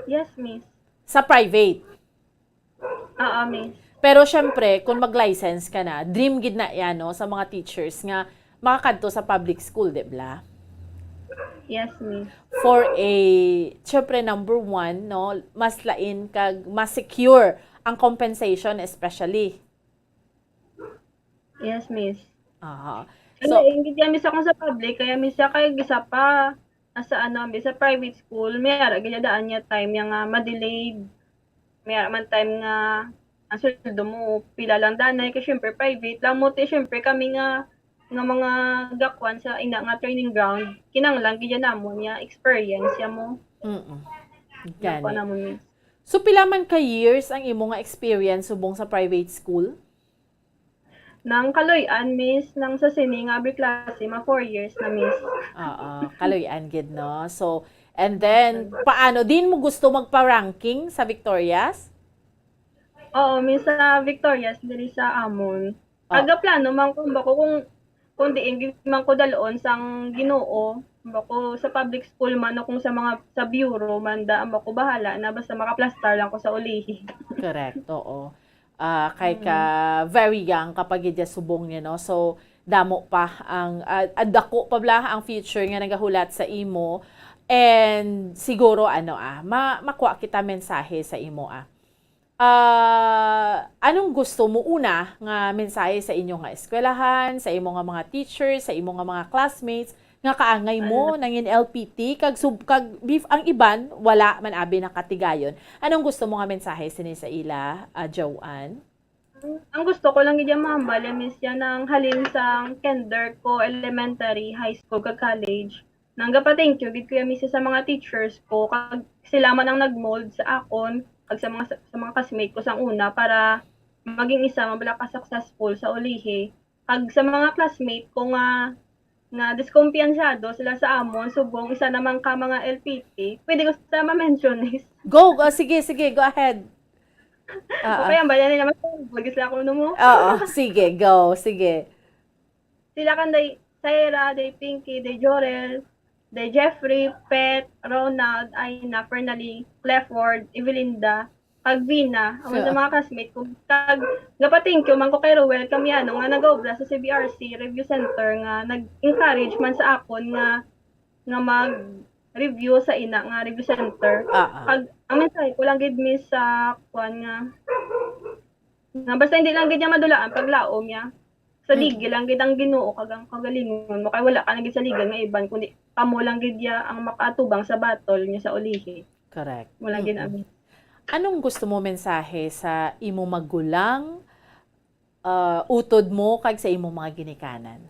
Yes, miss. sa private. Oo, miss. Pero syempre, kung mag-license ka na, dream gid na yan, no, sa mga teachers nga makakadto sa public school, di ba? Yes, miss. For a, syempre, number one, no, mas lain kag mas secure ang compensation, especially. Yes, miss. Aha. So, So, hindi kaya miss akong sa public, kaya miss siya kay isa pa sa ano, miss, sa private school, may ara gid daan niya time niya nga ma-delayed. May ara man time nga ang sweldo mo pila lang danay kay syempre private lang mo ti syempre kami nga nga mga gakwan sa ina nga training ground, kinahanglan gid namon niya experience ya mo. mm Gakwan Gani. namon, miss. So, pila man ka years ang imo nga experience subong sa private school? Nang kaluy-an, Miss, nang sa sini nga abri klase, ma four years na, Miss. Oo, kaluy-an gid, no? So, and then, paano? Din mo gusto magpa-ranking sa Victorias? Oo, Miss, sa Victorias, diri sa amon. Oh. Aga plano man ko, bako kung, kung diin gid man ko dalon sang Ginoo, bako sa public school man o kung sa mga, sa bureau man da, bako bahala na, basta makaplastar lang ko sa ulihi. Correct, oo. Ah, kay ka very young ka pa gid ya subong niya, no? So, damo pa ang, ah, ah, dako pa bala ang future nga nagahulat sa imo. And siguro, ano, ah, ma makuha kita mensahe sa imo, ah. Ah, anong gusto mo una nga mensahe sa inyo nga eskwelahan, sa imo nga mga teachers, sa imo nga mga classmates, nga kaangay mo nangin L P T, kag sub-, kag bif-, ang iban wala man abi nakatigayon? Anong gusto mo nga mensahe sini sa ila, ah, Joanne? Ang gusto ko lang gid mahambal ya, Miss, ya nang halin sang kinder ko, elementary, high school, kag college. Nang gapa-thank you gid ko ya, Miss, sa mga teachers ko, kag sila man ang nag-mold sa akon, kag sa mga, sa mga classmate ko sang una para maging isa man bala ka successful sa ulihi. Kag sa mga classmate ko nga, nga diskumpiyansyado sila sa amon, subong isa naman ka mga L P T, pwede ko sila ma-mention, Miss. Go, go, sige, sige, go ahead. Oo. Okay, ang bayan nila, mas lagi sila ako, no mo? Oo, sige, go, sige. Sila kan day Sarah, day Pinky, day Jorel, day Jeffrey, Pet, Ronald, Aina, Fernally, Clifford, Evelinda, kag Vina, amo sa mga classmate ko. Kag gapa-thank you man ko kay Roel Camiano nga nagaobra sa C B R C Review Center nga nag-encourage man sa akon nga, nga mag-review sa ina nga review center. Ah, ah. Kag ang mensahe ko lang gid, Miss, sa kuan nga, nga basta hindi lang gid niya madulaan paglaom niya. Saligi lang gid ang Ginoo kag ang kagalingon mo, kay wala ka na gid saligan nga iban, kundi kamo lang gid ya ang makaatubang sa battle niyo sa ulihi. Correct. Mo lang gid, Ami. Anong gusto mo mensahe sa imo magulang, ah, utod mo kag sa imo mga ginikanan?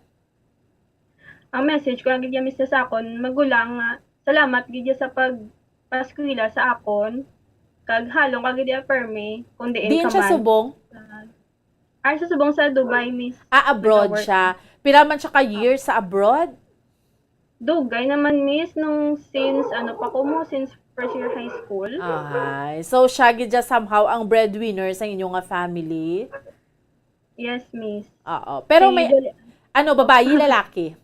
Ang message ko lang gid ya, Miss, sa akon magulang nga salamat gid ya sa pagpaskwela sa akon, kag halong ka gid ya permi kung diin Diin ka siya man. Subong? Ah, Ay, sa subong sa Dubai, Miss. Ah, abroad Nag-work. Siya. Pila man siya ka years sa abroad? Dugay naman, Miss, nung since, ano pa ko mo, since first year high school. Ahay. So, siya gid siya somehow ang breadwinner sa inyo nga family? Yes, Miss. Oo. Pero may, Usually- ano, babayi, lalaki?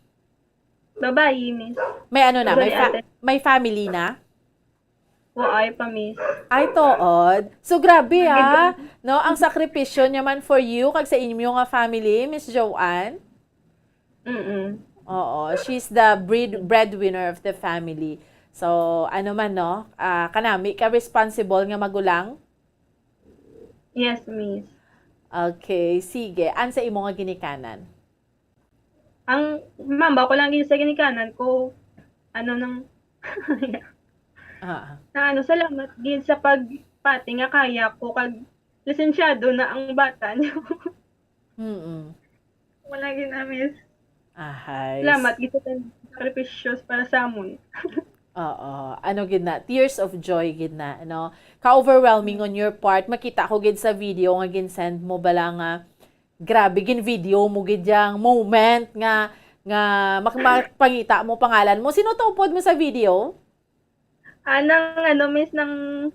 Babayi, Miss. May ano na, may, Usually, fa- ate. May family na? Waay pa, Miss. Ay, tuod. So, grabe, ah. No, ang sakripisyo niya man for you, kag sa inyo nga family, Miss Joanne. Mm-mm. Oo, she's the bread, breadwinner of the family. So, ano man, no? Ah, kanami ka responsible nga magulang? Yes, Miss. Okay, sige. An sa imo nga ginikanan? Ang mamba ko lang gid sa ginikanan ko, ano nang, Ah. na ano, salamat gid sa pagpati nga kaya ko kag lisensyado na ang bata niyo. Mm. Wala gid na, Miss. Ahay. Salamat gid sa sakripisyo para sa amon. Oo. Ano gid na, tears of joy gid na, no? Ka-overwhelming on your part. Makita ko gid sa video nga gin-send mo bala nga grabe, gin-video mo gid yang moment nga, nga mak-, makapangita mo pangalan mo. Sino to upod mo sa video? Ah, nang ano, Miss, nang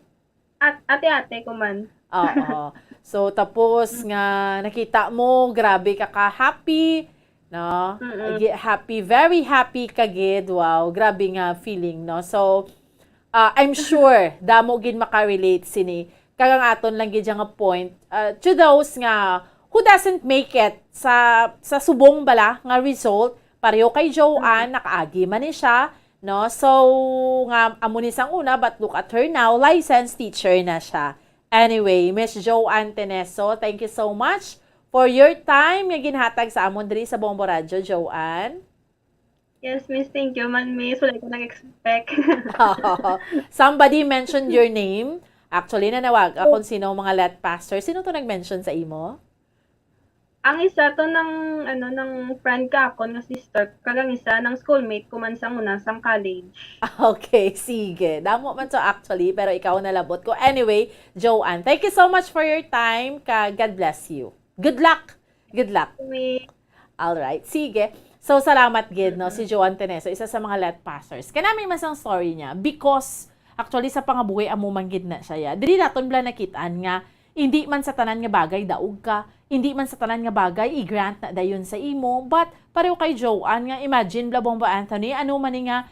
at-, ate-ate ko man. Oo. So, tapos nga nakita mo, grabe ka ka-happy, no? Mm-mm. Gi-, happy, very happy ka gid. Wow, grabe nga feeling, no? So, ah, I'm sure damo gid makarelate sini. Kag ang aton lang gid nga point, ah, to those nga who doesn't make it sa, sa subong bala nga result, pareho kay Joanne, nakaagi man ni siya, no? So, nga amo ni sang una, but look at her now, licensed teacher na siya. Anyway, Miss Joanne Teneso, thank you so much for your time nga ginhatag sa amon diri sa Bombo Radyo, Joanne. Yes, Miss. Thank you man, Miss. Wala ko nag-expect. Somebody mentioned your name. Actually, nanawag ako kung sino ang mga let pastor. Sino to nag-mention sa imo? Ang isa to ng, ano, ng friend ka akon nga sister, kag ang isa ng schoolmate ko man sang una sang college. Okay, sige. Damo man to actually, pero ikaw nalabot ko. Anyway, Joanne, thank you so much for your time, ka God bless you. Good luck Good luck. All right. Sige. So, salamat gid, no, si Joan Teneso, isa sa mga let passers. Kanami man sang story niya because actually sa pangabuhi amo man gid na siya. Ya. Diri naton bala nakitaan nga hindi man sa tanan nga bagay daog ka, hindi man sa tanan nga bagay i-grant na dayon sa imo, but pareho kay Joan nga imagine bala, Bombo Anthony, ano man ni nga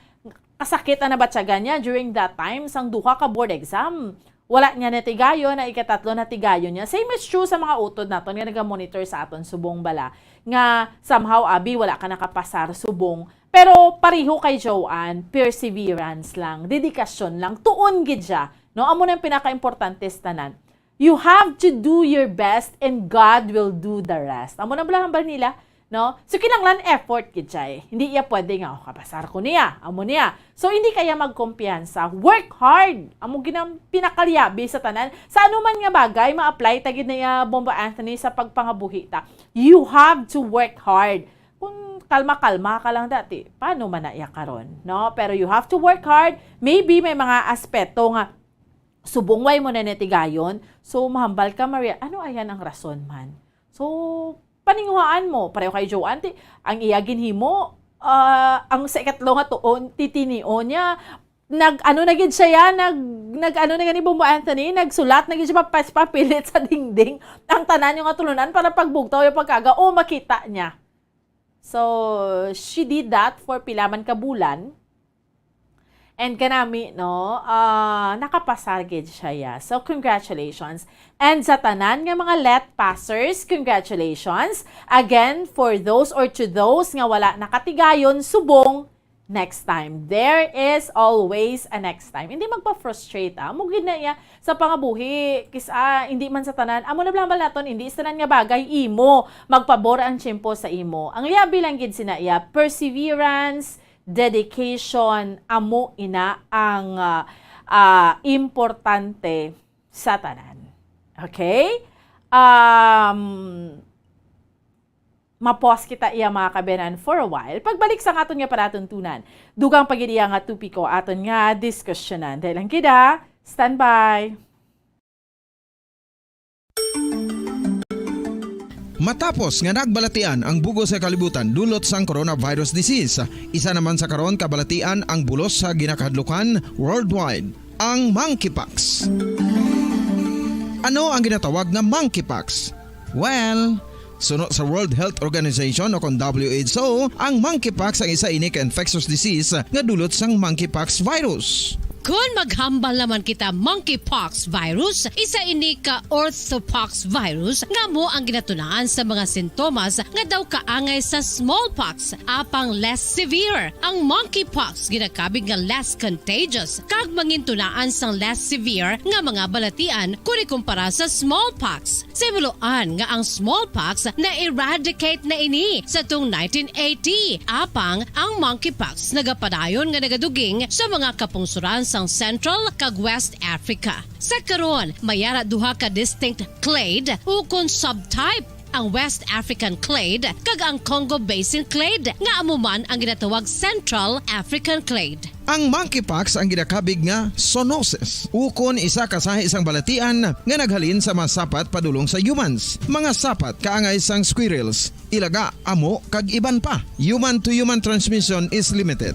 kasakit ang nabatyagan niya during that time sang duha ka board exam. Wala niya natigayon, ang ikatatlo natigayon niya. Same is true sa mga utod naton nga nagamonitor sa aton subong bala nga somehow, abi, wala ka nakapasar subong. Pero pareho kay Joanne, perseverance lang, dedikasyon lang, tuon gid siya. No, amo na ang pinakaimportante sa tanan. You have to do your best and God will do the rest. Amo na bala hambal nila, no? So, kinahanglan effort gid siya eh. Hindi iya pwede nga, "Oh, kapasar ko niya, amo niya." So, hindi kaya magkumpiyansa. Work hard. Amo ginang pinakaliabi sa tanan. Sa anuman nga bagay, ma-apply ta gid na iya, Bombo Anthony, sa pagpangabuhi ta. You have to work hard. Kung kalma-kalma ka lang dati, paano man na iya karon, no? Pero you have to work hard. Maybe may mga aspeto nga subong way mo na natigayon. So, mahambal ka, Maria, ano ayan ang rason man? So, paninguhaan mo, pareho kay Joanne, ti, ang iya ginhimo, ah, ang sa ikatlo nga tuon, titinion niya, nag, ano na gid siya, ya, nag, nag, ano na gani, Bombo Anthony, nagsulat na gid siya, papas-, papilit sa dingding ang tanan yung atulunan para pagbugtaw yung pagkaga o makita niya. So, she did that for pila man ka bulan. And kanami, no, ah, nakapasar gid siya, ya. So, congratulations. And sa tanan nga mga let passers, congratulations. Again, for those or to those nga wala nakatigayon, subong, next time. There is always a next time. Hindi magpa-frustrate, ah. Amo gid na iya sa pangabuhi. Kis-, ah, hindi man sa tanan. Amo na bala hambal naton, hindi sa tanan nga bagay imo magpabor ang tiyempo sa imo. Ang liabi lang gid sina iya, perseverance, dedication, amo ina ang, ah, ah, importante sa tanan. Okay? Um, ma-pause kita iya, mga kabenan, for a while. Pagbalik sa aton nga palatuntunan, dugang pa gid iya nga topiko aton nga diskusyonan. Dahil lang kita, standby. Matapos nga nagbalatian ang bug-os nga kalibutan dulot sang coronavirus disease, isa naman sa karon kabalatian ang bulos sa ginakahadlukan worldwide, ang monkeypox. Ano ang ginatawag nga monkeypox? Well, suno sa World Health Organization o kon W H O, ang monkeypox ang isa ini ka infectious disease nga dulot sang monkeypox virus. Kon maghambal naman kita, monkeypox virus, isa ini ka orthopox virus nga amo ang ginatunaan sa mga sintomas nga daw kaangay sa smallpox, apang less severe. Ang monkeypox ginakabig nga less contagious kag mangintunaan sang less severe nga mga balatian kon ikumpara sa smallpox. Sa himuloan nga ang smallpox na-eradicate na ini sa tung nineteen eighty, apang ang monkeypox nagapadayon nga nagaduging sa mga kapungsoran sang Central kag West Africa. Sa karon, may ara duha ka distinct clade ukon subtype, ang West African clade kag ang Congo Basin clade, nga amo man ang ginatawag Central African clade. Ang monkeypox ang ginakabig nga zoonosis, ukon isa ka sahi sang balatian nga naghalin sa mga sapat padulong sa humans, mga sapat kaangay sang squirrels, ilaga, amo, kag iban pa. Human to human transmission is limited.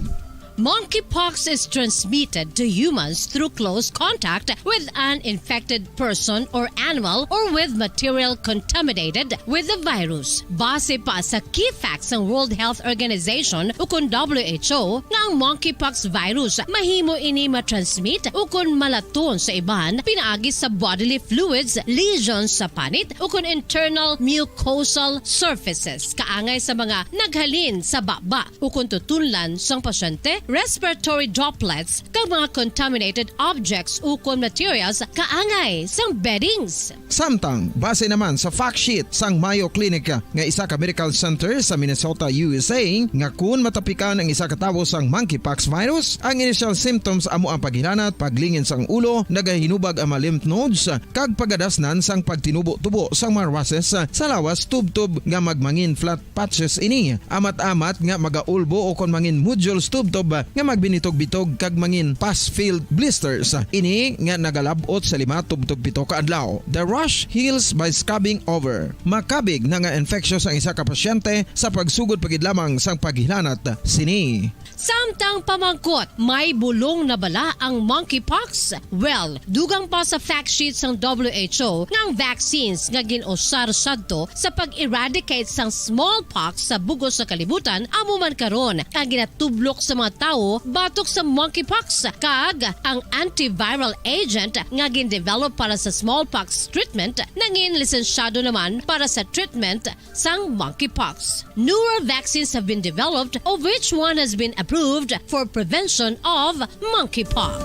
Monkeypox is transmitted to humans through close contact with an infected person or animal or with material contaminated with the virus. Base pa sa key facts sang World Health Organization ukon W H O nga ang monkeypox virus mahimo ini matransmit ukon malaton sa iban pinaagi sa bodily fluids, lesions sa panit ukon internal mucosal surfaces kaangay sa mga naghalin sa baba ukon tutunlan sang pasyente, respiratory droplets, kag mga contaminated objects ukon materials kaangay sang beddings. Samtang, base naman sa fact sheet sang Mayo Clinic nga isa ka medical center sa Minnesota, U S A, nga kun matapikan ang isa ka tawo sang monkeypox virus, ang initial symptoms amo ang paghilanat, paglingin sang ulo, nagahinubag ang mga lymph nodes, kag pagadasnan sang pagtinubo-tubo sang mga rushes sa lawas tubtob nga magmangin flat patches ini, amat-amat nga magaulbo o kon mangin nodules tubtob nga magbinitog-bitog kag mangin pus-filled blisters. Ini nga nagalab-ot sa lima tubtob pito ka adlaw. The rash heals by scabbing over. Makabig na nga infectious ang isa ka pasyente sa pagsugod pa gid lamang sang paghilanat sini. Samtang pamangkot, may bulong na bala ang monkeypox? Well, dugang pa sa fact sheet sang W H O nga ang vaccines nga gin-usar sadto sa pag-eradicate sang smallpox sa bug-os nga kalibutan amo man karon ang ginatublok sa mga tawo batok sa monkeypox, kag ang antiviral agent nga gin-develop para sa smallpox treatment nangin lisensyado naman para sa treatment sang monkeypox. Newer vaccines have been developed, of which one has been approved for prevention of monkeypox.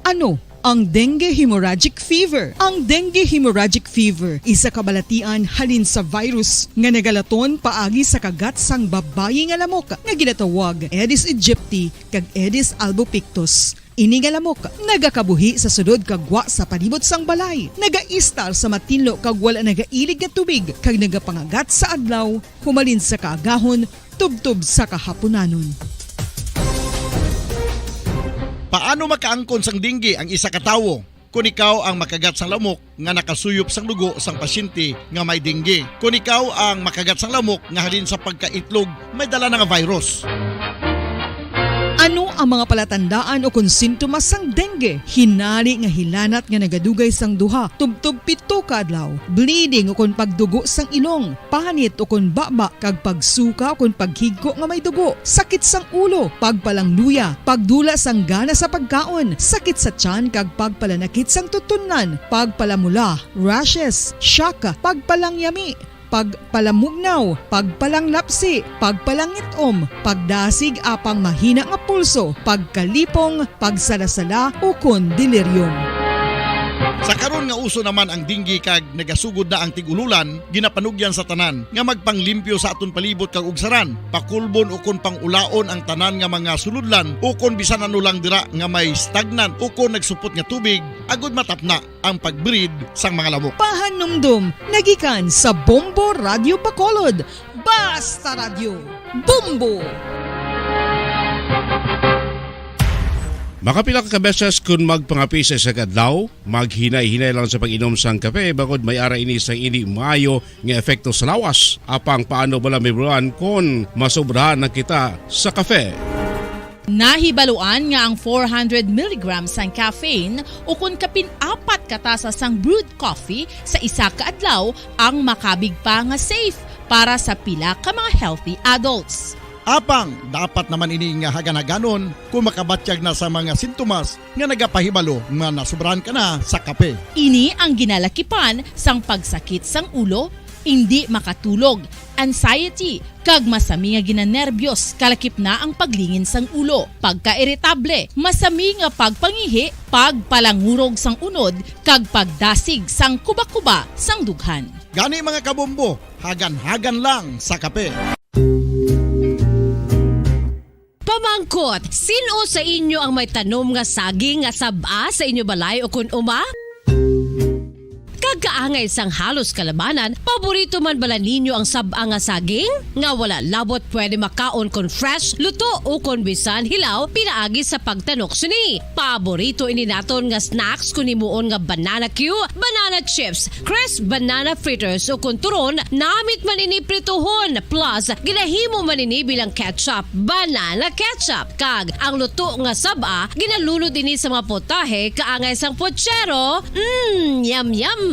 Ano ang dengue hemorrhagic fever? Ang dengue hemorrhagic fever isa ka balatian halin sa virus nga nagalaton paagi sa kagat sang babayi nga lamok nga ginatawag Aedes aegypti kag Aedes albopictus. Ini nga lamok nagakabuhi sa sulod kag gwa sa palibot sang balay, nagaistar sa matinlo kag wala nagailig nga tubig, kag nagapangagat sa adlaw humalin sa kaagahon tubtob sa kahapunanon. Paano makaangkon sang dengue ang isa ka tawo? Kon ikaw ang makagat sang lamok nga nakasuyop sang dugo sang pasyente nga may dengue. Kon ikaw ang makagat sang lamok nga halin sa pagkaitlog may dala na nga virus. Ano ang mga palatandaan ukon sintomas sang dengue? Hinari nga hilanat nga nagadugay sang duha tubtob pito ka adlaw, bleeding ukon pagdugo sang ilong, panit ukon baba, kag pagsuka ukon paghigko nga may dugo, sakit sang ulo, pagpalangluya, pagdula sang gana sa pagkaon, sakit sa tiyan kag pagpalanakit sang tutunlan, pagpalamula, rashes, shock, pagpalangyami, pagpalamugnaw, pagpalanglapsi, pagpalangit-om, pagdasig apang mahina nga pulso, pagkalipong, pagsalasala, ukon delirium. Sa karon nga uso naman ang dengue kag nagasugod na ang tig-ululan, ginapanugyan sa tanan nga magpanglimpyo sa aton palibot kag ugsaran, pakulbon ukon pang-ulaon ang tanan nga mga sulodlan ukon bisan ano lang dira nga may stagnant ukon nagsupot nga tubig, agud matapna ang pag-breed sang mga lamok. Pahanumdom nagikan sa Bombo Radio Bacolod. Basta Radyo, Bombo! Makapila ka beses kon magpangape sa isa ka adlaw, maghinay-hinay lang sa pag-inom sang kape, bangod may ara ini sang indi maayo nga epekto sa lawas. Apang paano bala, Ma'am Ron, kon masobrahan na kita sa kape? Nahibaluan nga ang four hundred milligrams sang caffeine ukon kapin apat ka tasa sang brewed coffee sa isa ka adlaw ang makabig pa nga safe para sa pila ka mga healthy adults. Apang dapat naman ini nga hagan-haganon kon makabatyag na sa mga sintomas nga nagapahibalo nga nasobrahan ka na sa kape. Ini ang ginalakipan sang pagsakit sang ulo, indi makatulog, anxiety, kag masami nga ginanerbiyos, kalakip na ang paglingin sang ulo, pagkairitable, masami nga pagpangihi, pagpalangurog sang unod, kag pagdasig sang kubakuba sang dughan. Gani, mga kabombo, hagan-hagan lang sa kape. Pamangkot, sin-o sa inyo ang may tanom nga saging nga sab-a sa inyo balay ukon uma? Kag kaangay sang halos kalabanan, paborito man bala ninyo ang sab-a nga saging? Nga wala labot pwede makaon kon fresh, luto, ukon bisan hilaw pinaagi sa pagtanok sini. Paborito ini naton nga snacks kon himuon nga banana cue, banana chips, crisp banana fritters, ukon turon, namit man ini prituhon, plus ginahimo man ini bilang ketchup, banana ketchup, kag ang luto nga sab-a ginalunod ini sa mga potahe kaangay sang pochero. Mm, yum, yum!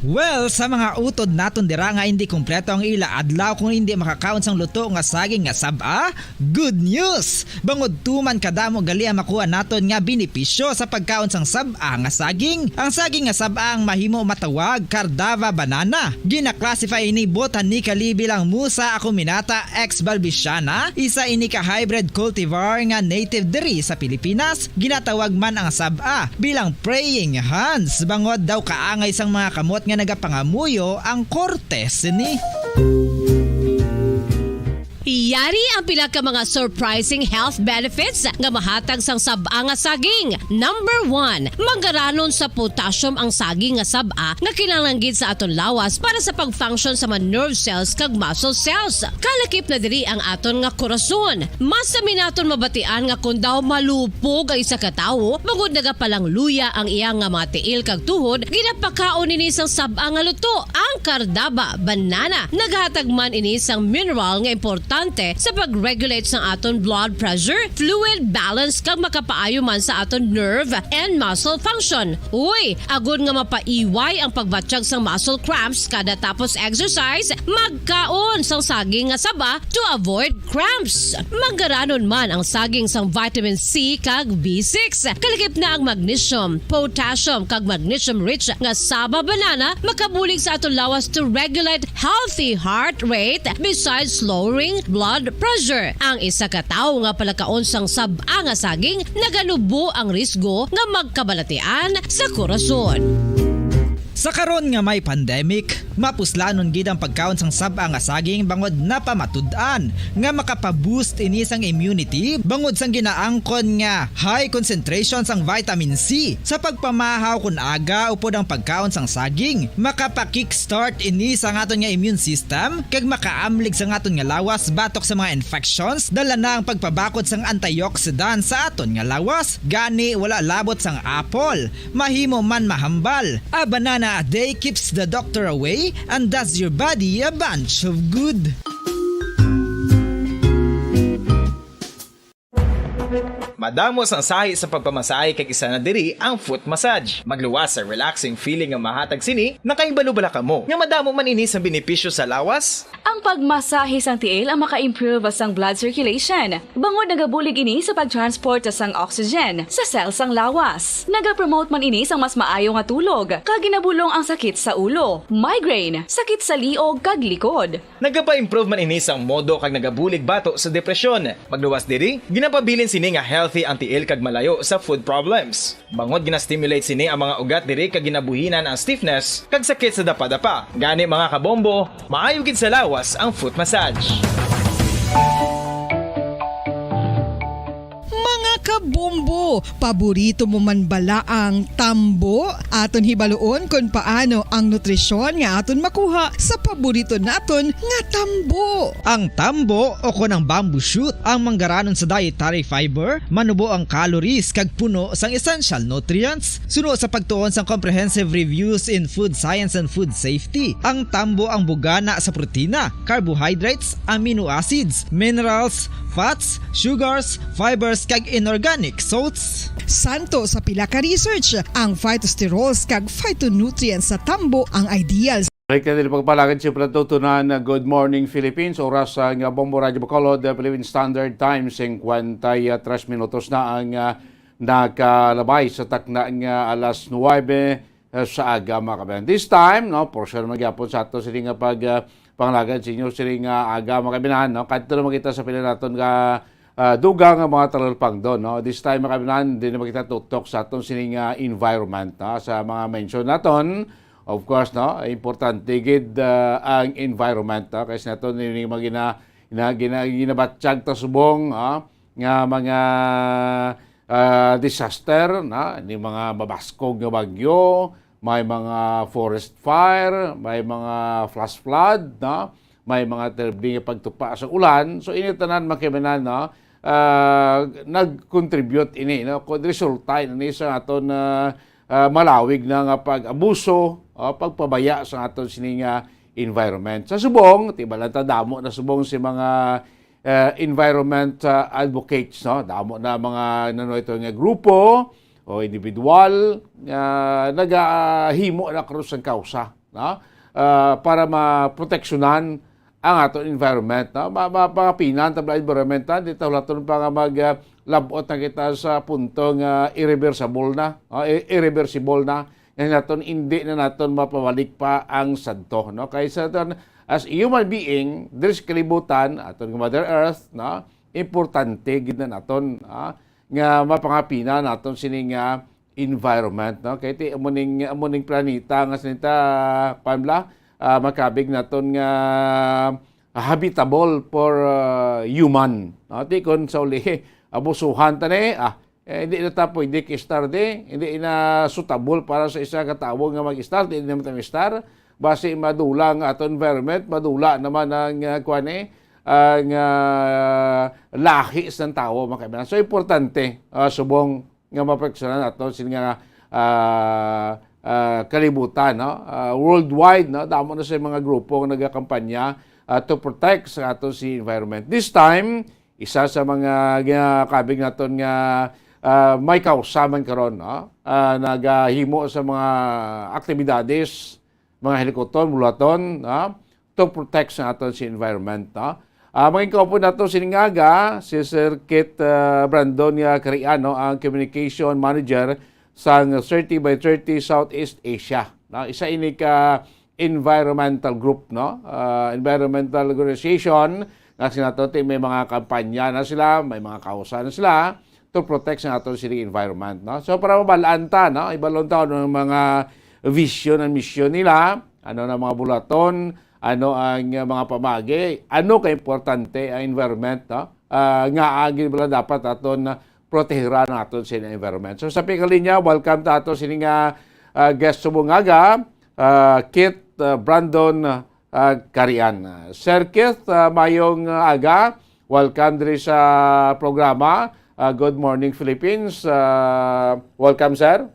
Well, sa mga utod naton dira nga indi kompleto ang ila adlaw kung indi makakaon sang luto nga saging nga sab-a, good news! Bangod tuman kadamo gali ang makuha naton nga benepisyo sa pagkaon sang sab-a nga saging. Ang saging nga sab-a ang mahimo matawag Cardava banana. Gina-classify ini botanically bilang Musa acuminata ex balbisiana, isa ini ka hybrid cultivar nga native diri sa Pilipinas. Ginatawag man ang sab-a bilang praying hands, bangod daw kaangay sang mga kamot nga nagapangamuyo ang korte sini. Yari ang pila ka mga surprising health benefits nga mahatag sang sab-a nga saging. Number one, manggaranon sa potassium ang saging nga sab-a nga kinahanglan gid sa aton lawas para sa pag-function sa mga nerve cells kag muscle cells. Kalakip na diri ang aton nga korason. Mas sami naton mabatian nga kon daw malupog ang isa ka tawo, bangod nagapalangluya ang iya nga mga tiil kag tuhod, ginapakaon ini sang sab-a nga luto. Ang kardaba, banana, naghatag man ini sang mineral nga importante sa pag-regulate sang aton blood pressure, fluid balance, kag makapaayo man sa aton nerve and muscle function. Uy, agod nga mapaiway ang pagbatyag sang muscle cramps kada tapos exercise, magkaon sang saging nga saba to avoid cramps. Manggaranon man ang saging sang vitamin C kag B six. Kalakip na ang magnesium, potassium, kag magnesium-rich nga saba banana makabulig sa aton lawas to regulate healthy heart rate besides lowering blood pressure. Ang isa ka tawo nga palakaon sang sab-a nga saging naganubo ang risgo nga magkabalatian sa korason. Sa karon nga may pandemic, mapuslanon gid ang pagkaon sang sab-a nga saging bangod napamatud-an nga makapaboost ini sang immunity bangod sang ginaangkon nga high concentration sang vitamin C. Sa pagpamahaw kon aga upod ang pagkaon sang saging, makapa-kickstart ini sa aton nga immune system kag makaamlig sa aton nga lawas batok sa mga infections. Dala na ang pagpabakod sang antioxidant sa aton nga lawas, gani wala labot sang apple. Mahimo man mahambal. A banana a day keeps the doctor away and does your body a bunch of good. Madamo sang sahi sa pagpamasahe kag isa na diri ang foot massage. Magluwas sa relaxing feeling nga mahatag sini, nakahibalo bala kamo nga madamo man ini sa benepisyo sa lawas? Ang pagmasahe sang tiil ang maka-improve sang blood circulation, bangod nagabulig ini sa pag-transport sang oxygen sa cell sang lawas. Nagapromote man ini sang mas maayo nga tulog, kag ginabulong ang sakit sa ulo, migraine, sakit sa liog kag likod. Nagapa-improve man ini sang modo kag nagabulig bato sa depresyon. Magluwas diri, ginapabilin sini nga healthy ang tiil kag malayo sa foot problems. Bangod gina-stimulate sini ang mga ugat diri kag ginabuhinan ang stiffness kag sakit sa dapadapa. Gani, mga kabombo, maayo gid sa lawas ang foot massage. Mga kabombo, paborito mo man bala ang tambo? Aton hibaluon kon paano ang nutrisyon nga aton makuha sa paborito naton nga tambo. Ang tambo o kon ang bamboo shoot ang manggaranon sa dietary fiber, manubo ang calories kag puno sang essential nutrients. Suno sa pagtuon sang Comprehensive Reviews in Food Science and Food Safety, ang tambo ang bugana sa protina, carbohydrates, amino acids, minerals, fats, sugars, fibers, kag inorganic salts. Santo sa pila ka research, ang phytosterols kag phytonutrients sa tambo ang ideal. Balik na nila pagpalagan, siyempre, tutunan na Good Morning Philippines. Oras sa nga Bombo Radyo Bacolod, the Philippine Standard Time, singkwenta y tres minutos na ang, ah, nakalabay sa takna nga alas nuwebe, ah, sa aga, mga kabayan. This time, no, portion naman gyapon sa ato sini nga pag, ah, panglagan sa inyo sini nga aga, mga kabayan, no? Kadto naman kita sa pila naton nga, ah, dugang nga mga talagpangdon, no? This time, mga kabayan, di naman kita tutok sa aton sini nga environment, no? Sa mga mention naton, of course, no, importante gid, ah, ang environment, no? Kay sa naton, ni mga gina-, gina-, gina-, ginabatyag ta subong, ah, nga mga, ah, disaster, na, ni mga mabaskog nga bagyo, may mga forest fire, may mga flash flood, no? May mga terrible nga pagtupa sa ulan. So, ini tanan, mga kabayan, no? Ah, nag-contribute ini, no? Kung resulta ini sa aton, ah, ah, malawig na nga pag-abuso, ah, pagpabaya sa aton sini nga environment. Sa subong, tibalan ta, damo na subong si mga, eh, environment, ah, advocates, no? Damo na mga, nano ito nga grupo o individual nga nagahimo na krus ang kausa, no? Ah, para maproteksyonan ang aton environment, no? Ma-, ma-, mapangapinan ta bala environment, ha? Di ta hulaton pa nga mag, ah, labot na kita sa punto nga irreversible na, ah, i-, irreversible na. Nga naton, hindi na naton mapabalik pa ang sadto, no? Kay sa aton, as human being, diri sa kalibutan, aton nga Mother Earth, no? Importante gid na naton, ah, nga mapangapinan naton sini nga environment, no? Kay ti, amo ning, amo ning planeta nga sinita, Pamela, ah, makabig naton nga, habitable for, ah, human. No? Ti kon sa uli, abusuhan ta ni, ah, eh, hindi na ta pwede ka-start di, hindi na suitable para sa isa ka tawo nga mag-start, hindi naman ta mag-start. Basi madula ang ato environment, madula naman ang, ah, kuwan eh, ang, ah, lahi sang tawo, mga kaibigan. So, importante, ah, subong nga maprotektaran nato sini nga, ah, ah, kalibutan, no? Ah, worldwide, no? Damo na sa mga grupo nga nagakampanya, ah, to protect sa ato si environment. This time, isa sa mga ginakabig naton nga, ah, may kausa man karon, no? Ah, nagahimo sa mga aktibidades, mga hilikuton, bulaton, no? To protect sa aton si environment, no? Ah, maging kaupo nato sining aga si Sir Keith, ah, Brandon nga Cariano, ang communication manager sang thirty by thirty Southeast Asia, no? Isa ini ka environmental group, no? Ah, environmental organization nga sinato may mga kampanya na sila, may mga kausa na sila to protect sa aton sini environment, no? So, para mabalaan ta, no? Ibalon ta ang mga vision and mission nila, ano na mga bulaton, ano ang, uh, mga pamagi, ano ka importante ang environment, no? Ah, nga agi bala dapat aton protehiran ang aton sini environment. So, sa pikalinya, welcome ta ato sini nga, ah, guest subong aga, ah, Keith, ah, Brandon, ah, Carian. Sir Keith, ah, mayong, ah, aga. Welcome diri sa programa, ah, Good Morning Philippines. Ah, welcome, sir.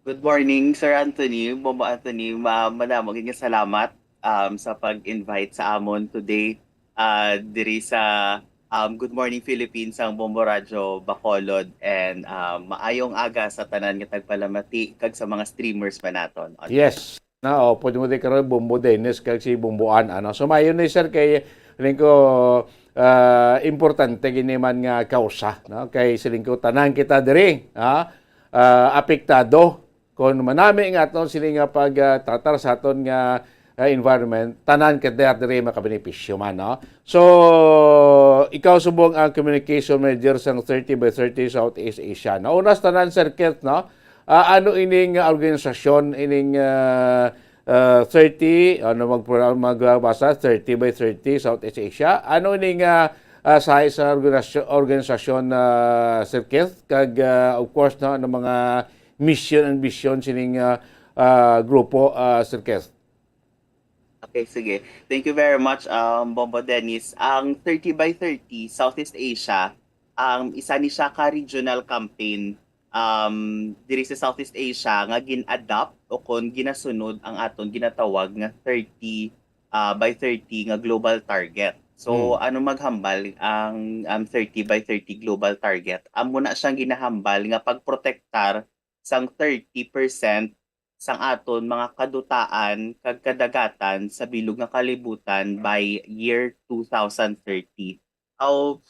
Good morning, Sir Anthony, Bombo Anthony. Ma-, madamo gid nga salamat, um, sa pag-invite sa amon today, ah, diri sa, um, Good Morning Philippines sang Bombo Radyo Bacolod, and, um, maayong aga sa tanan nga tagpalamati kag sa mga streamers pa naton. Yes. Na, oh, pwede mo di karon, Bombo Dennis kag si Bomboan, ano. So, maayo ni, sir, kay siling ko, ah, importante gini man nga kausa, no? Kay siling ko, tanan kita diri, ha? Ah, apektado kung manami nga aton sini nga pag, ah, tatar sa aton nga, ah, environment, tanan kita diri makabenepisyo man, no? So, ikaw subong ang communication manager sang thirty by thirty Southeast Asia. Nauna sa tanan, Sir Keith, no? Ah, ano ining organisasyon, ining, ah, ah, thirty, ano, mag-, magbasa, thirty by thirty Southeast Asia? Ano ining, ah, ah, size sa organisasyon, organisasyon, ah, Sir Keith? Kag, ah, of course, no, ano mga mission and vision sining, ah, ah, grupo, ah, Sir Keith? Okay, sige. Thank you very much, um, Bombo Dennis. Ang thirty by thirty Southeast Asia, um, isa ni siya ka regional campaign, um, diri sa Southeast Asia nga gin-adapt o kon ginasunod ang aton ginatawag nga thirty, ah, by thirty nga global target. So, Hmm. ano maghambal ang, ang thirty by thirty global target? Amo na siyang ginahambal nga pagprotektar sang thirty percent sang aton mga kadutaan kag kadagatan sa bilog nga kalibutan by year two thousand thirty. Aw,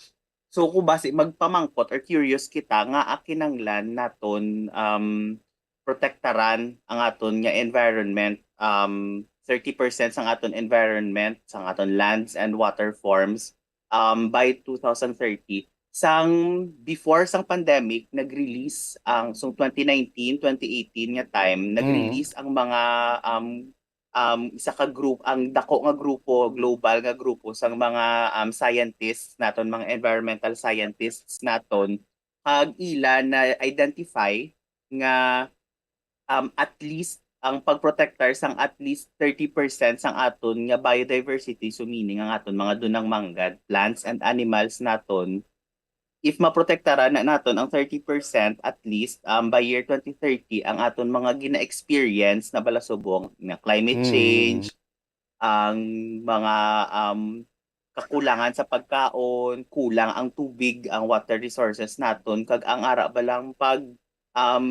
so kung basi magpamangkot or curious kita nga kinahanglan naton, um, protektaran ang aton nga environment, um, thirty percent sang aton environment, sang aton lands and water forms, um, by two thousand thirty. Sang before sang pandemic, nag-release ang, so twenty nineteen, twenty eighteen nga time, Mm. nag-release ang mga, um, um, isa ka group, ang dako nga grupo, global nga grupo sang mga, um, scientists naton, mga environmental scientists naton, kag ila na-identify nga, um, at least ang pagprotektar sang at least thirty percent sang aton nga biodiversity, so meaning ang aton mga dunang manggad, plants and animals naton, if maprotektaran na naton ang thirty percent at least, um, by year twenty thirty, ang aton mga gina-experience na balasubong nga climate Mm. change, ang mga, um, kakulangan sa pagkaon, kulang ang tubig, ang water resources naton, kag ang ara ba lang pag, um,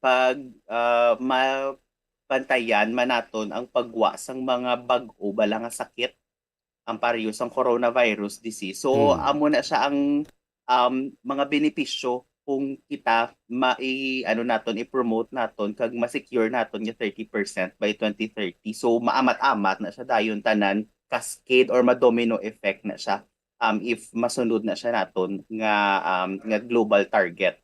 pag, ah, mabantayan man naton ang pagwa sang mga bag-o bala nga sakit, ang pareho sang coronavirus disease. So, Hmm. amo na siya ang, um, mga benepisyo kung kita ma-, i-, ano naton, i-promote naton kag ma-secure naton nga thirty percent by twenty thirty. So, maamat-amat na siya dayon tanan, cascade or ma-domino effect na siya, um, if masunod na siya naton nga, um, nga global target.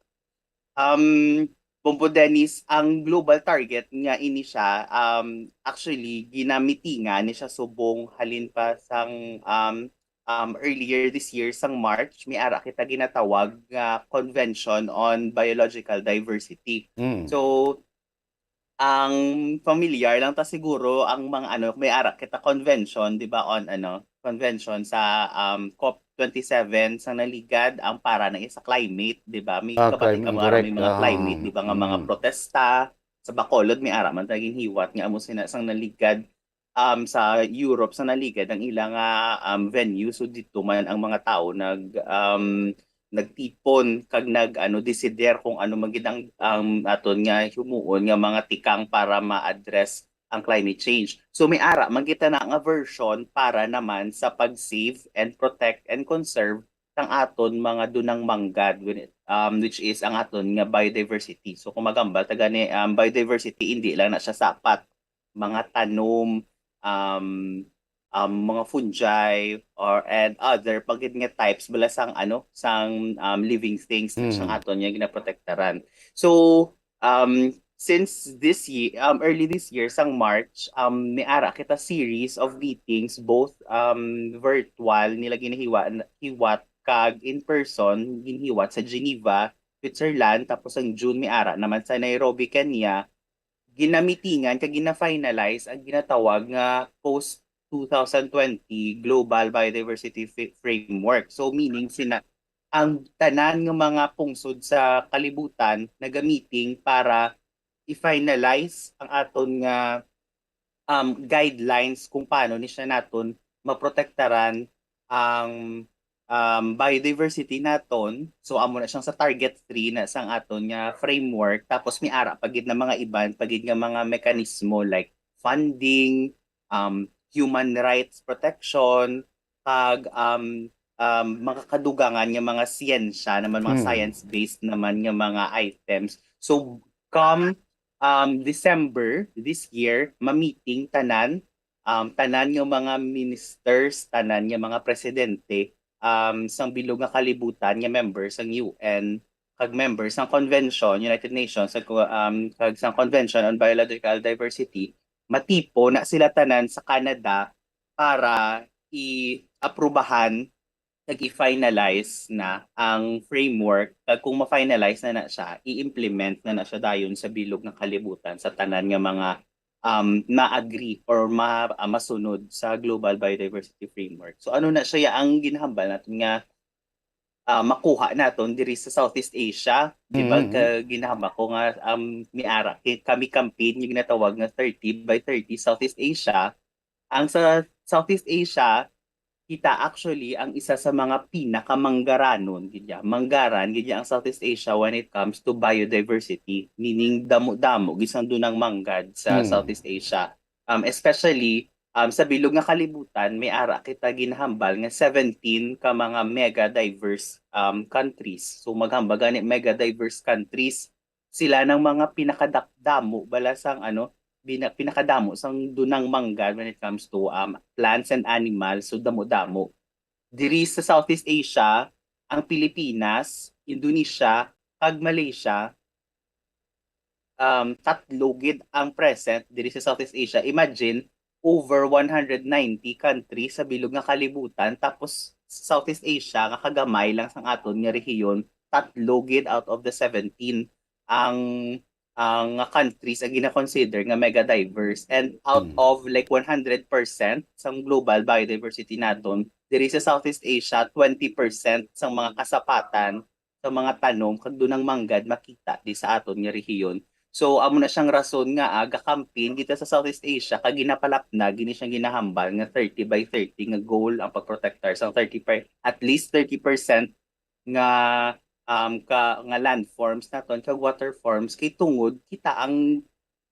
Um, Bombo Dennis, ang global target nga ini siya, um, actually, ginamitingan ni siya subong halin pa sang, um, um, earlier this year, sang March, may ara kita ginatawag nga Convention on Biological Diversity. Mm. So, ang familiar lang ta siguro ang mga ano, may ara kita convention, di ba, on ano, convention sa um, COP twenty-seven sang naligad ang para na sa climate, di ba? May Ah, kabati climate, ka mga correct. May mga Ah, climate, di ba, nga mga mm. protesta sa Bacolod, may ara man ta ginhiwat nga amo sina sang naligad um sa Europe sa naligad ang ila nga um, venue, so dito man ang mga tao nag um, nagtipon kag nag ano desider kung ano man gid ang, ang aton nga himuon nga mga tikang para ma-address ang climate change. So may ara man kita na nga version para naman sa pag-save and protect and conserve sang aton mga dunang manggad, when it- um, which is ang aton nga biodiversity. So kung magambal ta gani, um, biodiversity hindi lang na siya sapat mga tanom, um, um, mga fungi or and other pagid nga types bala sang ano sang um, living things na sang Mm. aton nga ginaprotektaran. So um, since this year, um, early this year sang March, um, may ara kita series of meetings, both um, virtual nila ginahiwa hiwat kag in person ginhiwat sa Geneva, Switzerland, tapos ang June may ara naman sa Nairobi, Kenya. Ginamitingan kag gina-finalize ang ginatawag nga post two thousand twenty Global Biodiversity Fi- Framework. So meaning sina ang tanan nga mga pungsod sa kalibutan nagamiting para i-finalize ang aton nga um, guidelines kung paano ni siya naton maprotektaran ang um, biodiversity naton. So amo na siyang sa target three na sang aton nga framework. Tapos may ara pa gid na mga iban pa gid nga mga mekanismo like funding, um, human rights protection, kag um, um, mga kadugangan nga mga siyensya naman, mga Hmm. science-based naman nga mga items. So come um, December this year, ma-meeting tanan, um, tanan nga mga ministers, tanan nga mga presidente um, sang bilog nga kalibutan nga member sang U N kag member sang convention, United Nations, kag, um, kag sang Convention on Biological Diversity, matipo na sila tanan sa Canada para i-aprubahan kag i-finalize na ang framework, kag kung ma-finalize na na siya, i-implement na na siya dayon sa bilog nga kalibutan sa tanan nga mga um, ma-agree or ma ah, masunod sa Global Biodiversity Framework. So ano na siya ang ginahambal natin nga ah, makuha naton diri sa Southeast Asia, di ba? Mm. Ka ginahambal ko nga um, miara kay kami campaign yung ginatawag nga thirty by thirty Southeast Asia. Ang sa Southeast Asia, kita actually ang isa sa mga pinakamanggaranon gid ya. Manggaran gid ya ang Southeast Asia when it comes to biodiversity, meaning damo-damo gid sang dunang manggad sa Hmm. Southeast Asia. Um, especially um, sa bilog nga kalibutan, may ara kita ginahambal nga seventeen ka mga mega diverse um, countries. So maghambal gani mega diverse countries, sila nang mga pinakadamo bala sang ano, bina, pinakadamo sang dunang manggad when it comes to um, plants and animals. So damo-damo. Diri sa Southeast Asia, ang Pilipinas, Indonesia, kag Malaysia, um, tatlo gid ang present diri sa Southeast Asia. Imagine, over one hundred ninety countries sa bilog nga kalibutan, tapos sa Southeast Asia nga kagamay lang sang aton nga rehiyon, tatlo gid out of the seventeen ang ang nga countries ang gina-consider nga mega diverse, and out Mm. of like one hundred percent sang global biodiversity naton, diri sa Southeast Asia twenty percent sang mga kasapatan sa mga tanom kag dunang manggad makita di sa aton nga rehiyon. So amo na siyang rason nga ah, gakampin kita sa Southeast Asia kag ginapalapnag gini siyang ginahambal nga thirty by thirty nga goal ang pagprotektar sang thirty per, at least thirty percent nga um, ka, nga landforms naton kag water forms kay tungod kita ang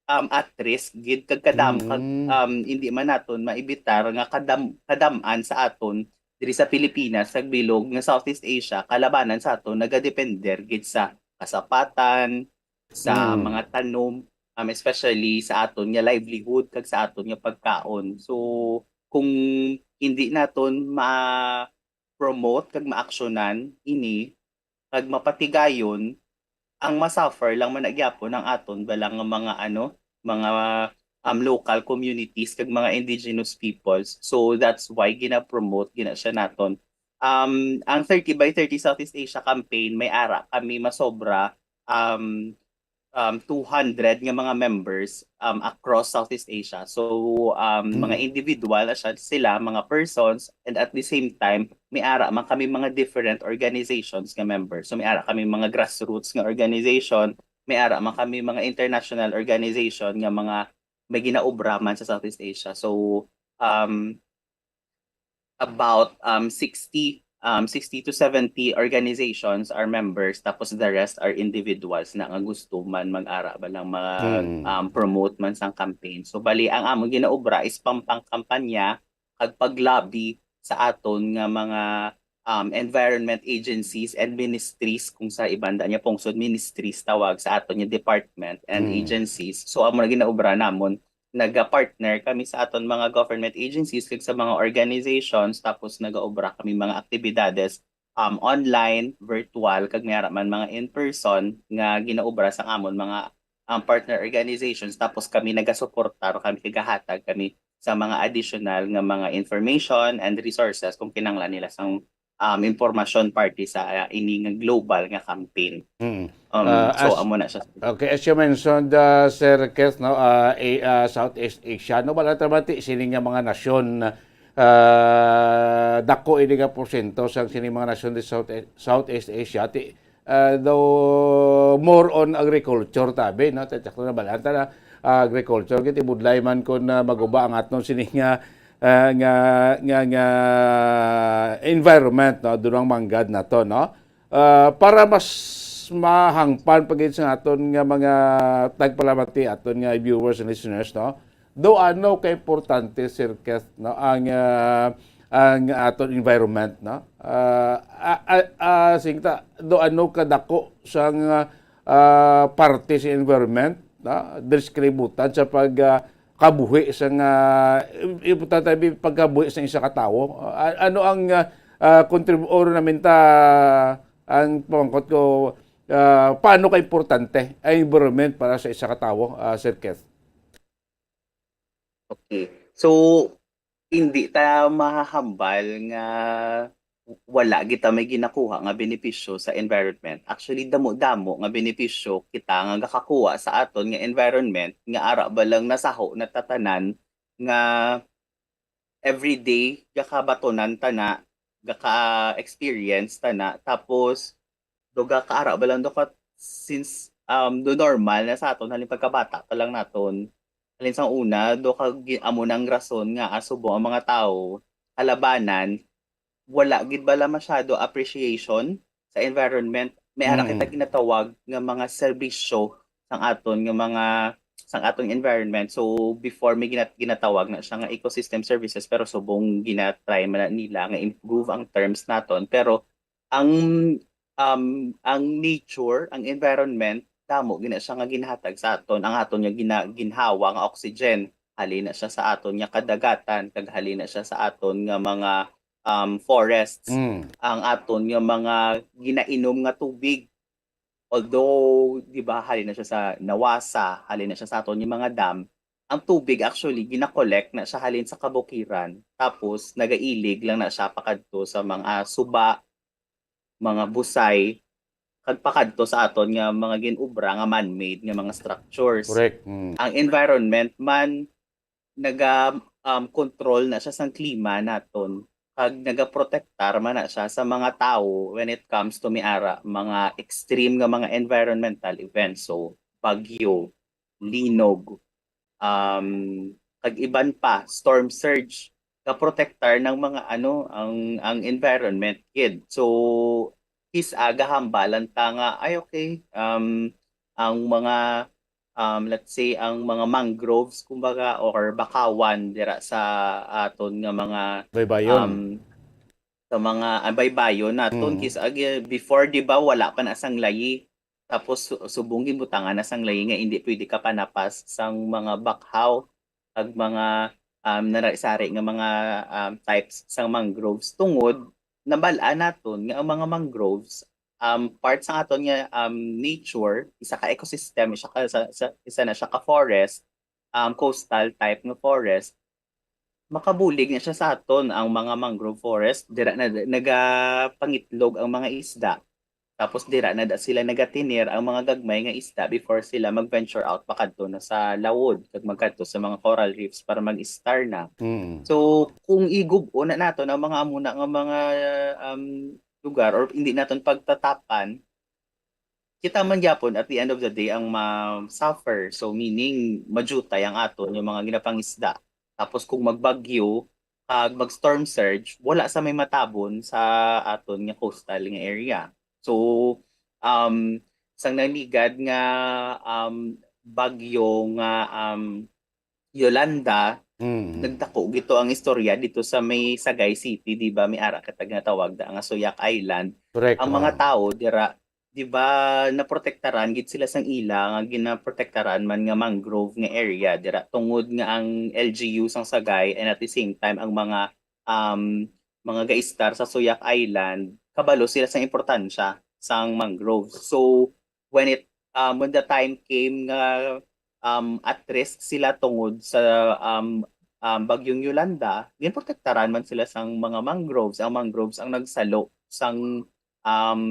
um, at risk gid kag kadam kag Mm. um, hindi man naton maibitar nga kadam kadam-an sa aton diri sa Pilipinas kag bilog nga Southeast Asia, kalabanan sa aton nagadepender gid sa kasapatan, sa Mm. mga tanom, um, especially sa aton nga livelihood kag sa aton nga pagkaon. So kung hindi naton ma-promote kag maaksyonan ini kag mapatigayon, ang masuffer lang man na gyapon ang aton bala nga mga ano, mga, um, local communities kag mga indigenous peoples. So that's why gina-promote gina siya naton. Um, ang thirty by thirty Southeast Asia campaign, may ara kami masobra, um, um, two hundred nga mga members, um, across Southeast Asia. So, um, mga Mm. individual na siya, sila, mga persons, and at the same time, may ara man kami mga different organizations nga members. So, may ara kami mga grassroots nga organization, may ara man kami mga international organization nga mga may ginaobra man sa Southeast Asia. So, um, about, um, sixty, um, sixty to seventy organizations are members, tapos the rest are individuals na nga gusto man mag-ara ba lang mag, Mm. um, promote man sang campaign. So, bali, ang among ginaobra is pampangkampanya kag pag-lobby sa aton nga mga, um, environment agencies and ministries, kung sa ibanda niya pungsod, ministries tawag sa aton nga department and Mm. agencies. So, amo na ginaobra namon, naga-partner kami sa aton mga government agencies kag sa mga organizations, tapos nagaobra kami mga aktibidades, um, online, virtual, kag may ara man mga in-person nga ginaobra sa amon mga, um, partner organizations, tapos kami nagasuporta, kami kagahatag kami sa mga additional nga mga information and resources kung kinahanglan nila sang, um, impormasyon parte sa, ah, ini nga global nga campaign. Mm. Um, Ah, so, as amo na siya. Okay, as you mentioned, uh, Sir Keith, no, uh, a, uh, Southeast Asia, no, wala ta ba ti sini nga mga nasyon, uh, dako ini nga porsyento sa sini mga nasyon di South, Southeast Asia, ti, uh, do more on agriculture tabi, no, ti sakto na balanta na, uh, agriculture, kiti budlay man kon, uh, maguba ang aton sini nga, uh, nga, nga, nga environment, no, dunang manggad na to, no. Ah, para mas mahangpan pa gid sa aton nga mga tagpalamati, aton nga viewers and listeners, no? Do ano ka importante, Sir Keith, no, ang, ah, ang aton environment, no? Ah, ah, ah, ah, singta, do ano kadako sang, ah, parte sa environment, no? Diri sa kalibutan sa pag, ah, kabuhi sang, ah, importante bi pagkabuhi sang isa ka tawo. Ah, ano ang, ah, ah, contrib-, or namin ta ang pamangkot ko, ah, paano ka importante ang environment para sa isa ka tawo, ah, Sir Keith? Okay. So, hindi ta mahahambal nga wala kita may ginakuha nga benepisyo sa environment. Actually, damo-damo nga benepisyo kita nga gakakuha sa aton nga environment nga ara ba lang nasaho na tatanan nga everyday gakabatunan ta na, gaka-experience ta na, tapos do gakaara ba lang do ka since, um, do normal na sa aton halin pagkabata pa lang naton. Halin sang una, do ka gi-, amo nang rason nga, ah, subong ang mga tawo kalabanan, wala gid bala masyado appreciation sa environment. May ara kita Mm. ginatawag nga mga serbisyo sang aton nga mga, sang aton environment. So, before may gina-, ginatawag na siya nga ecosystem services, pero subong gina-try man na nila nga improve ang terms naton. Pero ang, um, ang nature, ang environment, damo gina siya nga ginhatag sa aton. Ang aton nga gina-, ginhawa nga oxygen, halin na siya sa aton nga kadagatan, kag halin na siya sa aton nga mga, um, forests. Mm. Ang aton nga mga ginainom nga tubig. Although, di ba, halin na siya sa nawasa, halin na siya sa aton nga mga dam, ang tubig actually gina-collect na siya halin sa kabukiran, tapos nagailig lang na siya pakadto sa mga suba, mga busay, kag pakadto sa aton nga mga gin-obra nga man-made nga mga structures. Correct. Mm. Ang environment man naga, um, control na siya sang klima naton, kag nagaprotektar man na siya sa mga tawo when it comes to miara mga extreme nga mga environmental events. So, bagyo, linog, um, kag iban pa, storm surge, gaprotektar ng mga ano, ang, ang environment gid. So, kis-a gahambalan ta nga, ay, okay, um, ang mga, um, let's say, ang mga mangroves, kumbaga, or bakawan dira sa aton nga mga, Baybayon. um, sa mga, ah, baybayon naton, Mm. kis-a gi-, before, di ba, wala pa na sang layi. Tapos, su-, subong ginbutangan na sang layi nga hindi pwede kapanapas sang mga bakhaw, ag mga, um, nanari-sari nga mga, um, types sang mangroves, tungod nabal-an naton nga ang mga mangroves um, part sa aton nga, um, nature, isa ka ecosystem, isa ka, sa, sa, isa na siya ka forest, um, coastal type nga forest, makabulig na siya sa aton ang mga mangrove forest. Dira na nagapangitlog ang mga isda. Tapos dira na da sila nagatinir ang mga gagmay nga isda before sila mag-venture out pakadto na sa lawod kag magkadto sa mga coral reefs para mag-istar na. Mm. So, kung igub-on na naton ang mga amuna nga mga, um, lugar or hindi naton pagtatapan, kita man gyapon at the end of the day ang ma-suffer. So, meaning, majutay ang aton yung mga ginapangisda. Tapos kung magbagyo, kag mag-storm surge, wala sa may matabon sa aton nga coastal nga area. So, um, sang nagligad nga, um, bagyo nga, um, Yolanda, Mm. nagdako gito ang istorya dito sa may Sagay City, di ba? May ara kita ginatawag da nga Suyak Island. Correct. Ang mga Oo. tao dira, di ba, naprotektaran gid sila sang ila nga ginaprotektaran man nga mangrove nga area dira, tungod nga ang L G U sang Sagay, and at the same time ang mga, um, mga gaistar sa Suyak Island, kabalo sila sang importansya sang mangrove. So, when it, um, when the time came nga, um, at risk sila tungod sa, um, um, Bagyong Yolanda, ginprotektaran man sila sang mga mangroves. Ang mangroves ang nagsalo sang, um,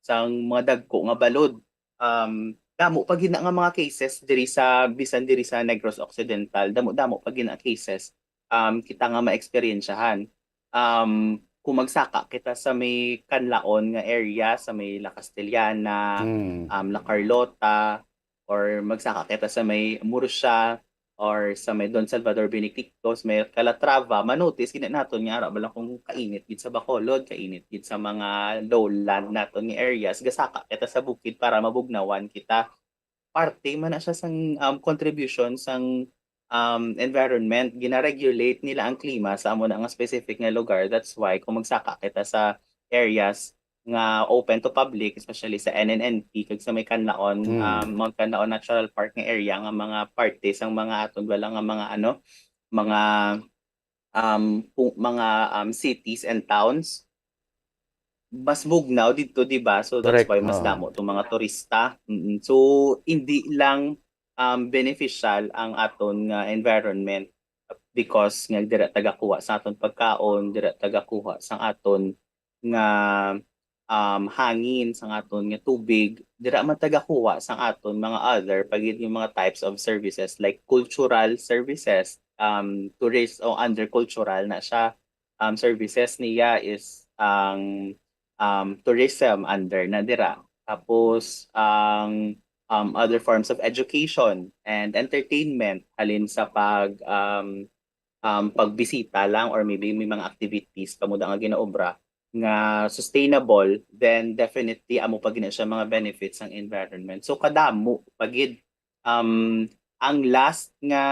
sang mga dagko nga balod. Um, damo pa gid na nga mga cases diri sa, bisan diri sa Negros Occidental, damo-damo pa gid na cases, um, kita nga maeksperiensyahan. Um, kung magsaka kita sa may Canlaon nga area, sa may La Castellana, Mm. um, La Carlota, or magsaka kita sa may Murcia, or sa may Don Salvador Benedicto, sa may Calatrava, manotice gid naton nga ara ba lang kung kainit gid sa Bacolod, kainit gid sa mga lowland naton nga areas, gasaka kita sa bukid para mabugnawan kita. Parte man na siya sang, um, contribution sang, um, environment. Gina-regulate nila ang klima sa amo na nga specific nga lugar. That's why kung magsaka kita sa areas nga open to public, especially sa N N N P kag sa may Canlaon, Mm. um, Mount Canlaon Natural Park nga area, nga mga parte sang mga aton wala nga mga ano, mga, um, pu-, mga, um, cities and towns, mas bugnaw dito, di ba? So that's Correct. Why mas Oo. damo itong mga turista. Mm-mm. So hindi lang, um, beneficial ang aton nga environment because nga dira tagakuha sa aton pagkaon, dira tagakuha sa aton nga, um, hangin, sa aton nga tubig, dira man tagakuha sa aton mga other pa gid nga mga types of services, like cultural services, um, tourist o under cultural na siya. Um, services niya is ang, um, tourism under na dira. Tapos ang, um, other forms of education and entertainment, halin sa pag, um, um, pagbisita lang or maybe may mga activities kamo da nga ginaobra nga sustainable, then definitely amo pa gid na siya mga benefits ang environment. So kadamo pa gid, um, ang last nga,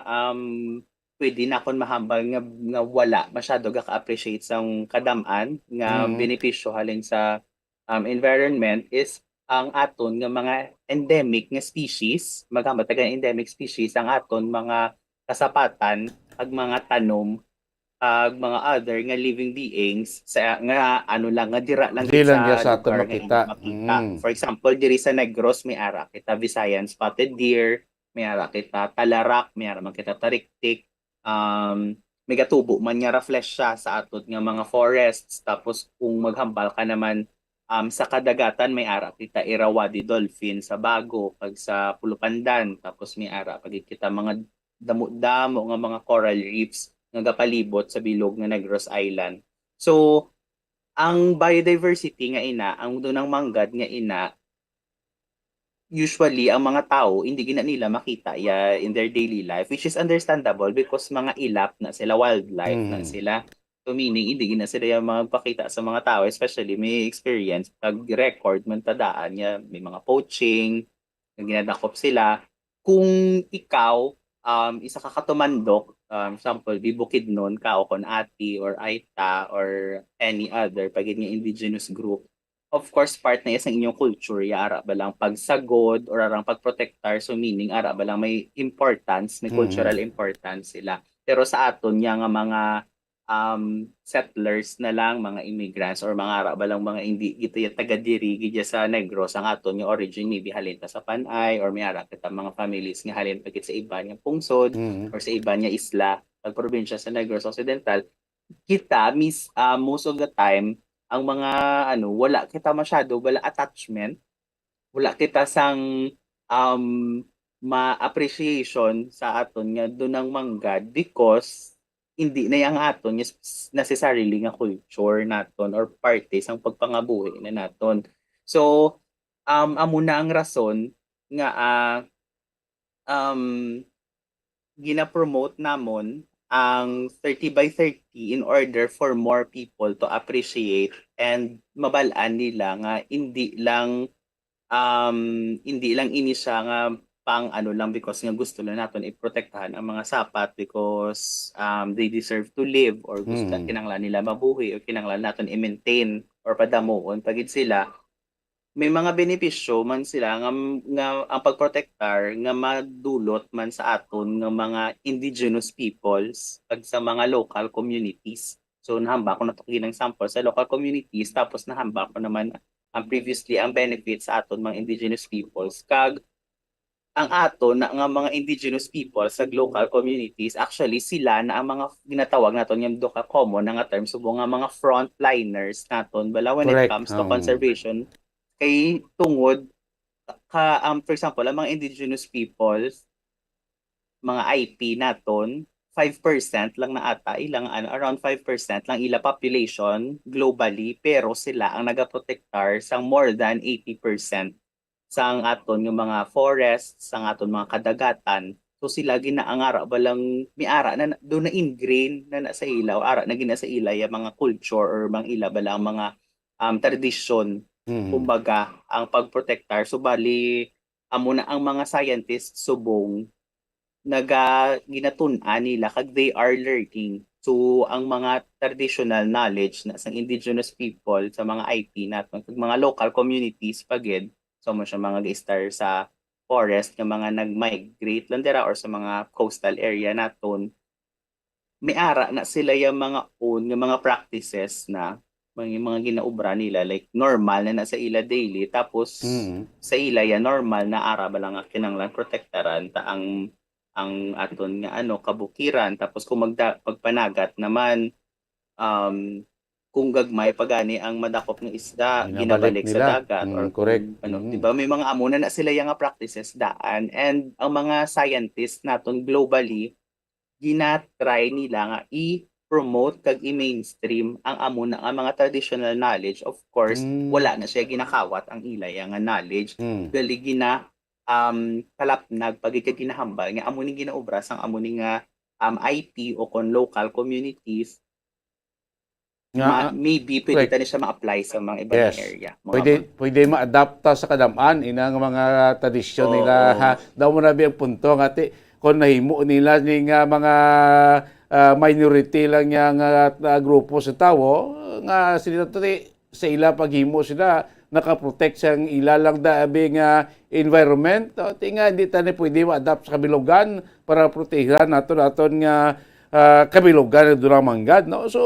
um, pwede nakon mahambal nga, nga wala masyado gaka-appreciate sang kadam-an nga Mm. benepisyo halin sa, um, environment is ang aton nga mga endemic nga species, maghambal ta nga endemic species, ang aton mga kasapatan, ag mga tanom, ag mga other nga living beings sa, nga ano lang, nga dira lang Diri gid lang sa diya sa aton lugar nga makita. inyo makita. Mm. For example, diri sa Negros may ara kita Visayan spotted deer, may ara kita talarak, may ara man kita tariktik. Um, may gatubo man nga rafflesia sa aton nga mga forests. Tapos kung maghambal ka naman, um, sa kadagatan, may ara kita Irrawaddy dolphin sa Bago kag sa Pulupandan. Tapos may ara pa gid kita mga damo-damo nga mga coral reefs nga gapalibot sa bilog nga Negros Island. So ang biodiversity nga ina, ang dunang manggad nga ina, usually ang mga tawo hindi gina nila makita ya in their daily life, which is understandable because mga ilap na sila, wildlife na Mm. sila. So meaning hindi gina sila yung magpakita sa mga tawo, especially may experience pag record man tadaan niya may mga poaching, nga ginadakop sila. Kung ikaw, um, isa ka katumandok, um, example, di Bukidnon ka o kon Ati or Aita or any other pagid nga indigenous group, of course, part na iya sang inyong culture, ya ara ba lang pagsagod or arang pagprotektar, so meaning ara ba lang may importance, may Mm. cultural importance sila. Pero sa aton niya nga mga, um, settlers na lang, mga immigrants, or mga ara ba lang, mga hindi kita taga diri gid sa Negros ang aton nga origin, maybe halin ta sa Panay, or may ara kita mga families nga halin pa gid sa iban nga pungsod, Mm. or sa iban nga isla, pag probinsya sa Negros Occidental, kita, mis-, ah, most of the time, ang mga, ano, wala kita masyado, wala attachment, wala kita sang, um, ma-appreciation sa aton nga dunang manggad, because hindi na yang aton nga s-, necessarily nga culture naton or parte sang pagpangabuhi na naton. So, um, amo na ang rason nga, ah, um, gina-promote namon ang thirty by thirty in order for more people to appreciate and mabal-an nila nga hindi lang, um, hindi lang ini siya nga pang ano lang, because nga gusto lang naton iprotektahan ang mga sapat because, um, they deserve to live, or gusto, Mm. kinahanglan nila mabuhi, or kinahanglan naton i-maintain or padamuon pa gid sila. May mga benepisyo man sila nga, nga ang pagprotektar nga madulot man sa aton nga mga indigenous peoples kag sa mga local communities. So, nahambal ko na to ginang sample sa local communities, tapos nahambal ko naman ang previously ang benefits sa aton mga indigenous peoples. Kag ang aton na nga mga indigenous people sa local communities, actually, sila na ang mga ginatawag naton nga duha ka common na nga term, subong nga mga frontliners naton bala when it Correct. comes to Oo. conservation. Kay tungod ka, um, for example, ang mga indigenous peoples, mga I P naton, five percent lang na ata ilang, ano, around five percent lang ila population globally, pero sila ang nagaprotektar sang more than eighty percent sang aton nga mga forests, sang aton mga kadagatan. So, sila ginaangara ba lang, may ara na, do na ingrain na, na sa ila, o ara na gina sa ila ya mga culture or mga ila ba lang mga, um, tradisyon, Mm. kumbaga, ang pagprotektar. So, bali, amo na ang mga scientists subong naga-, ginatun-an nila kag they are learning. So, ang mga traditional knowledge na sang indigenous people, sa mga I P naton, kag mga local communities pa gid, so mo siya mga ga-star sa forest nga mga nag-migrate lang dira or sa mga coastal area naton, may ara na sila yung mga own nga mga practices na mga, mga ginaobra nila, like, normal na na sa ila daily, tapos Mm. sa ila ya normal na ara ba lang nga kinahanglan protektaran ta ang, ang aton nga, ano, kabukiran. Tapos kung magda-, pagpanagat naman, um, kung gagmay pa gani ang madakop nga isda, Ginabalik ginabalik sa nila. dagat, or Mm, correct. kung, ano, Mm. di ba, may mga amo na na sila yung nga practices daan. And ang mga scientists naton globally, ginatry nila nga i-promote kag i-mainstream ang amo na nga mga traditional knowledge. Of course, Mm. wala na siya ginakawat ang ila ya nga knowledge. Mm. Gali gina, um, kalapnag pa gid kag ginahambal nga amo ni ginaobra sang amo ni nga, um, I P o kon local communities. Nga, Ma-, ah, maybe pwede correct. ta ni siya ma-apply sa mga iba Yes. nga area. Mga Pwede, mag- pwede ma-adapt ta sa kadam-an, ina nga mga tradisyon nila, Oo. ha. Daw mo na biyang punto nga ti, kung nahimo nila ni nga mga, ah, minority lang niya nga, ah, grupo sa tawo, nga sila to ti, sa ila paghimo sila nakaprotect sa ila lang dabi nga environment, no? Ti nga, hindi ta ni pwede ma-adapt sa kabilugan para protehiran nato naton nga, ah, kabilugan nga dunang manggad, no? So,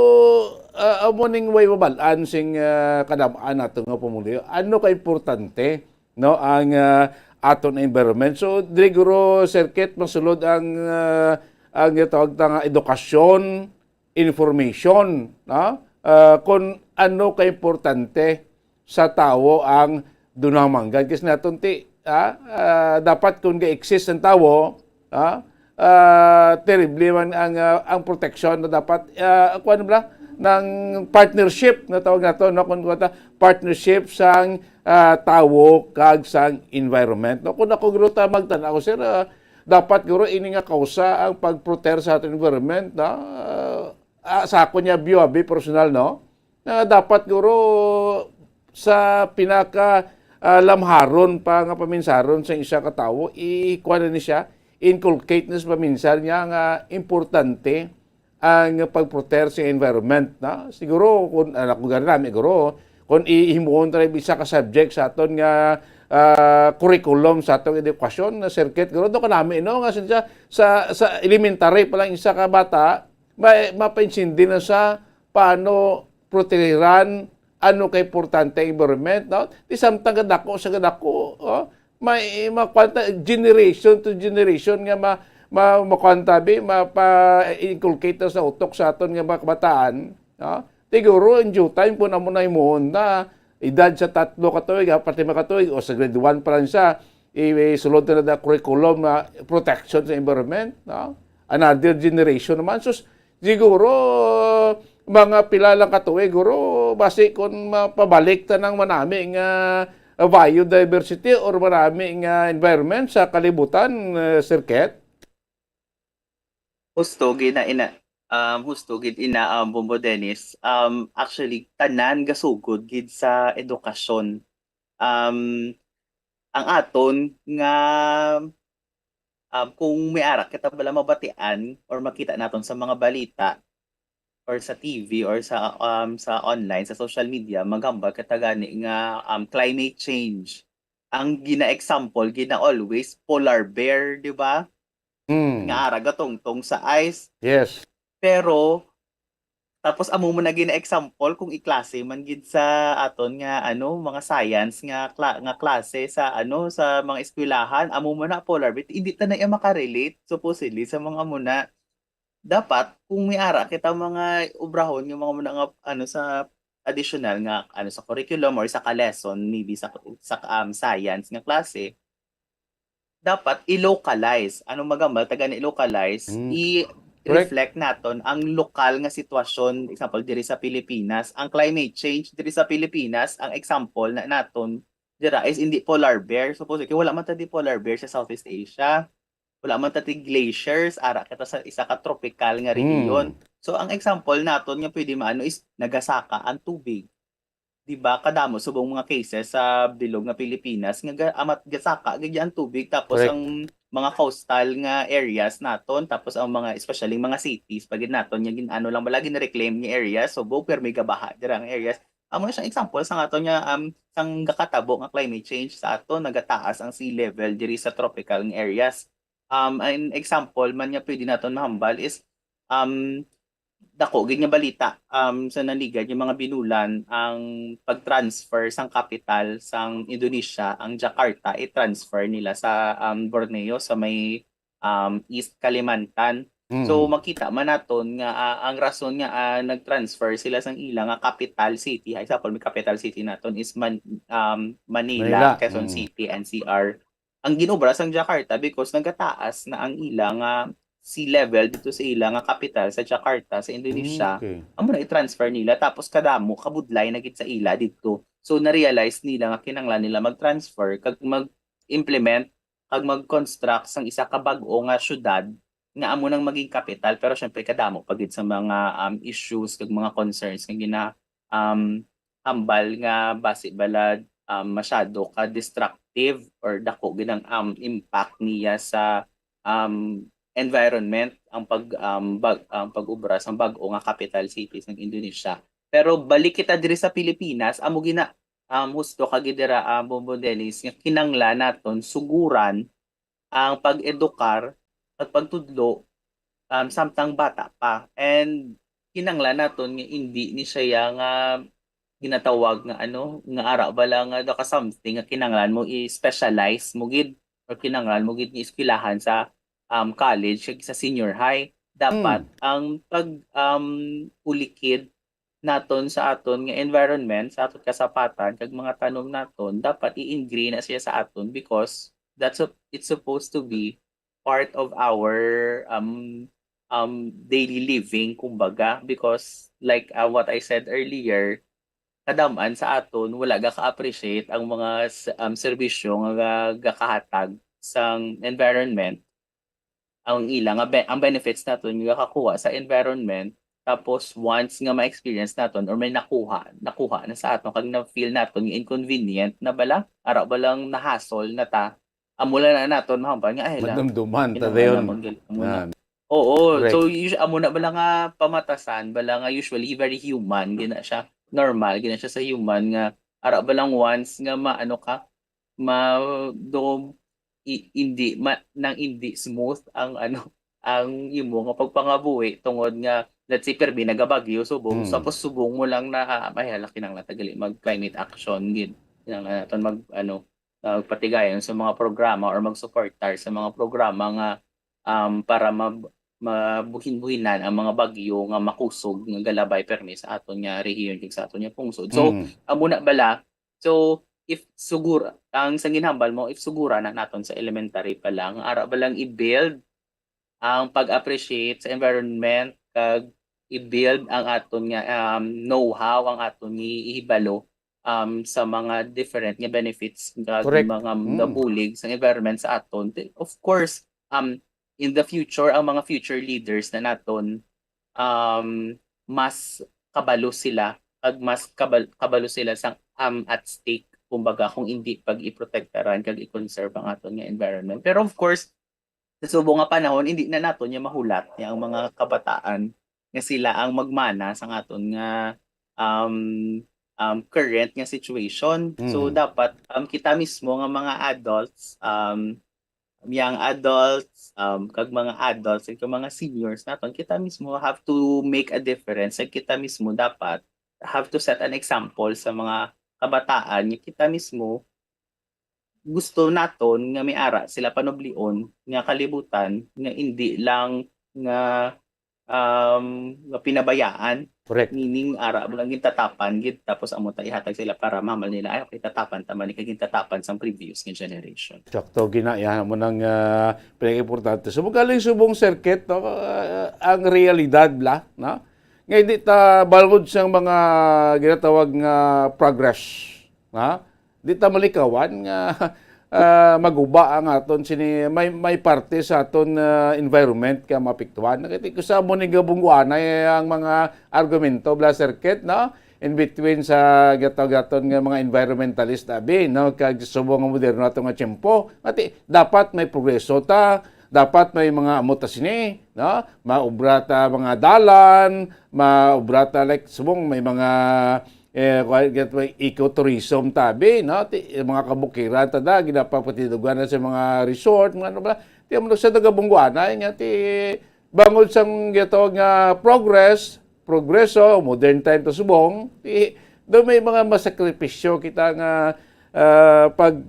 ah, amo ning way mabal-an sing, ah, kadam-an nato nga pumuluyo. Ano ka importante, no, ang, ah, aton environment? So, diri guro, Sir Kit, masulod ang, ah, ang gitawag ta nga edukasyon, information, no? Ah, kung ano ka importante sa tawo ang dunang manggad. Kasi naton ti, ah, ah, dapat kung ga-exist ang tawo, ah, ah, terrible man ang, ah, ang protection na dapat, ah, kuwan bala, ng partnership na tawag nato, no? Kung kuwan ta, partnership sang, ah, tawo kag sang environment, no? Kung ako guro ta magtan-aw, sir, ah, dapat guro ini nga kausa ang pag-protect sa aton environment, no? Ah, ah, sa ako niya view, abi, personal, no? Na dapat guro sa pinaka, ah, lamharon pa nga paminsaron sa isa ka tawo, i-, kuwan na ni siya, inculcate na sa paminsan niya nga importante ang pag-protect sa environment, no? Siguro, kung, ah, ako gani nami, guro, kung ihimuon ta isa ka subject sa aton nga, ah, curriculum sa aton edukasyon, na circuit, guro, do kanami, no? Nga siya, sa, sa elementary pa lang, isa ka bata, May mapaintindi na sa paano protehiran, ano ka importante ang environment, no? Di samtang gadako sa gadako, oh, may makwanta, generation to generation nga ma, ma, makwanta bi, mapa-inculcate na sa utok sa aton nga mga kabataan, no? Siguro in due time, kung amo na himuon na, edad sa tatlo ka tuig, apat, lima ka tuig, o sa grade one pa lang siya, i-, isulod na na curriculum na protection sa environment, no? Another generation naman. Sus, siguro, mga pila lang ka tuig, guro, basi kung mapabalik ta ng manami nga biodiversity or manami nga environment sa kalibutan, eh, Sir Ket? Husto gid na ina, um, husto gid ina, um, Bombo Dennis. Um, actually, tanan gasugod gid sa edukasyon. Um, ang aton nga, um, kung may ara kita bala mabatian or makita naton sa mga balita or sa T V or sa, um, sa online, sa social media, maghambal kita gani nga, um, climate change. Ang gina-example, gina-always, polar bear, di ba? Mm. Nga ara gatungtong sa ice. Yes. Pero, tapos amo man na gina-example kung iklase man gid sa aton nga, ano, mga science nga kla-, nga klase sa, ano, sa mga eskwelahan, amo man na polar bear. Hindi ta na iya makarelate, supposedly, sa mga amo na. Dapat, kung may ara kita mga obrahon nga mga amo na nga, ano, sa additional nga, ano, sa curriculum or sa ka-lesson, maybe sa, sa, um, science nga klase, dapat i-localize. Ano maghambal ta gani i-localize? Mm. Correct. I-reflect naton ang lokal nga sitwasyon, example, diri sa Pilipinas. Ang climate change diri sa Pilipinas, ang example na naton dira is hindi polar bear. Suppose, kay wala man ta di polar bear sa Southeast Asia. Wala man ta di glaciers, ara kita sa isa ka tropical nga region. Mm. So, ang example naton nga pwede maano is nagasaka ang tubig. Di ba, kadamo subong mga cases sa bilog nga Pilipinas nga ga-, amat gasaka gid ang tubig, tapos Correct. ang mga coastal nga areas naton, tapos ang mga, especially mga cities pa gid naton, nga gin-, ano lang bala, gin-reclaim nga areas, subong, pero may gabaha dira nga areas. Amo na siyang example sa aton nga, um, sang gakatabo nga climate change sa aton, nagataas ang sea level diri sa tropical nga areas. Um, an example man nga pwede naton mahambal is, um, dako gid nga balita, um, sa naligad nga mga binulan ang pag-transfer sang kapital sang Indonesia, ang Jakarta, i-transfer nila sa, um, Borneo, sa may, um, East Kalimantan. Mm. So, makita man naton nga, ah, ang rason nga, ah, nag-transfer sila sang ila nga capital city, example, may capital city naton is Man-, um, Manila, Manila. Quezon Mm. City, N C R. Ang ginobra sang Jakarta because nagataas na ang ila nga sea level dito sa ila nga kapital sa Jakarta, sa Indonesia. Okay. Amo na i-transfer nila, tapos kadamo, kabudlay na gid sa ila dito. So, na-realize nila nga kinahanglan nila mag-transfer kag mag-implement kag mag-construct sang isa ka bag-o nga syudad nga amo nang maging kapital, pero syempre kadamo pa gid sa mga, um, issues kag mga concerns nga gina-, um, hambal nga basi bala, um, masyado ka destructive or dako gid ang, um, impact niya sa, um, environment ang pag, um, bag-, ang pag-obra sang bag-o nga capital city sang Indonesia. Pero balik kita diri sa Pilipinas, amo gina-, um, husto ka gid dira, um, Bombo Dennis, nga kinanglan naton suguran ang pag-edukar at pagtudlo, um, samtang bata pa. And kinanglan naton nga indi ni siya nga ginatawag nga ano, nga ara bala nga daw ka something nga kinanglan mo i-specialize mo gid or kinanglan mo gid nga eskwelahan sa, um, college kag sa senior high. Dapat Mm. ang pag, um, ulikid naton sa aton nga environment, sa aton kasapatan, kag mga tanom naton, dapat i-ingrain na siya sa aton because that's a, it's supposed to be part of our, um, um, daily living, kumbaga. Because, like, uh, what I said earlier, kadam-an sa aton, wala gaka-appreciate ang mga s-, um, serbisyo nga ga-, gakahatag sang environment. Ang ila nga be-, ang benefits naton nga gakakuha sa environment, tapos once nga ma-experience naton or may nakuha, nakuha na sa aton, kag na-feel naton nga inconvenient na bala, ara ba lang na-hassle na ta, amo lang na naton mahambal nga, "Ay, la, Madumduman ta kinahanglan dayon. namon gal-, amo na." Yan. Oo, Correct. so, us-, amo na bala nga pamatasan, bala nga usually very human, gina siya, normal, gina siya sa human nga, ara ba lang once nga maano ka, ma-, do, i-, hindi, ma-, nang hindi smooth ang ano, ang imo nga pagpangabuhi tungod nga, let's say, permi nagabagyo subong, Mm. tapos subong mo lang na, ah, "Ay, hala, kinahanglan ta gali mag climate action gid. Kinahanglan naton mag, ano, ah, magpatigayon sa mga programa or magsuportar sa mga programa nga, um, para mab-, mabuhin-buhinan ang mga bagyo nga makusog nga galabay permi sa aton nga rehiyon kag sa aton nga pungsod." So, Mm. amo na bala. So, if sugur-, ang sa ginhambal mo, if sugura na naton sa elementary pa lang, ara ba lang i-build ang pag-appreciate sa environment kag i-build ang aton nga, um, know-how, ang aton nga ihibalo, um, sa mga different nga benefits kag Correct. mga Mm. nabulig sa environment sa aton. Of course, um, in the future, ang mga future leaders na naton, um, mas kabalo sila, kag mas kabal-, kabalo sila sa, um, at stake, kumbaga, kung hindi pag-iprotektaran kag i-conserve ang aton nga environment. Pero of course, sa subong nga panahon, hindi na naton niya mahulat niya ang mga kabataan nga sila ang magmana sa aton nga, um, um, current nga situation. So, Mm. dapat, um, kita mismo nga mga adults, um, young adults, um, kag mga adults, kag mga seniors naton, kita mismo have to make a difference. Kag kita mismo dapat have to set an example sa mga kabataan nga kita mismo gusto naton nga may ara sila panublion nga kalibutan nga hindi lang nga, um, nga pinabayaan, Correct. meaning ara mo lang gintatapan gid, tapos amo ta ihatag sila para mamal nila, "Ay, okay, tatapan ta man ni kay gintatapan sang previous nga generation." Sakto, gina, yan mo nang, ah, pinag-importante. So, magaling subong circuit, no? Ah, ang realidad la, no? Nga hindi ta balod sang mga ginatawag nga progress, ha? Di ta malikawan nga, ah, maguba ang aton sini, may, may parte sa aton, ah, environment ka maapektuhan. Kay ko sa mo ni gabungguanay ang mga argumento bala circuit, no? In between sa gatawag-gaton nga mga environmentalist abi, no? Kag subong nga moderno ato nga tiyempo. Ati, dapat may progreso ta, dapat may mga amo ta sini, no? Maobra ta mga dalan, maobra ta, like, subong may mga, eh, kuwan, get-, may ecotourism tabi, no? Ti, mga kabukiran ta da, ginapapatidugan na sa mga resort, mga ano ba? Ti, amo sa nagabungguanay nga, ti, bangod sang gitawag nga progress, progreso, modern time ta subong, ti, do may mga masakripisyo kita nga, ah, pag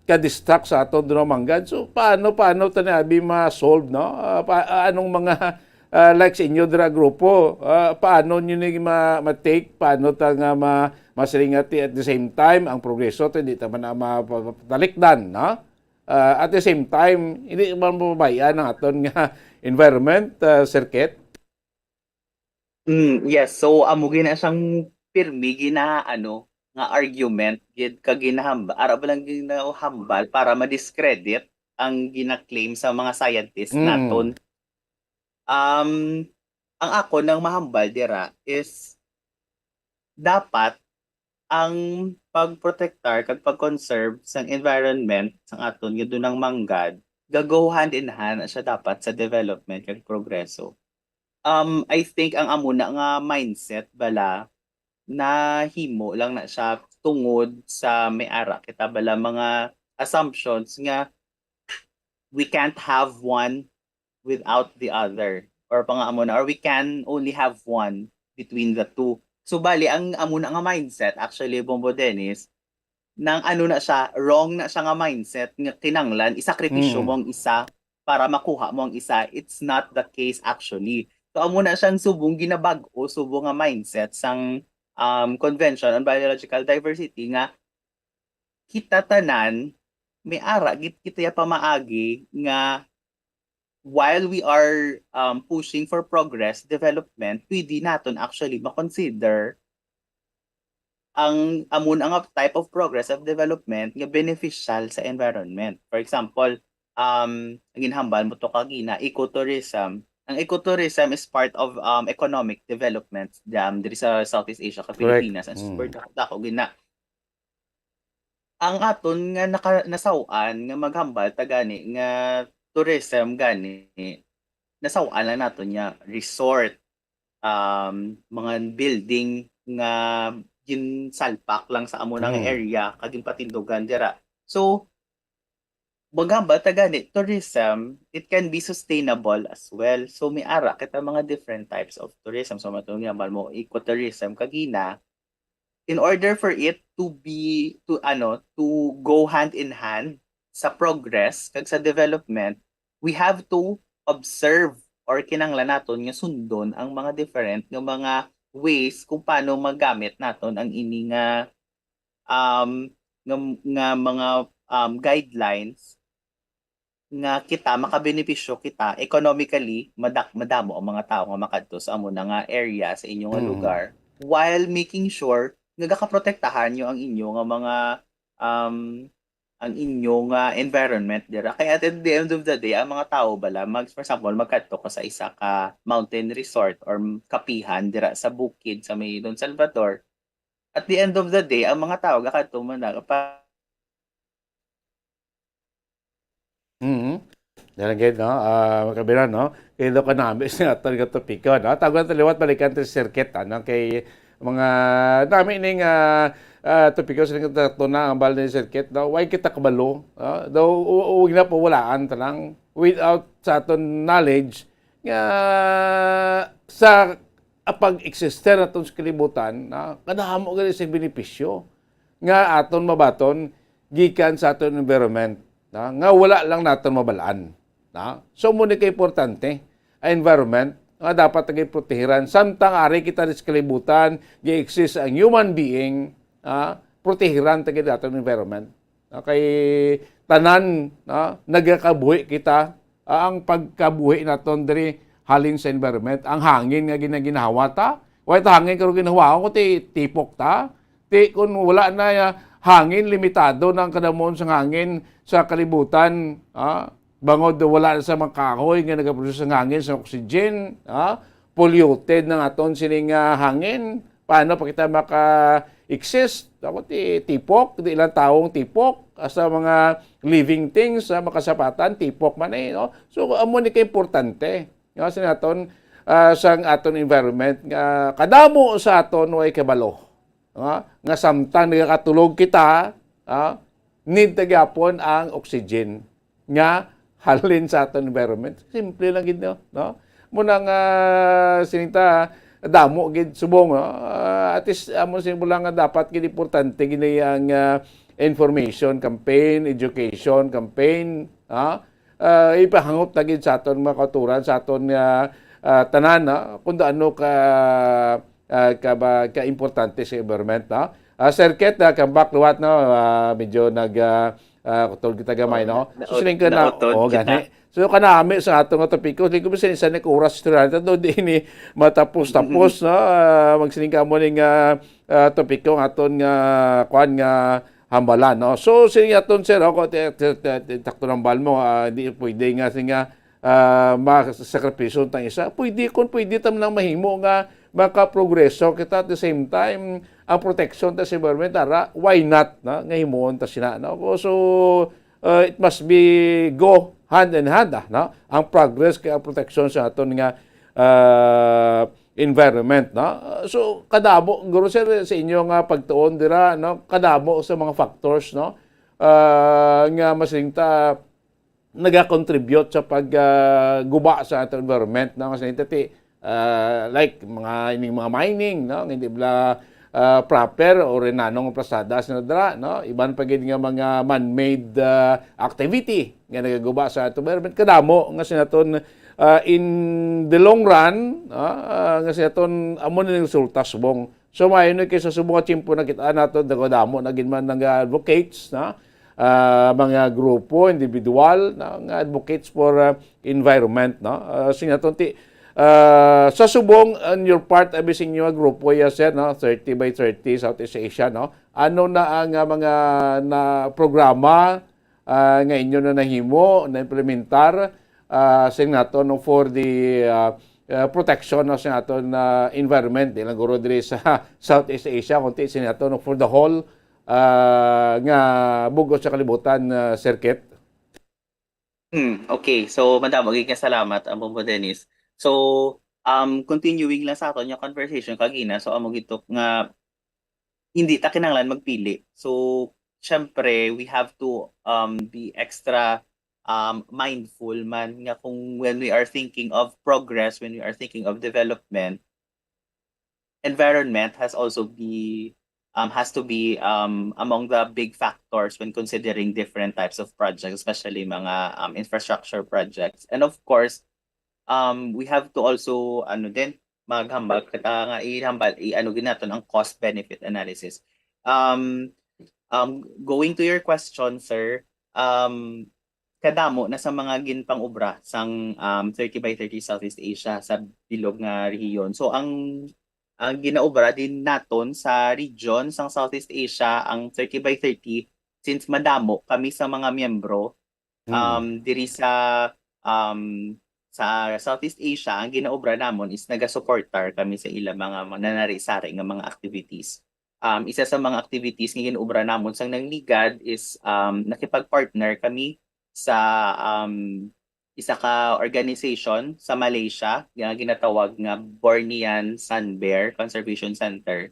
ka-distract sa aton dunong manggad. So, paano, paano ta ni abi ma-solve, no? Ah, pa-, ah, anong mga, ah, like sa inyo dira grupo, ah, paano nyo ni ma-, ma-take, paano ta nga ma-, masiring nga ti at the same time, ang progreso ti di ta man na ma-, ma-, matalikdan, no? Ah, at the same time, hindi man mapabayaan ang aton nga environment, ah, Sir Kit? Mm, yes. So, amo gina siyang pirmi gina, ano, nga argument gid kag ginahamba-, ara ba lang ginahambal para ma-discredit ang gina-claim sa mga scientist Mm. naton. Um, ang ako nang mahambal dira is dapat ang pagprotektar kag pag-conserve sang environment sang aton nga dunang manggad ga-go hand in hand na siya dapat sa development kag progreso. Um, I think ang amo na nga mindset bala nahimo lang na siya tungod sa may ara kita bala mga assumptions nga we can't have one without the other, or pa nga amo na, or we can only have one between the two. So, bali, ang amo na nga mindset, actually, Bombo Dennis, nang ano na siya, wrong na siya nga mindset nga kinanglan isakripisyo Mm. mo ang isa para makuha mo ang isa. It's not the case, actually. So, amo na siyang subong ginabag-o, subong nga mindset sang, um, Convention on Biological Diversity nga kita tanan may ara gid kita ya pamaagi nga while we are, um, pushing for progress, development, pwede naton actually ma-consider ang amo na nga type of progress of development nga beneficial sa environment. For example, um, ang ginhambal mo to kagina, ecotourism. Ang ecotourism is part of, um, economic development, um, diri sa Southeast Asia, kag Correct. Pilipinas, ang Mm. super dako gina. Ang aton nga naka-, nasaw-an nga maghambal ta gani nga tourism gani, nasaw-an lang naton nga resort, um, mga building nga ginsalpak lang sa amo na nga Mm. area kag ginpatindugan dira. So, maghambal ta gani, tourism, it can be sustainable as well. So, may ara kita mga different types of tourism. So, matong gihambal mo, ecotourism, kagina, in order for it to be, to, ano, to go hand in hand sa progress kag sa development, we have to observe or kinahanglan naton nga sundon ang mga different nga mga ways kung paano magamit naton ang ini nga, um, nga, nga mga, um, guidelines nga kita makabenepisyo kita economically, madak-, madamo ang mga tawo nga makadto sa amo na nga area sa inyo nga Mm. lugar, while making sure nga gakaprotektahan nyo ang inyo nga mga, um, ang inyo nga environment dira. Kay at the end of the day, ang mga tawo bala, mag, for example, magkadto ka sa isa ka mountain resort or kapihan dira sa bukid sa may Don Salvador, at the end of the day, ang mga tawo gakadto man na pa Mhm. Yan ang gid, no? Ah, mga kabiran, no? Kaya daw kanami sa aton nga topiko, no? Tago na liwat balikan to si Sir Kit, ano? Kay mga nami ning ah, ah, topiko sa ning tatlo na ang bal ni Sir Kit, no? Why kita kabalo? No? Daw u- u- huwag na pawalaan tanang without sa aton knowledge nga sa pag-existe naton sa kalibutan, no? Kadamo gani sa benepisyo nga aton mabaton gikan sa aton environment, na, nga wala lang naton mabalaan, na. So, mo ni kaimportante ang environment nga dapat nga protehiran. Samtang ari kita sa kalibutan, gi-exist ang human being, ah, protehiran ta gid aton environment. Na, kay tanan, na, nagakabuhi kita, ah, ang pagkabuhi naton diri halin sa environment. Ang hangin nga gina-, ginhawa ta, wala ta hangin karon ginhawa, kung ti tipok ta, ti kung wala na, ah, hangin, limitado na ang kadamon sang hangin sa kalibutan, ah, bangod wala na sa mga kahoy nga nagaproduce sang hangin, sa oxygen, ah, polluted na aton sining, ah, hangin. Paano pa kita maka-exist? Ako ti tipok, di lang tawong tipok, sa mga living things, sa makasapatan, tipok man eh, no? So, amo ni kaimportante, no? Sa aton, ah, sang aton environment, nga kadamo sa aton way kabalo, no? Nga samtang nagakatulog kita, ah, need ta gyapon ang oxygen nga halin sa aton environment. Simple lang gid, no? No? Muna nga sining ta, damo gid subong, no? Ah, at least, amo simple lang nga dapat gid importante gid ang ah, information campaign, education campaign, ha? Ah, ipahangot na gid sa aton mga kauturan, sa aton nga ah, tanan, no? Kung ano ka ah, ka, ba, ka importante sa environment, no? Ah, Sir Kit, ah, come back liwat, no? Ah, medyo nag ah, ah, kutol kita gamay, no? So, siling ka na, nautod oh, kita. Gani. So, kanami sa ato nga topiko, di ko bisan isa ni oras istorya nato, di ni matapos-tapos, no? Ah, magsiling ka mo ning ah, ah, topiko nga aton nga, kuan nga hambalan, no? So, siling aton, sir, ako, ti- ti- ti- ti- takto ng bal mo, ah, di pwede nga, siling nga, ah, masakripisyo tang isa. Pwede, kung pwede, tam nang mahimo nga makaprogreso kita at the same time, ang protection ta sa environment, ara, why not, no? Nga himuon ta sina, no? So, uh, it must be go hand in hand, ah, no? Ang progress kay ang protection sa aton nga uh, environment, no? So, kadamo, guro sir, sa inyo nga pagtuon dira, no? Kadamo sa mga factors, no? Uh, nga masing ta nagakontribute sa pag ah, guba sa aton environment, no? Kasi tati, ah, like mga ining mga mining, no? Nga hindi bala ah, proper o rinanong plasada sa nadra, no? Iban pa gid nga mga man-made ah, activity nga nagaguba sa aton environment. Kadamo nga sinaton ah, in the long run, ah, ah, nga sinaton amo na ning resulta subong. So, maayo na kay sa subong nga tiyempo nakita nato, nagdamo na gid man nga advocates, no? Ah, mga grupo, individual, no? Nga advocates for ah, environment, no? Ah, sing naton ti ah, sa subong, on your part, abi sa inyo nga grupo, ya, sir, no? Thirty by thirty, Southeast Asia, no? Ano na ang ah, mga na programa ah, nga inyo na nahimo, na-implementar, ah, sing nato, no, for the ah, ah, protection, no, sa aton ah, environment, di lang guro diri sa Southeast Asia, kundi sing nato, no, for the whole ah, nga bug-os sa kalibutan, ah, Sir Kit? Hmm, okay. So, madamo gid nga salamat, Ambo Dennis. So, um, continuing lang sa aton nga conversation kagina, so amo gid to nga hindi ta kinahanglan magpili. So, syempre, we have to, um, be extra, um, mindful man nga kung when we are thinking of progress, when we are thinking of development, environment has also be, um, has to be, um, among the big factors when considering different types of projects, especially mga, um, infrastructure projects. And of course, um, we have to also, ano din, maghambal, ah, nga ihambal, i-ano gid naton ang cost-benefit analysis. Um, um, going to your question, sir, um, kadamo na sa mga ginpang-obra sang, um, thirty by thirty Southeast Asia sa bilog nga rehiyon. So, ang, ang ginaobra din naton sa region sang Southeast Asia, ang thirty by thirty, since madamo kami sa mga miyembro, Mm. um, diri sa, um, sa Southeast Asia, ang ginaobra namon is nagasuportar kami sa ila mga, mga nanari-sari nga mga activities. Um, isa sa mga activities nga ginaobra namon sang nangligad is, um, nakipag-partner kami sa, um, isa ka organization sa Malaysia nga ginatawag nga Bornean Sun Bear Conservation Center.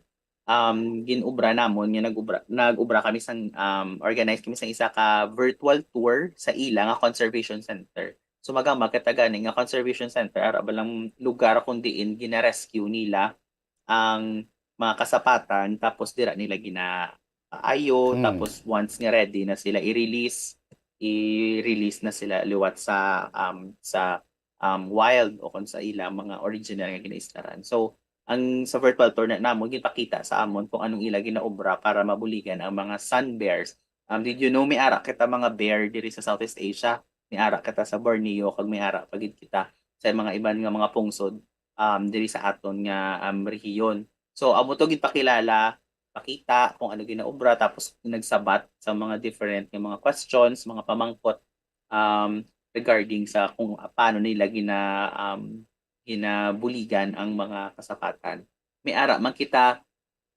Um, gin-obra namon nga nag-obra, nag-obra kami sang, um, organize kami sang isa ka virtual tour sa ila nga conservation center. So, magamag kita gani nga conservation center, ara ba lang lugar kung diin gina-rescue nila ang mga kasapatan, tapos dira nila ginaayo, Hmm. tapos once nga ready na sila i-release, i-release na sila liwat sa, um, sa, um, wild o kung sa ila mga original nga ginaistaran. So, ang sa virtual tour na namon, ginpakita sa amon kung anong ila ginaobra para mabuligan ang mga sun bears. Um, did you know may ara kita mga bear diri sa Southeast Asia? May ara kita sa Borneo, kag may ara pa gid kita sa mga iban nga mga pungsod, um, diri sa aton nga, um, rehiyon. So, amo to ginpakilala, pakita kung ano ginaobra, tapos nagsabat sa mga different nga mga questions, mga pamangkot, um, regarding sa kung paano nila gina-, um, ginabuligan ang mga kasapatan. May ara man kita,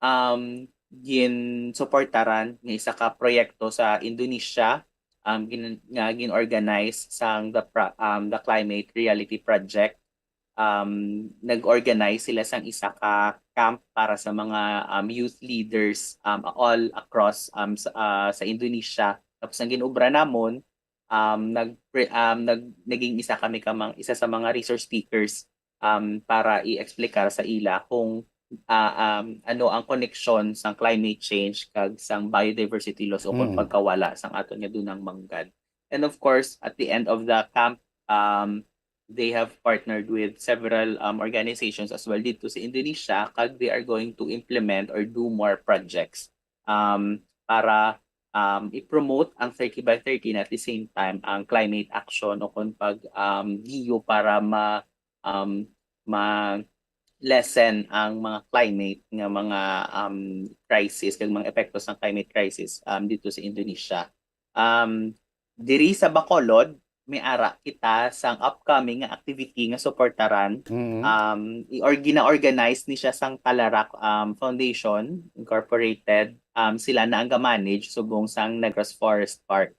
um, ginsuportaran nga isa ka proyekto sa Indonesia, um, gin-, nga gin-organize sang the pro-, um, the Climate Reality Project. Um, nag-organize sila sang isa ka camp para sa mga, um, youth leaders, um, all across, um, sa, ah, sa Indonesia. Tapos ang ginobra namon, um, nag-, um, nag-, naging isa kami ka mang-, isa sa mga resource speakers, um, para i-explicar sa ila kung, ah, um, ano ang koneksyon sang climate change kag sang biodiversity loss o kung Mm. pagkawala sang aton nga dunang manggad. And of course, at the end of the camp, um, they have partnered with several, um, organizations as well dito sa Indonesia, kag they are going to implement or do more projects, um, para, um, i-promote ang thirty by thirty and at the same time ang climate action o kung pag, um, giyo para ma-, um, ma-lessen ang mga climate nga mga, um, crisis, kag mga epekto sa climate crisis, um, dito sa Indonesia. Um, diri sa Bacolod, may ara kita sang upcoming nga activity nga suportaran. Mm. Um, i-, or gina-organize ni siya sang Talarak, um, Foundation Incorporated. Um, sila na ang ga-manage subong sang Negros Forest Park.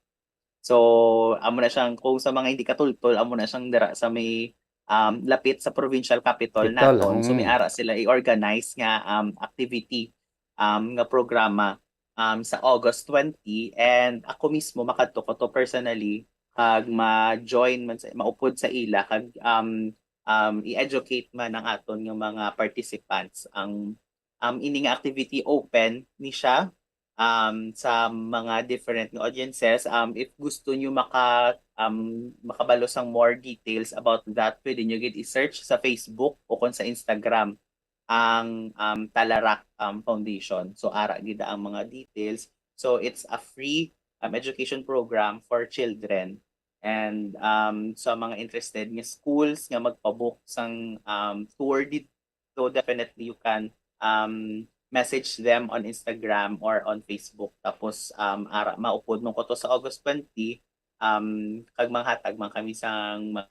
So, amo na siyang, kung sa mga hindi katultol, amo na siyang dira sa may, um, lapit sa provincial capital Capital, naton. So, may mm. ara sila i-organize nga, um, activity, um, nga programa, um, sa August twenty. And ako mismo, makadto ko to personally, kag ma-join man sa, maupod sa ila, kag, um, um, i-educate man ang aton nga mga participants. Ang, um, ini nga activity open ni siya, um, sa mga different nga audiences. Um, if gusto nyo maka-, um, makabalo sang more details about that, pwede nyo gid i-search sa Facebook o kung sa Instagram ang, um, Talarak, um, Foundation. So, ara gid ang mga details. So, it's a free, um, education program for children. And, um, sa mga interested nga schools nga magpabook sang, um, tour didto, definitely you can, um, message them on Instagram or on Facebook. Tapos, um, ara, maupod man ko to sa August twenty, um, kag manghatag man kami sang ma-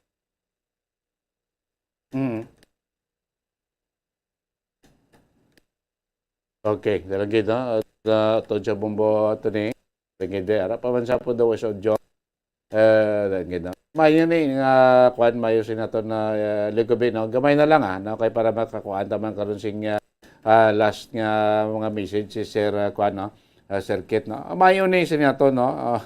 Mm. Okay, dalagid, no? At, uh, to siya bumbo ato ni. Dalagid, eh. Ara pa man siya po daw siya, John. Eh, dalagid, no? Mayo ni, nga, kuan, mayo si nato na, eh, ligubi, no? Gamay na lang, ah, no? Kay para makakuan ta man karon sing, ah, ah, last nga mga message si Sir, ah, kuan, no? ah, circuit, no? Ah, maayo ni sini ato, no? Ah,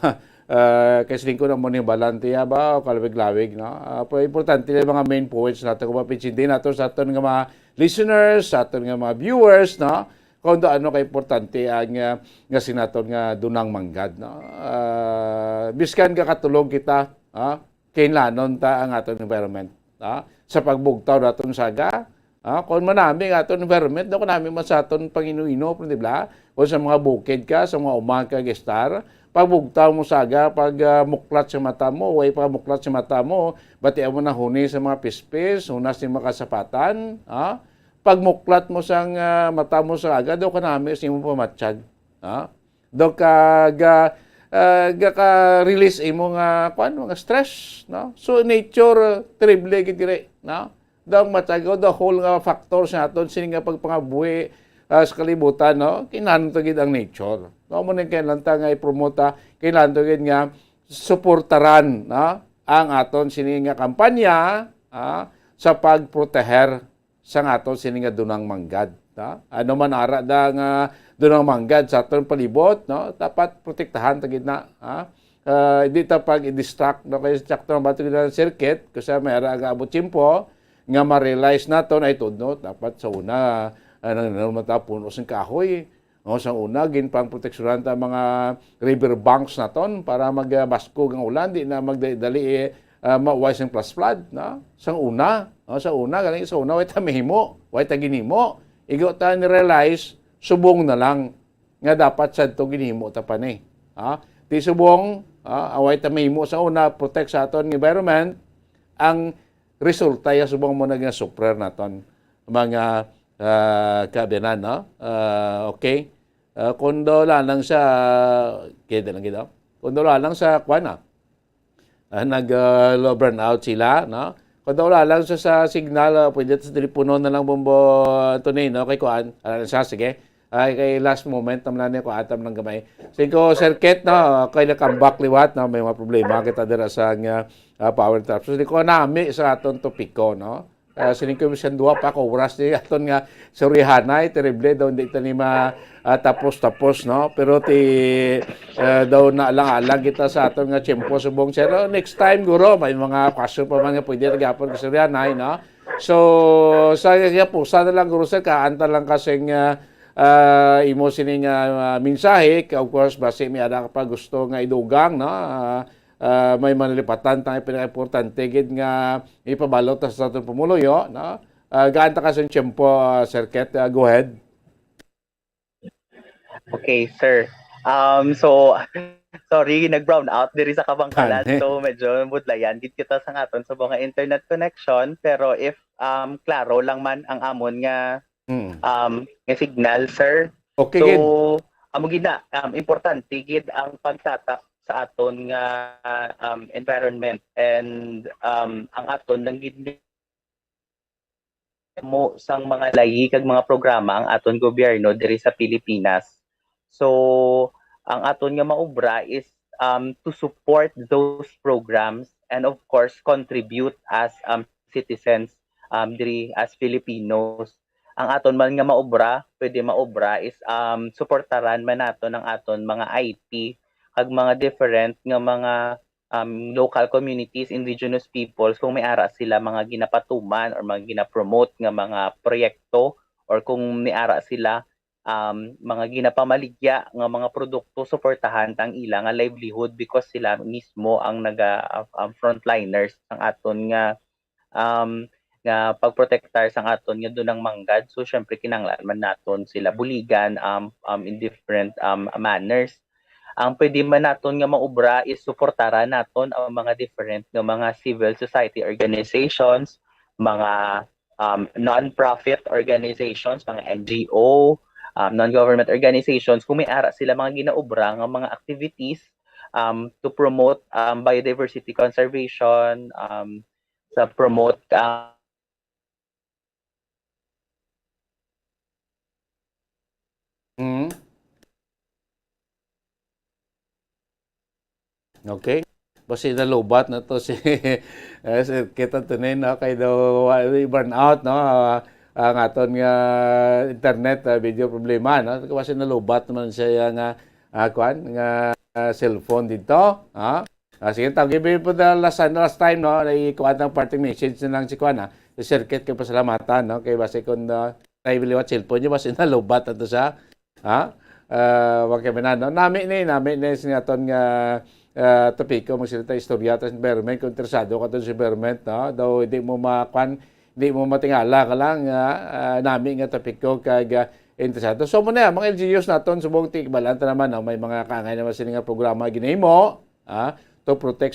ah, kay siling ko na mo ni balantiya ba o kalawig-lawig, no? Ah, pa importante lang mga main points nato kung mapintindihan nato sa aton nga mga listeners, sa aton nga mga viewers, no? Kung ano ka importante ang, ah, nga sinaton nga dunang manggad, no? Ah, biskan gakatulog kita, ha? Kinlanon ta ang aton environment, ha? Sa pagbugtaw naton saga, ha? Kung manami ang aton environment, daw kanami man sa aton pangino-ino, di ba? Kung sa mga bukid ka, sa mga umang ka, gestar, pagbugtaw mo saga, pag, ah, muklat sa mata mo, way pa muklat sa mata mo, bati mo na huni sa mga pispis, hunas ni makasapatan, ha? Pagmuklat mo sang, ah, mata mo sa aga, daw kanami sa imong pamatyag. Ha? Daw ka, ga, ah, ga ka-release imo nga, kwan, mga stress, no? So, nature, ah, terrible gid diri, no? Daw ang matyago, the whole nga factor sa aton, sini nga pagpangabuhi, ah, sa kalibutan, no? Kinahanglan to gid ang nature. No? Mo nang kinahanglan ta nga i-promote, ah, kinahanglan to gid nga suportaran, no? Ang aton sini nga kampanya, ah, sa pagproteher sang aton sini nga dunang manggad, no? Ano man ara da nga dunang manggad sa aton palibot, no? Dapat protektahan ta gid na, ha? Ah, di ta pag i-distract, no? Kay sakto na ba ito nga circuit? Kasi may ara nga abot tiyempo nga ma-realize naton ay tudno, dapat sa una, ah, nang, nang matapuno sing kahoy, no, sang una, ginpangproteksyonan ta mga river banks naton para magbaskog ang ulan, di na magdali-dali, eh, ah, mauway sing flash flood, no? Sang una, no, sa una, galing sa una, way ta mahimo, way ta ginhimo. Igo ta ni-realize, subong na lang nga dapat sadto ginhimo ta pa ni. Ha? Ti subong, ah, way ta mahimo sa una, protect sa aton environment, ang resulta ya subong mo na nga suffer naton mga, ah, kaabyanan, no? Ah, okay. Ah, kung daw lang sa, kaya lang gid, oh. Kung daw lang sa, kwan na, ah, nag, ah, lo-, burn out sila, no? Kung daw lang sa, sa signal, ah, pwede sa telepono na lang, Bombo Anthony, no? Kay kuan, ah, sa, sige. Ay, kay last moment naman na niya, kuan, atam lang gamay. Sige ko, Sir Ket, no? Kay na-comeback liwat, no? May mga problema kita dira sa nga, ah, power interruption. Di ko nami sa aton topiko, no? Ah, sining ko, bisan duha pa ka oras ni aton nga istoryahanay, terrible daw, hindi ta ni ma, ah, tapos-tapos, no? Pero ti, ah, daw na lang-alang kita sa aton nga tiyempo subong, sir. Oh, next time, guro, may mga question pa man nga pwede ta gyapon istoryahanay, no? So, sa kaya po, sana lang, guro, sir, kaanta lang kasing, ah, ah, imo sining, ah, mensahe. Of course, basi may ada ka pa gusto nga idugang, no? Ah, ah, may manalipatan ta nga pinakaimportante gid nga ipabalo ta sa aton pumuluyo, no? Ah, gaan ta kasi ang tiyempo, ah, Sir Ket, ah, go ahead. Okay, sir. Um, so, sorry, nag-brown out diri sa Kabangkalan. Tani. So, medyo budlayan gid kita sa aton sa mga internet connection. Pero if, um, klaro lang man ang amon nga, Mm. um, nga signal, sir. Okay, so, gid. Amo gid na, um, importante gid ang pagtatak sa aton nga, um, environment and, um, ang aton lang gid mo sang mga layi kag mga programa ang aton gobyerno diri sa Pilipinas. So, ang aton nga maobra is, um, to support those programs and of course contribute as, um, citizens, um, diri as Filipinos. Ang aton man nga maobra, pwede maobra is, um, suportaran man naton ang aton mga I T kag mga different nga mga, um, local communities, indigenous peoples, kung may ara sila mga ginapatuman or mga ginapromote nga mga proyekto or kung may ara sila, um, mga ginapamaligya nga mga produkto, suportahan ta ang ila nga livelihood because sila mismo ang naga, um, frontliners sang aton nga, um, nga pagprotektar sang aton nga dunang manggad. So, syempre, kinahanglan man naton sila buligan, um, um, in different, um, manners. Ang pwede man naton nga maobra is suportaran naton ang mga different nga mga civil society organizations, mga, um, non-profit organizations, mga N G O, um, non-government organizations, kung may ara sila mga ginaobra nga mga activities, um, to promote, um, biodiversity conservation, um, sa promote, um, Mm. Okay. Basi nalubat na to si, eh, si kita tunay, no? Kay daw, wa-, burn out, no? Ah, ang aton nga internet, ah, video problema, no? Basi nalubat naman siya nga ah, kuan, nga, ah, cellphone dito, ha? Ah, sige, tawag po the last, last time, no? Ikuan ang parting message na lang si kuan, ha? Si Sir Kit, kay pasalamatan, no? Kay basi kung, ah, tayo liwat cellphone niyo, basi nalubat ato sa, ha? Ah, wa kay manan, no? Nami ni, nami ni sa aton nga, ah, topiko, magsilita istorya ta sa environment, kung interesado ka to sa environment, no? Daw hindi mo makuan, hindi mo matingala ka lang, ah, ah, nami nga topiko kag, ah, interesado. So, mo na, mga L G Us naton, subong tigbalan ta naman, no? May mga kaangay naman sila nga programa ginahimo, ah, to protect